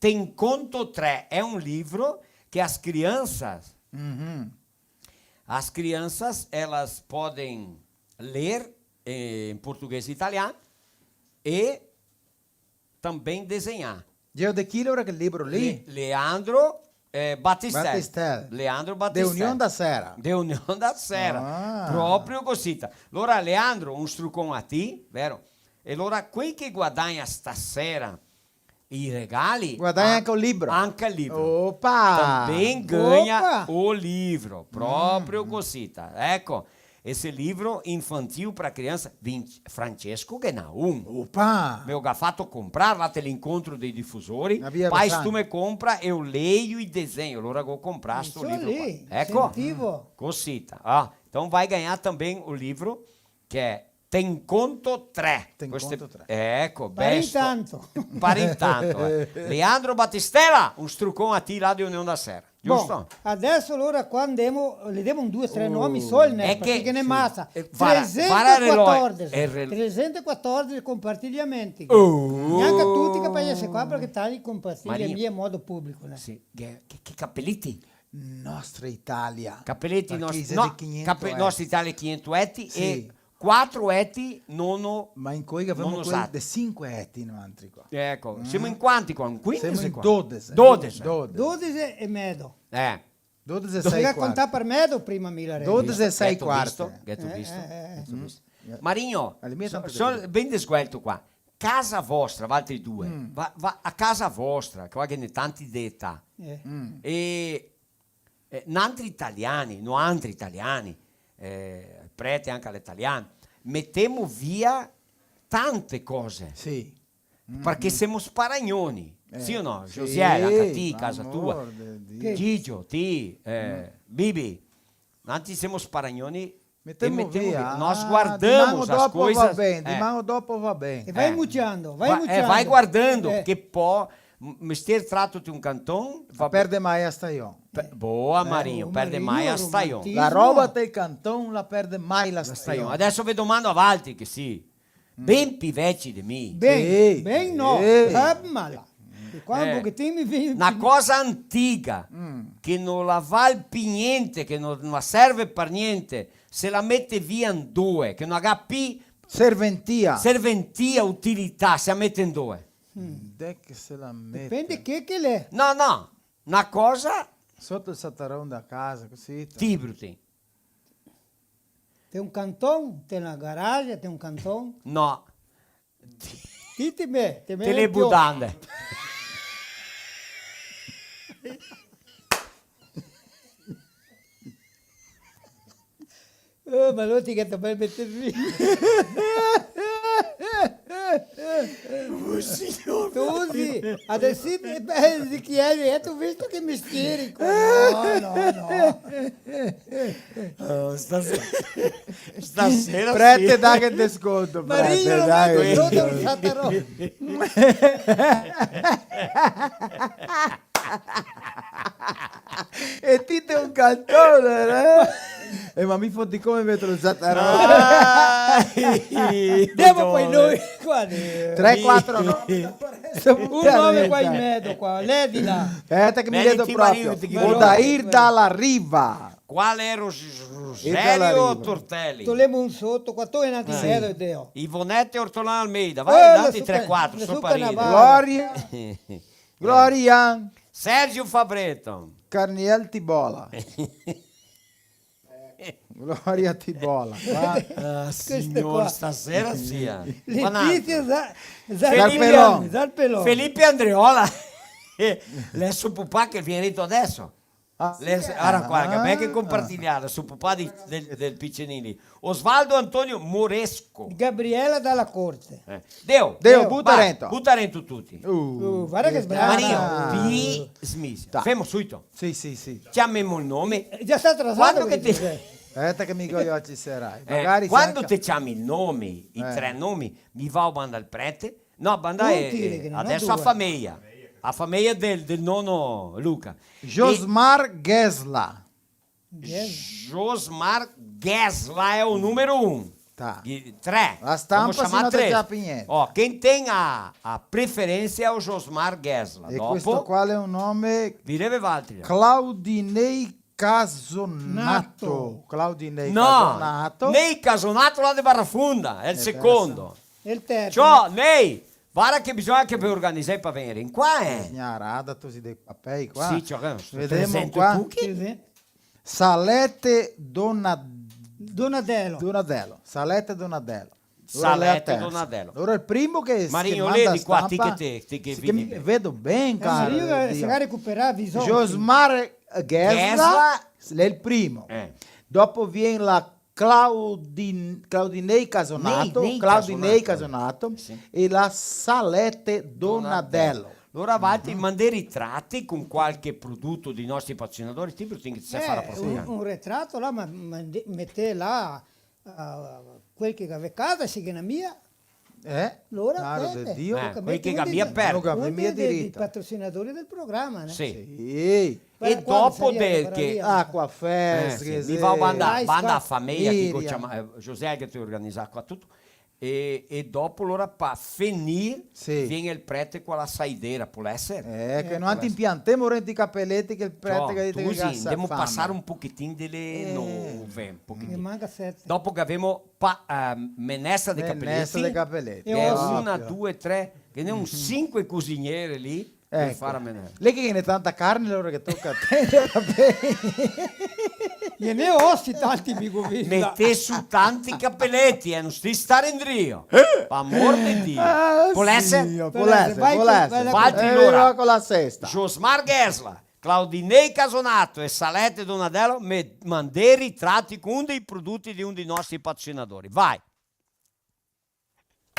Te conto três. É um livro que as crianças, as crianças, elas podem ler, eh, em português e italiano e também desenhar. Geo, de chi l'era quel libro lì? Le-, Leandro, eh, Battistel. Battistel. Leandro Battistel. De União da Serra. De União da Serra. Ah. Proprio cosita. Alora, Leandro, un strucon a ti, vero? E alora, quei che guadagna stasera i regali, guadagna anca el libro. Anca el libro. Opa! Também ganha o livro. Proprio cosita. Eco. Esse livro infantil pra criança, vinte, Francesco Ghenaun. Opa! Me lo ga fato comprar, là te l'incontro dei difusori. Pais, tu me compra, eu leio e desenho. Alora go comprà sto libro qua. Eco. Sentivo. Cosita. Ah, então vai ganhar também o livro, que é Te conto tre. Te conto tre. Eco, besto. Par intanto. Par intanto, eh. Leandro Battistella, un strucon a ti là de Union da Serra. Giusto? Bon, adeso alora qua ndemo, le demo un due, tre nomi sol, né, parché ghe n'è masa. Eh, vara, vara el reloj. Tresentoquatordese, el rel- tresentoquatordese compartiliamenti. Gnanca tuti che par ese qua, parché tanti compartilia mia in modo publico, né? Sì, che, che, che capeleti? Nostra Italia. Capeleti, parché nos-, no, cape-, Nostra Italia quinhentos et e quatro et nono. Ma in coi che avemo quei de cinque et noantri qua. Eco, semo in quanti qua? In quindese qua? Semo in dodese. Dodese. Dodese. Dodese e medo. Eh. Dodese e sei quarti. Bisogna contar par medo prima, mi la regla. Dodese e sei quarti. Gheto visto? Gheto visto? Eh, eh, eh. Gheto visto? Marinho, so-, ben desguelto qua. Casa vostra, valtri due. Va, va a casa vostra, che qua ghe n'è tanti de età. Eh. E Eh, nantri italiani, noantri italiani, eh, el prete anca l'è italian, metemo via tante cose. Sì. Parché semo sparagnoni, sì o no? Sì, Josiel, anca ti, casa tua. Amor de Dio. Gigio, ti, eh, Bibi, nantri semo sparagnoni. Metemo via. Nós guardamos as coisas. Dimano dopo va ben, dimano dopo va ben. E vai muciando, vai muciando. Eh, vai guardando, che po, m-, mestier trato te un canton, va ben. Perde mai a stajon. Pe-, boa, Marinho, perde mai a stajon. La roba te canton la perde mai la stajon. Adeso ve domando a valtri che sì ben pi veci de mi. Ben, ben no, fermala. E qua un pochetin mi vien na cosa antica, che no la val pi gnente, che no, no la serve par gnente, se la mete via ndove, che no la ga pi serventia, serventia, utilità, se la mete ndove? Ndè che se la mete? Depende che che l'è. No, no, na cosa. Soto el sataron da casa, cusì. Ti, Brutin. Te un canton, te na garage, te un canton. No. Ti, ti me, te me... Te le budande. Oh, ma no ti che te fai meter via. Oh, signor. Tu sì, adeso sì, eh, beh, di chi è? Eh, tu visto che mestieri qua? No, no, no. Oh, stasera, stasera sì. Prete, daghe desconto, prete, dai. Maria, Maria, un satarone. E ti te un canton, eh? Eh, ma mi foti come vedo lo zatarone. Ah! Demo poi noi qua. Tre, quatro, no? Un nome qua in mezo, qua. Lè de là. Speta che mi vedo proprio. Odair Dalla Riva. Qual era o Ros-, Roselio Tortelli? Tolemo un soto, qua, to e na di mezo, Deo. Ivonete Ortolano Almeida. Vai, dati tre, quatro, so paride. Gloria. Gloria. Sergio Fabreto. Carniel Tibola. Gloria Tibola, va. Ah, signor, stasera sì, eh. Letizia Za-, Zarpelon. Felipe Andreola. L'è so pupà che vien dito adeso. Ah, sì? L'è, ara qua, che bel che compartiglià, so pupà di, del, del picenin lì. Osvaldo Antonio Moresco. Gabriela Dalla Corte. Eh. Deo. Deo, buta rento. Buta rento tuti. Uh, varda che sbrana. Mario, ti smisi. Femo suito. Sì, sì, sì. Ciamemo el nome. Eh, già sta atrasà. Quando che te, speta che mi go i oci serai. Eh, magari quando te ciami el nome, i tre nomi, mi vao a mandar el prete. No, mandar, eh, adeso a fameia. A fameia del, del nono Luca. Josmar Ghesla. Josmar Ghesla l'è el numero un. Tá. I tre. La stampa, se no te ciapi gnente. Ó, quem tem a, a preferência é o Josmar Ghesla. E dopo, questo qua l'è un nome. Direve valtri. Claudinei Casonato. Nato. Claudinei Casonato. No, Ney Casonato là de Barra Funda, l'è el secondo. El terzo. Ciò, Ney, varda che bisogna che ve organizè par vegner in qua, eh. Gnarada, tu si dei papei qua. Sì, ciò, che vedemo qua. Salete Dona-, Donadelo. Donadelo. Salete Donadelo. Salete Donadelo. Alora el primo che, Marino, che manda ledi qua, ti stampa, che te, ti che sì, che mi vedi. Vedo ben, eh, cara, Dio. Marino che se ga recuperà, bisogna. Josmar Ghesla, Ghesla. L'è el primo. Eh. Dopo vien la Claudin-, Claudinei Casonato, Ney, Ney Claudinei Casonato, Casonato, sì, e la Salete Donadelo. Donadelo. Alora valtri mandè ritrati con qualche prodoto dei nostri patrocinadori, ti, par ti che te sa far la propaganda. Eh, un, un ritrato là, ma, ma de-, mete là, eh, quel che gavè casa, se ghe n'è mia. Eh? Alora, claro, de Dio. Eh, quel che gavè mia, un de, un de, dei patrocinadori del programa, né? Sì. Sì. E dopo del che... Aquafest, eh, sì, che mi vao a mandar, manda a fameia, che go ciamà, eh, José che te organiza qua tuto. E, e dopo, alora, par finir, sì, vien el prete co la saidera, pol eser? Eh, che no anti impiantemo rento i capeleti che el prete che ga dito che ga fame. Ndemo pasar un pochetin de le... Eh. No, un pochetin. Ne manca sete. Dopo che gavemo pa-, eh, menestra de capeleti. Menestra de capeleti. Che xe una, due, tre, che ghe n'è un sinque cusiniere lì. Eco. Par far a menare. Lì che ghe n'è tanta carne, alora che toca a te, va ben. Ghe n'è osi tanti, mi go visto. Mete su tanti capeleti, eh, no sti stare indrio. Eh? Par amor de Dio. Ah, pol eser? Sì, pol eser, pol eser. Valtri, alora. Con la sesta. Josmar Ghesla, Claudinei Casonato e Salete Donadelo, me mandè ritrati con un dei prodoti de un dei nostri patrocinadori. Vai.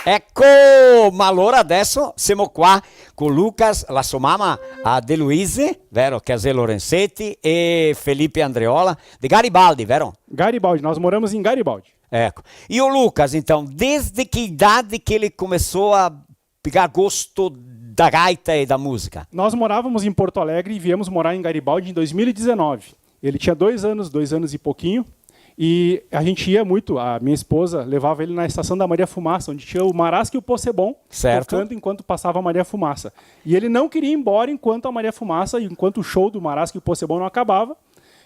Eco, ma alora adeso semo qua co Lucas, la so mama, a De Luise, vero? Che xe Lorenzetti, e Felipe Andreola, de Garibaldi, vero? Garibaldi, nós moramos em Garibaldi. Eco. E o Lucas, então, desde que idade que ele começou a pegar gosto da gaita e da música? Nós morávamos em Porto Alegre e viemos morar em Garibaldi em dois mil e dezenove. Ele tinha dois anos, dois anos e pouquinho, e a gente ia muito, a minha esposa levava ele na estação da Maria Fumaça, onde tinha o Marasca e o Possebon, certo, tocando enquanto passava a Maria Fumaça. E ele não queria ir embora enquanto a Maria Fumaça, enquanto o show do Marasca e o Possebon não acabava.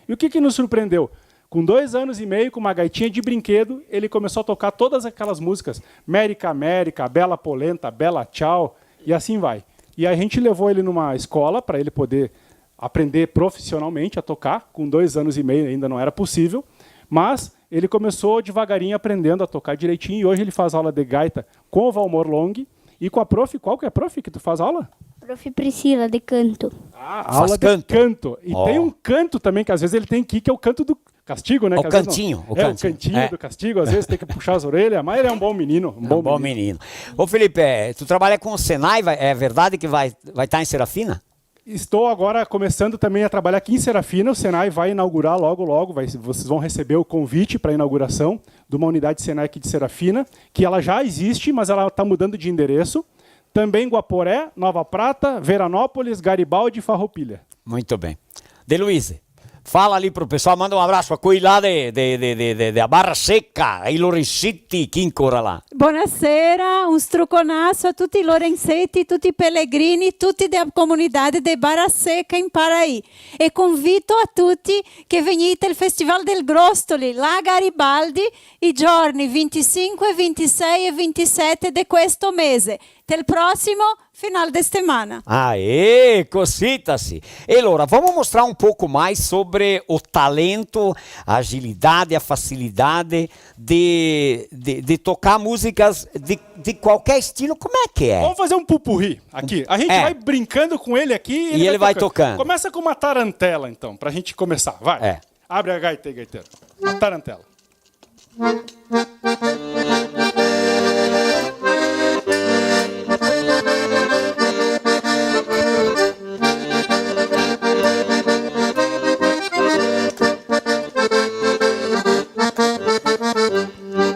E o que que nos surpreendeu? Com dois anos e meio, com uma gaitinha de brinquedo, ele começou a tocar todas aquelas músicas, Mérica Mérica, Bela Polenta, Bela Tchau, e assim vai. E a gente levou ele numa escola para ele poder aprender profissionalmente a tocar. Com dois anos e meio ainda não era possível, mas ele começou devagarinho aprendendo a tocar direitinho e hoje ele faz aula de gaita com o Valmor Long e com a prof, qual que é a prof que tu faz aula? Prof Priscila, de canto. Ah, aula de canto. E tem um canto também que às vezes ele tem que ir, que é o canto do castigo, né? O cantinho, o cantinho do castigo, às vezes tem que puxar as orelhas, mas ele é um bom menino, um bom menino. Ô, Felipe, é, tu trabalha com o Senai, vai, é verdade que vai, vai estar em Serafina? Estou agora começando também a trabalhar aqui em Serafina. O Senai vai inaugurar logo, logo. Vai, vocês vão receber o convite para a inauguração de uma unidade Senai aqui de Serafina, que ela já existe, mas ela tá mudando de endereço. Também Guaporé, Nova Prata, Veranópolis, Garibaldi e Farroupilha. Muito bem. De Luise, Fala lì pro pessoal, manda un abraso a quei là de, de, de, de, de, de a Barra Seca, i Lorenzeti, chi ancora là? Bonasera, un struconaso a tuti i Lorenzeti, tuti i pelegrini, tuti de a comunidade de Barra Seca in Paraí. E convito a tuti che vegnite al Festival del Grostoli, là a Garibaldi, i giorni vintisinque, vintisei e vintisete de questo mese. Tel prosimo final de stemana. Ah, é, cosita sì. E alora, vamos mostrar um pouco mais sobre o talento, a agilidade, a facilidade de, de, de tocar músicas de, de qualquer estilo. Como é que é? Vamos fazer um pupurri aqui. A gente vai brincando com ele aqui e ele vai tocando. Começa com uma tarantela, então, pra gente começar. Vai. É. Abre a gaita aí, gaiteiro. A tarantela.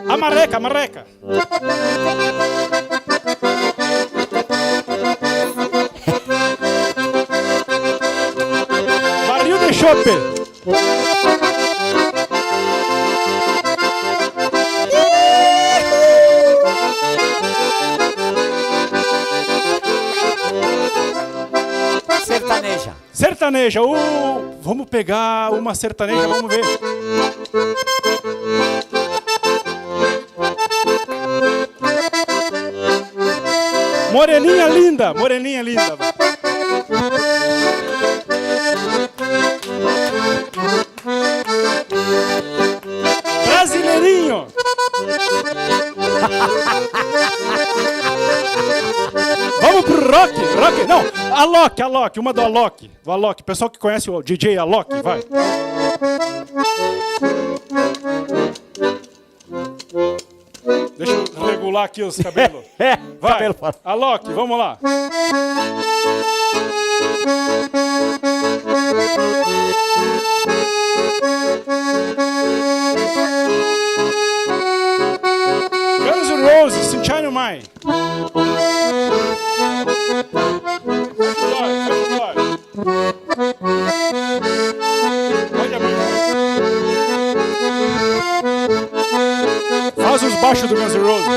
A marreca, a marreca. Barril de chope. Sertaneja. Sertaneja. Uh, vamos pegar uma sertaneja, vamos ver. Moreninha linda, moreninha linda. Brasileirinho. Vamos pro rock, rock. Não, Alok, Alok, uma do Alok, do Alok. Pessoal que conhece o D J Alok, vai. Deixa eu regular aqui os cabelos. É, vai, cabelo fora. Alok, vamos lá. Guns N' Roses, Sunshine On My. Vai, vai, vai. Pode abrir. Faz os baixos do Guns N' Roses.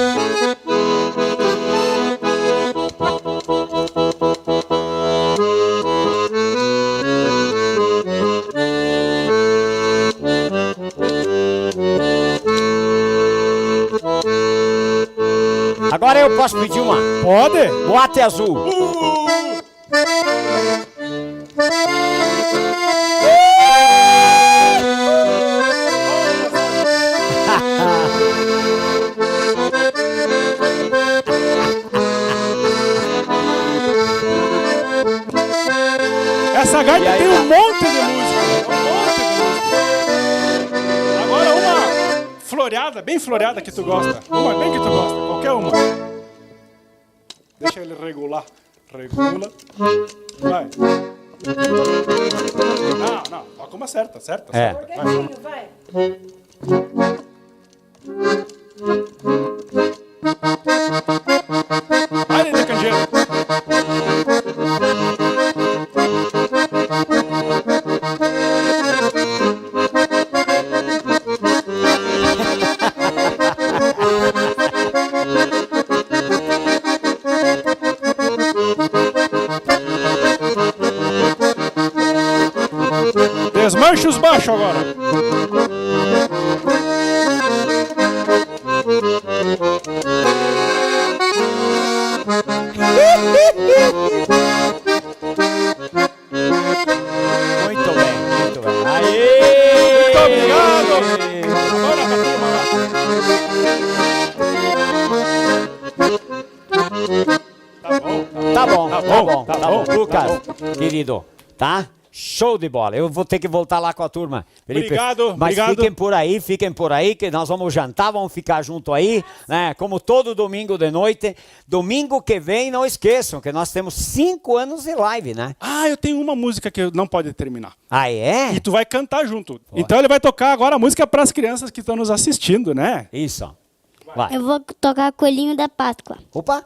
Agora eu posso pedir uma? Pode. Boate Azul. Uh! Essa gaita tem um monte de música. Um monte de música. Agora uma floreada, bem floreada que tu gosta. Uma bem que tu gosta, qualquer uma. Deixa ele regular. Regula. Vai. Não, não. Toca uma certa, certa, é, certa. Vai. Vai, Lili Canjelo. Desmancha os baixos agora. Muito bem, muito bem. Aê! Muito obrigado! Agora pra cima, vai. Tá bom, tá bom, tá bom, tá bom, tá bom. Lucas, querido, tá? Show de bola. Eu vou ter que voltar lá com a turma. Felipe, obrigado, mas obrigado. Fiquem por aí, fiquem por aí, que nós vamos jantar, vamos ficar junto aí, né? Como todo domingo de noite. Domingo que vem, não esqueçam que nós temos cinco anos de live, né? Ah, eu tenho uma música que não pode terminar. Ah, é? E tu vai cantar junto. Ó. Então ele vai tocar agora a música pras crianças que estão nos assistindo, né? Isso. Vai. Eu vou tocar Coelhinho da Páscoa. Opa!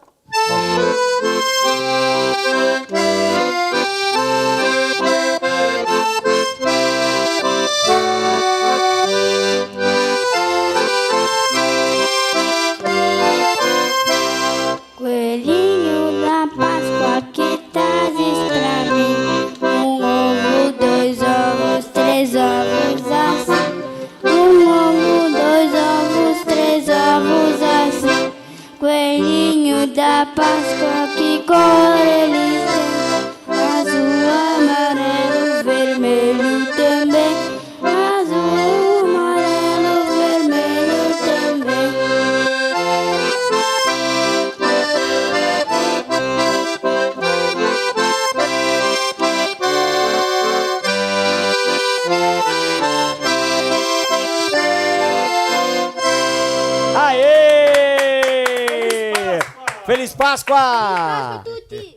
Feliz Pasqua! Feliz Pasqua a tuti!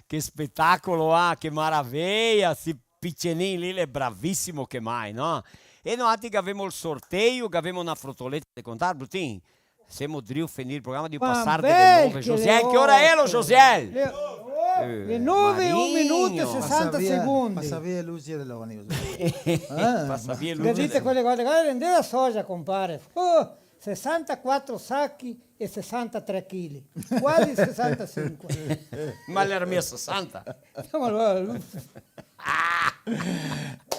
Che spetacolo, ah, che maraveia, sti picenin lì, l'è bravisimo che mai, no? E noantri che gavemo el sorteio, che gavemo na frotoleta de contar, Brutin? Semo drio finir el programa, drio pasar de le nove, Josiel. Che ora xe, Josiel? Le, eh, le nove e un minuto e sesanta secondi. Pasa via, pasa via le luci de l'onibus. Eh, pasa via le luci de l'onibus. Che dite quele cose, guarda, rende la soja, compare. Oh, sesantaquatro sachi e sesantatré chili. Quasi sesantasinque. Ma l'era mia sesanta. No, ma alora, lu-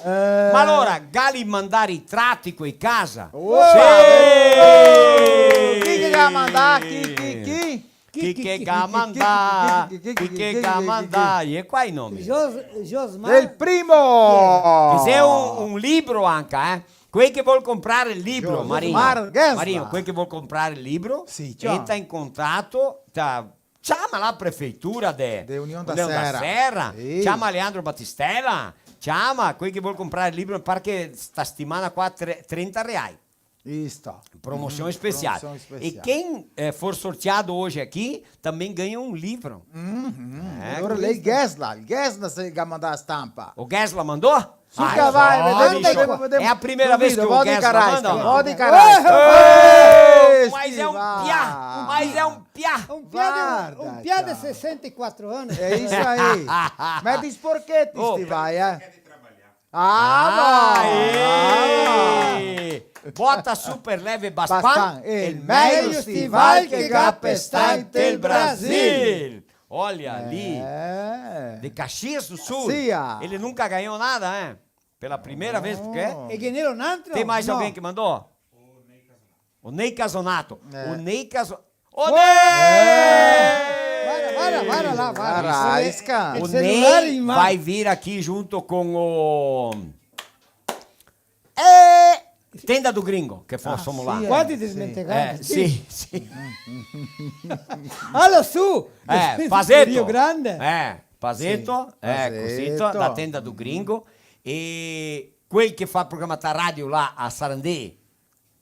Eh. Ma alora, gali mandà i trati quei casa? Opa! Sì! Chi che ga mandà? Chi, chi, chi? Chi che ga mandà? Chi che ga mandà? E qua i nomi? Jos-, Josmar. Del primo! Che xe un, un libro anca, eh? Quei che vol comprar el libro, Josmar Marinho. Gesla. Marinho, quei che vol comprar el libro, sì, ciò, entra in contato, ta-, Ciama la prefeitura de, de União da Serra. União da Serra. Sì. Ciama Leandro Batistella. Ciama quei che vol comprar el libro, parché sta setimana qua tre-, trenta reai. Isto. Promosion special. Promosion special. E quem, eh, for sorteado hoje aqui, também ganha um livro. Mhm. Eh, alora questo. Lei Gesla, el Gesla se ga mandà a stampa. O Gesla mandou? Sì, ah, che vai, vedemo, vedemo, vedemo. Xe la prima volta che o Gesla manda, no? Vodi, carai, vodi, carai. Eh, eh, ma xe un pià, ma xe un pià. Un pià de, un pià de sesantaquatro ani. Xe iso aí. Ma te sporcheti sti vai, eh. Ah, no, eh. Bota super leve Baspan, Baspan, el mejo stival che ga pestà inte el Brasil. Olha ali. Eh. De Caxias do Sul. Sì, ah. Ele nunca ganhou nada, eh? Pela primeira vez, porque... E ghe n'era un altro? Tem mais alguém que mandou? O Ney Casonato. Eh. O Ney Caso-, o Ney! Varda, varda, varda là, varda. Varda, isca. O Ney vai vir aqui junto com o Eh, Tenda do Gringo, che fo-, ah, sommo là. Sì, eh. Quasi desmentegà. Eh, sì, sì. Alora su! Eh, Pazeto. Rio Grande. Eh, Pazeto, sì, eh, Pazeto. Cosita, la Tenda do Gringo. E quel che fa el programa ta radio là a Sarandê.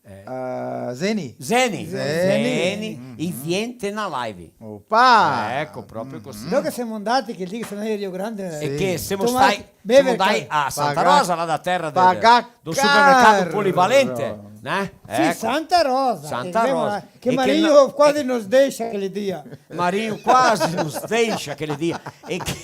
Eh. Eh, Zeni. Zeni. Zeni. Zeni. Mm-hmm. I vien te na live. Opa! Eco, proprio cosita. Noi che semo ndati, che lì che semo ndai a Rio Grande, eh. E che semo stai, semo ndai a Santa Rosa, là da tera de, de, do supermercado Polivalente, né? Sì, eco. Santa Rosa, Santa Rosa. Che Marinho quasi nos deixa quel dì. Marinho quasi nos deixa quel dì. E che,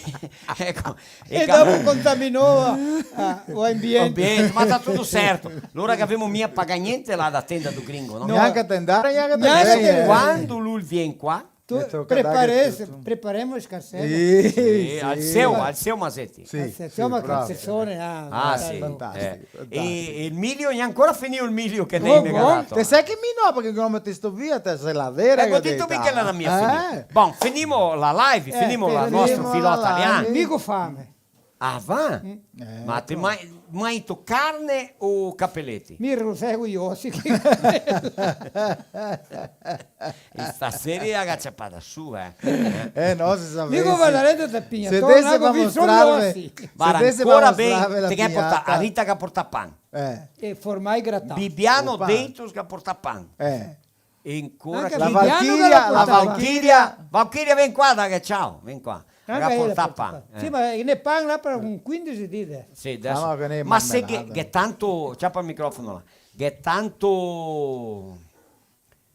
eco, e dopo contaminou, ah, o ambiente. Ambiente, ma tá tudo certo. Lora che gavemo mia pagà gnente là da Tenda do Gringo, no? Gnanca te ndar, gnanca te vegner. Deso, quando lu vien qua, Tu, prepare-, preparemo le scarsele. Sì, sì, al seu, al seu Masetti. Sì, al seu, sì, bravo. Persone, ah, sì. Fantastico, eh, fantastico. E, e el milio, no ancora finìo el milio che Ney me ga dato. Te sa che mi no, parché come te sto via, te sa la vera. Eco, dito mi che la mia finìa. Bon, finimo la live, finimo la nostra filò taliana. Mi go fame. Ah, va? Mm. Ma te ma-, magni carne o capeleti? Mi rosego i osi. E stasera la ga ciapada su, eh. Eh, no, se savese. Digo, varda, rende da pigna. Se dese pa mostrarve, se dese pa mostrarve la pignata. Varda, ancora ben, te che porta, a Rita che porta pan. Eh. E formai gratà. Bibiano Deitos che porta pan. Eh. E ancora anca chi? La Valchiria, la Valchiria. Valchiria, vien qua, dai, ciao, vien qua. Anca ela porta pan. Sì, ma ghe n'è pan là par un quindese dì. Sì, deso. Ah, no, ghe n'è marmelada. Ma se ghe, ghe tanto, ciapa el microfono là. Ghe tanto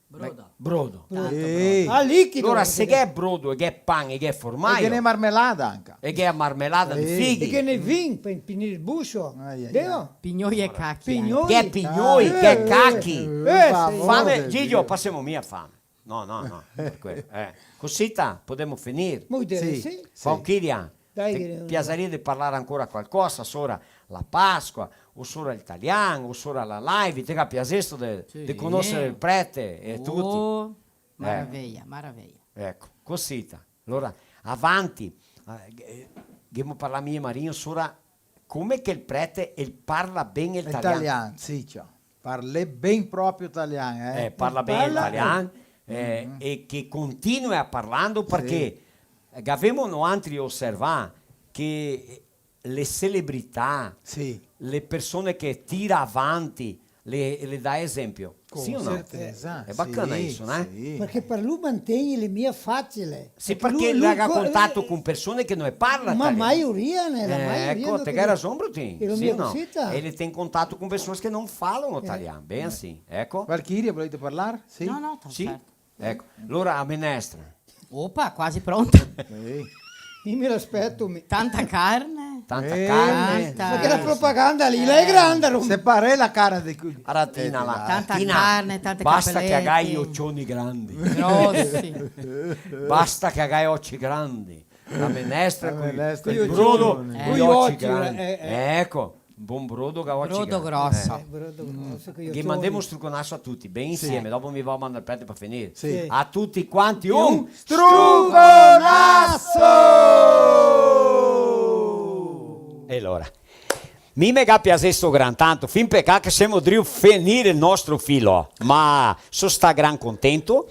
brodo. Brodo. Tanto brodo. Ah, liquido. Alora, se ghe n'è brodo, ghe n'è pan, ghe n'è formaio. E ghe n'è marmelada anca. E ghe n'è marmelada de fighi. E ghe n'è vin, pe-, pe-, nel buso. Ai, ai, ai. Vero? Pignoi e cachi. Pignoi. Ghe n'è pignoi, ghe n'è cachi. Eh, sì. Fame, Gigio, pasemo mia fame. No, no, no, par quel, eh. Cosita, podemo finir? Sì, sì. Valchiria, te piasaria de parlar ancora qualcosa sora la Pasqua, o sora el talian, o sora la live? Te ga piasesto de, de conoser el prete e tuti? Oh, maraveia, maraveia. Eco, cosita. Alora, avanti. Eh, ghemo parlà mi e Marinho sora come che el prete, el parla ben el talian. El talian, sì, ciò. Parla ben proprio talian, eh. Eh, parla ben el talian, eh, e che continua parlando, parché gavemo noantri oservà che le celebrità, le persone che tira avanti, le, le dà esempio. Sì o no? Con certeza, sì, sì. Xe bacana isso, né? Parché par lu mantegnerle mia facile. Sì, parché lu, lu ga co-, contato con persone che no parla talian. Ma maioria, né, la maioria. Eh, eco, te ga rason, Brutin. Sì o no? E ele tem contato com pessoas que não falam o talian, ben sì, eco. Valchiria, volete parlar? Sì? No, no, tanto. Sì? Eco, alora a menestra. Opa, quasi pronta. Sì. Mi me l'aspeto, mi. Tanta carne. Tanta carne. Tanta. Ma che la propaganda lì, la xe granda, Rom-. Separè la cara de qui. Ara, Tina, là. Tanta carne, tante capelete. Basta che la ga i ocioni grandi. Grosi. Basta che la ga i oci grandi. La menestra coi brodo, coi oci grandi. Eco. Bon brodo, ga oci grandi. Brodo groso. Eh, brodo groso, coi ocioni. Ghe mandemo un struconaso a tuti, ben insieme, dopo mi vao a mandar el pete par finir. Sì. A tuti quanti un struconaso! E alora, mi me ga piasesto gran tanto, fin pecà che semo drio finir el nostro filo, ma so stà gran contento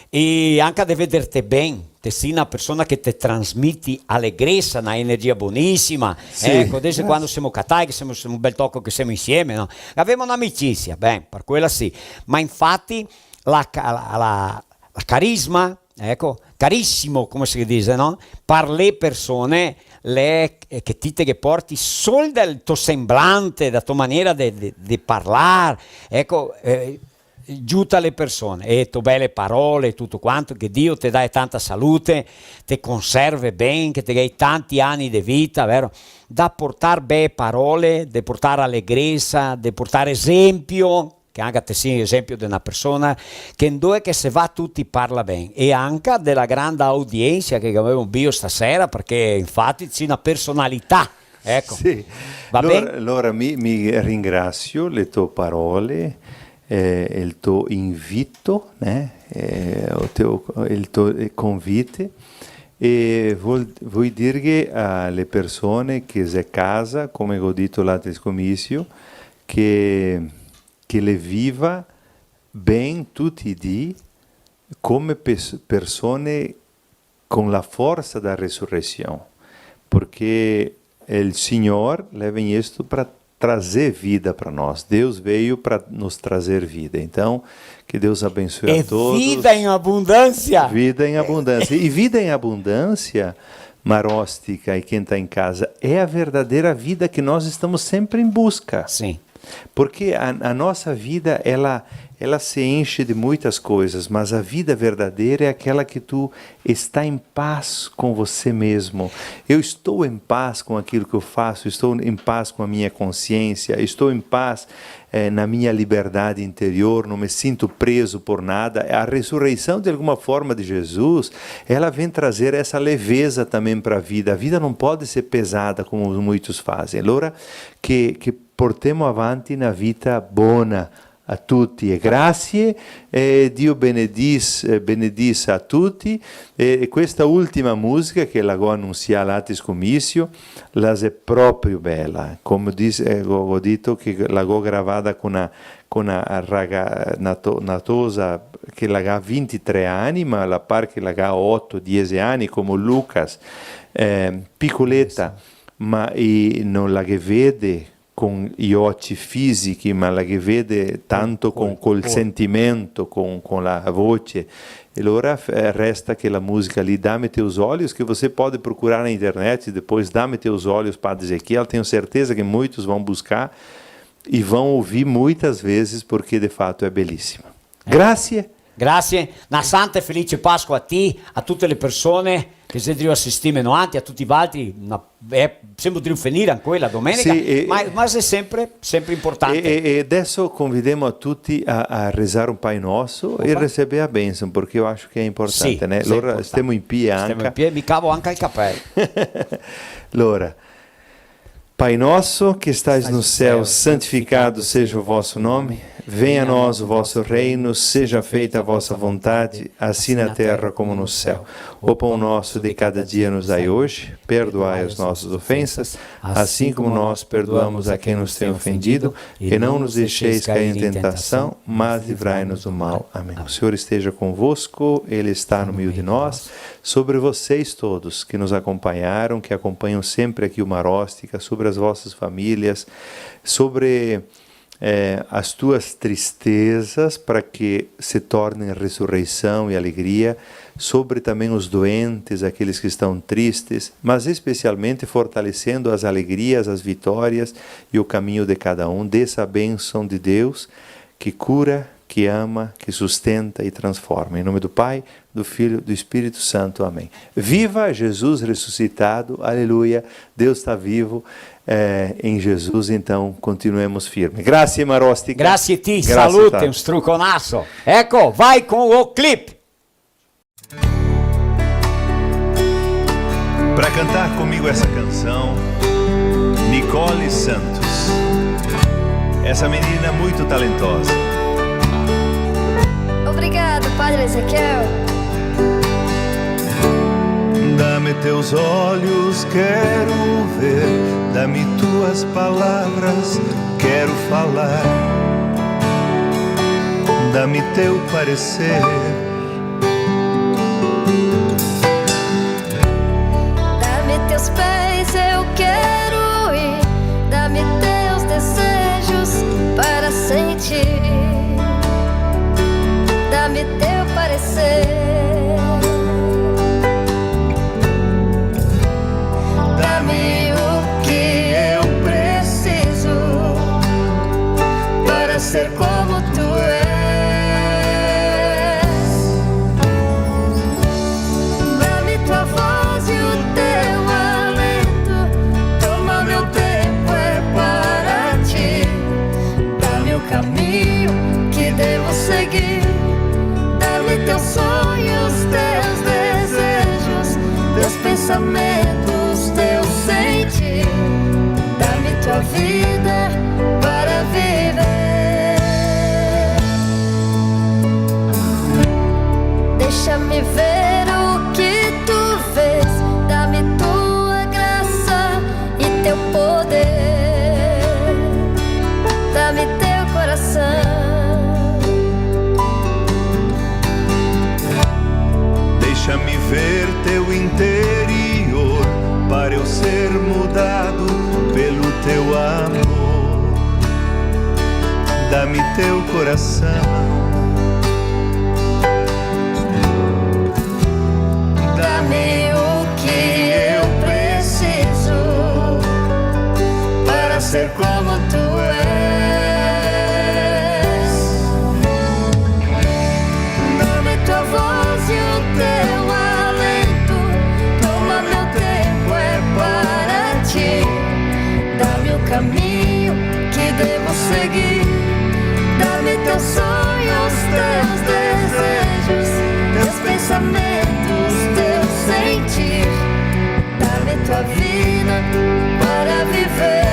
e anca de vederte ben. Te si na persona che te trasmiti alegresa, na energia bonisima. Sì. Eco, desde quando semo catai, che semo, semo un bel toco che semo insieme, no? Gavemo n'amicisia, ben, par quela sì. Ma infati la ca-, la, la, la carisma, eco, carisimo, come se dixe, no? Par le persone, le, eh, che ti te ghe porti sol dal to semblante, da to maniera de, de, de parlar, eco, eh, giuta le persone, e to bele parole e tuto quanto, che Dio te dae tanta salute, te conserve ben, che te gai tanti ani de vita, vero? Da portar bee parole, de portar alegresa, de portar esempio, che anca te si esempio de na persona, che ndove che se va tuti parla ben, e anca de la granda audiensia che gavemo bio stasera, parché infati te si na personalità. Eco. Sì. Va ben? Alora, alora mi, mi ringrasio le to parole, eh, el to invito, né? Eh, o te, o, el to, eh, convite. E vol, voi dirghe a le persone che xe casa, come go dito l'altro scomisio, che, che le viva ben tuti i dì come pes-, persone com la forsa da resurreição, porque el Signor l'è vegnesto pra trazer vida pra nós. Deus veio pra nos trazer vida. Então, que Deus abençoe a todos. E vida em abundância. Vida em abundância. E vida em abundância, Maróstica e quem tá em casa, é a verdadeira vida que nós estamos sempre em busca. Sim. Porque a, a nossa vida, ela, ela se enche de muitas coisas, mas a vida verdadeira é aquela que tu está em paz com você mesmo. Eu estou em paz com aquilo que eu faço, estou em paz com a minha consciência, estou em paz, eh, na minha liberdade interior, não me sinto preso por nada. A ressurreição, de alguma forma, de Jesus, ela vem trazer essa leveza também pra vida. A vida não pode ser pesada como muitos fazem. Alora, che, che portemo avanti na vita bona a tuti, e grasie, e Dio benedis-, eh, benedisa a tuti, e, e questa ultima musica che la go anunsià l'altro scomisio, la xe proprio bela, come dis-, eh, go, go dito che la go gravada co na, co na raga-, na to-, na tosa che la ga vintitré ani, ma la par che la ga oto, diese ani, come Lucas, eh, picoleta, ma i, no la ghe vede con i oci fisichi, ma la ghe vede tanto con, col sentimento, con, con la voce. E alora f-, eh, resta che la musica lì, Dá-me Teus Olhos, que você pode procurar na internet depois, Dá-me Teus Olhos, Padre Ezequiel, tenho certeza que muitos vão buscar e vão ouvir muitas vezes, porque de fato é belíssima. Grazie. Grazie. Na santa e felice Pasqua a ti, a tute le persone che xe drio asistime noantri, a tuti valtri, na, eh, semo drio finir ancoi la domenica, sì, e, ma, ma xe sempre, sempre importante. E, e, e adesso convidemo a tuti a, a rezar un Pai Nosso e receber a bênção, porque eu acho que é importante, né? Sì, xe importante. Alora, stemo in pie anca. Stemo in pie, mi cavo anca el capel. Alora, Pai nosso que estais no céu, santificado seja o vosso nome. Venha a nós o vosso reino, seja feita a vossa vontade, assim na terra como no céu. O pão nosso de cada dia nos dai hoje, perdoai as nossas ofensas, assim como nós perdoamos a quem nos tem ofendido, e não nos deixeis cair em tentação, mas livrai-nos do mal. Amém. O Senhor esteja convosco, Ele está no meio de nós. Sobre vocês todos que nos acompanharam, que acompanham sempre aqui o Maróstica, sobre as vossas famílias, sobre eh, as tuas tristezas para que se tornem ressurreição e alegria sobre também os doentes, aqueles que estão tristes, mas especialmente fortalecendo as alegrias, as vitórias e o caminho de cada um. Dê essa bênção de Deus que cura, que ama, que sustenta e transforma. Em nome do Pai, do Filho, do Espírito Santo. Amém. Viva Jesus ressuscitado, aleluia. Deus está vivo, eh, em Jesus, então continuemos firme. Grazie, Marostica. Grazie a ti, grazie, salute, tanto. Un struconaso. Eco, vai con el clip. Pra cantar comigo essa canção, Nicole Santos. Essa menina muito talentosa. Obrigado, Padre Ezequiel. Dá-me teus olhos, quero ver. Dá-me tuas palavras, quero falar. Dá-me teu parecer. Dá-me teus pés, eu quero ir. Dá-me teus desejos para sentir. Dá-me teu parecer. Dá-me o que eu preciso para ser como tu és. Dá-me tua voz e o teu alento. Toma meu tempo, é para ti. Dá-me o caminho que devo seguir. Dá-me teus sonhos, teus desejos, teus pensamentos, teu sentir. Dá-me tua vida para viver. Deixa-me ver o que tu vês. Dá-me tua graça e teu poder. Dá-me teu coração. Deixa-me ver teu interior, para eu ser mudado pelo teu amor. Dá-me teu coração. Dá-me o que eu preciso para ser como tu és. Dá-me tua voz e o teu alento. Toma meu tempo, é para ti. Dá-me o caminho que devo seguir. Dá-me teus sonhos, teus desejos, teus pensamentos, teu sentir. Dá-me tua vida para viver.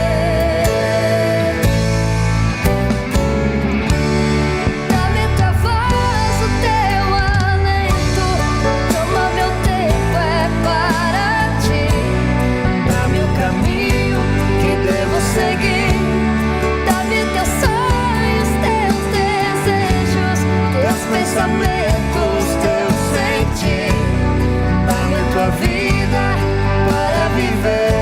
Dá-me tua voz, o teu alento. Toma meu tempo, é para ti. Dá-me o caminho que devo seguir. Dá-me teus sonhos, teus desejos, teus pensamentos, teu sentir. Dá-me tua vida para viver.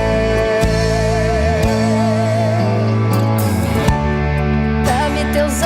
Dá-me teus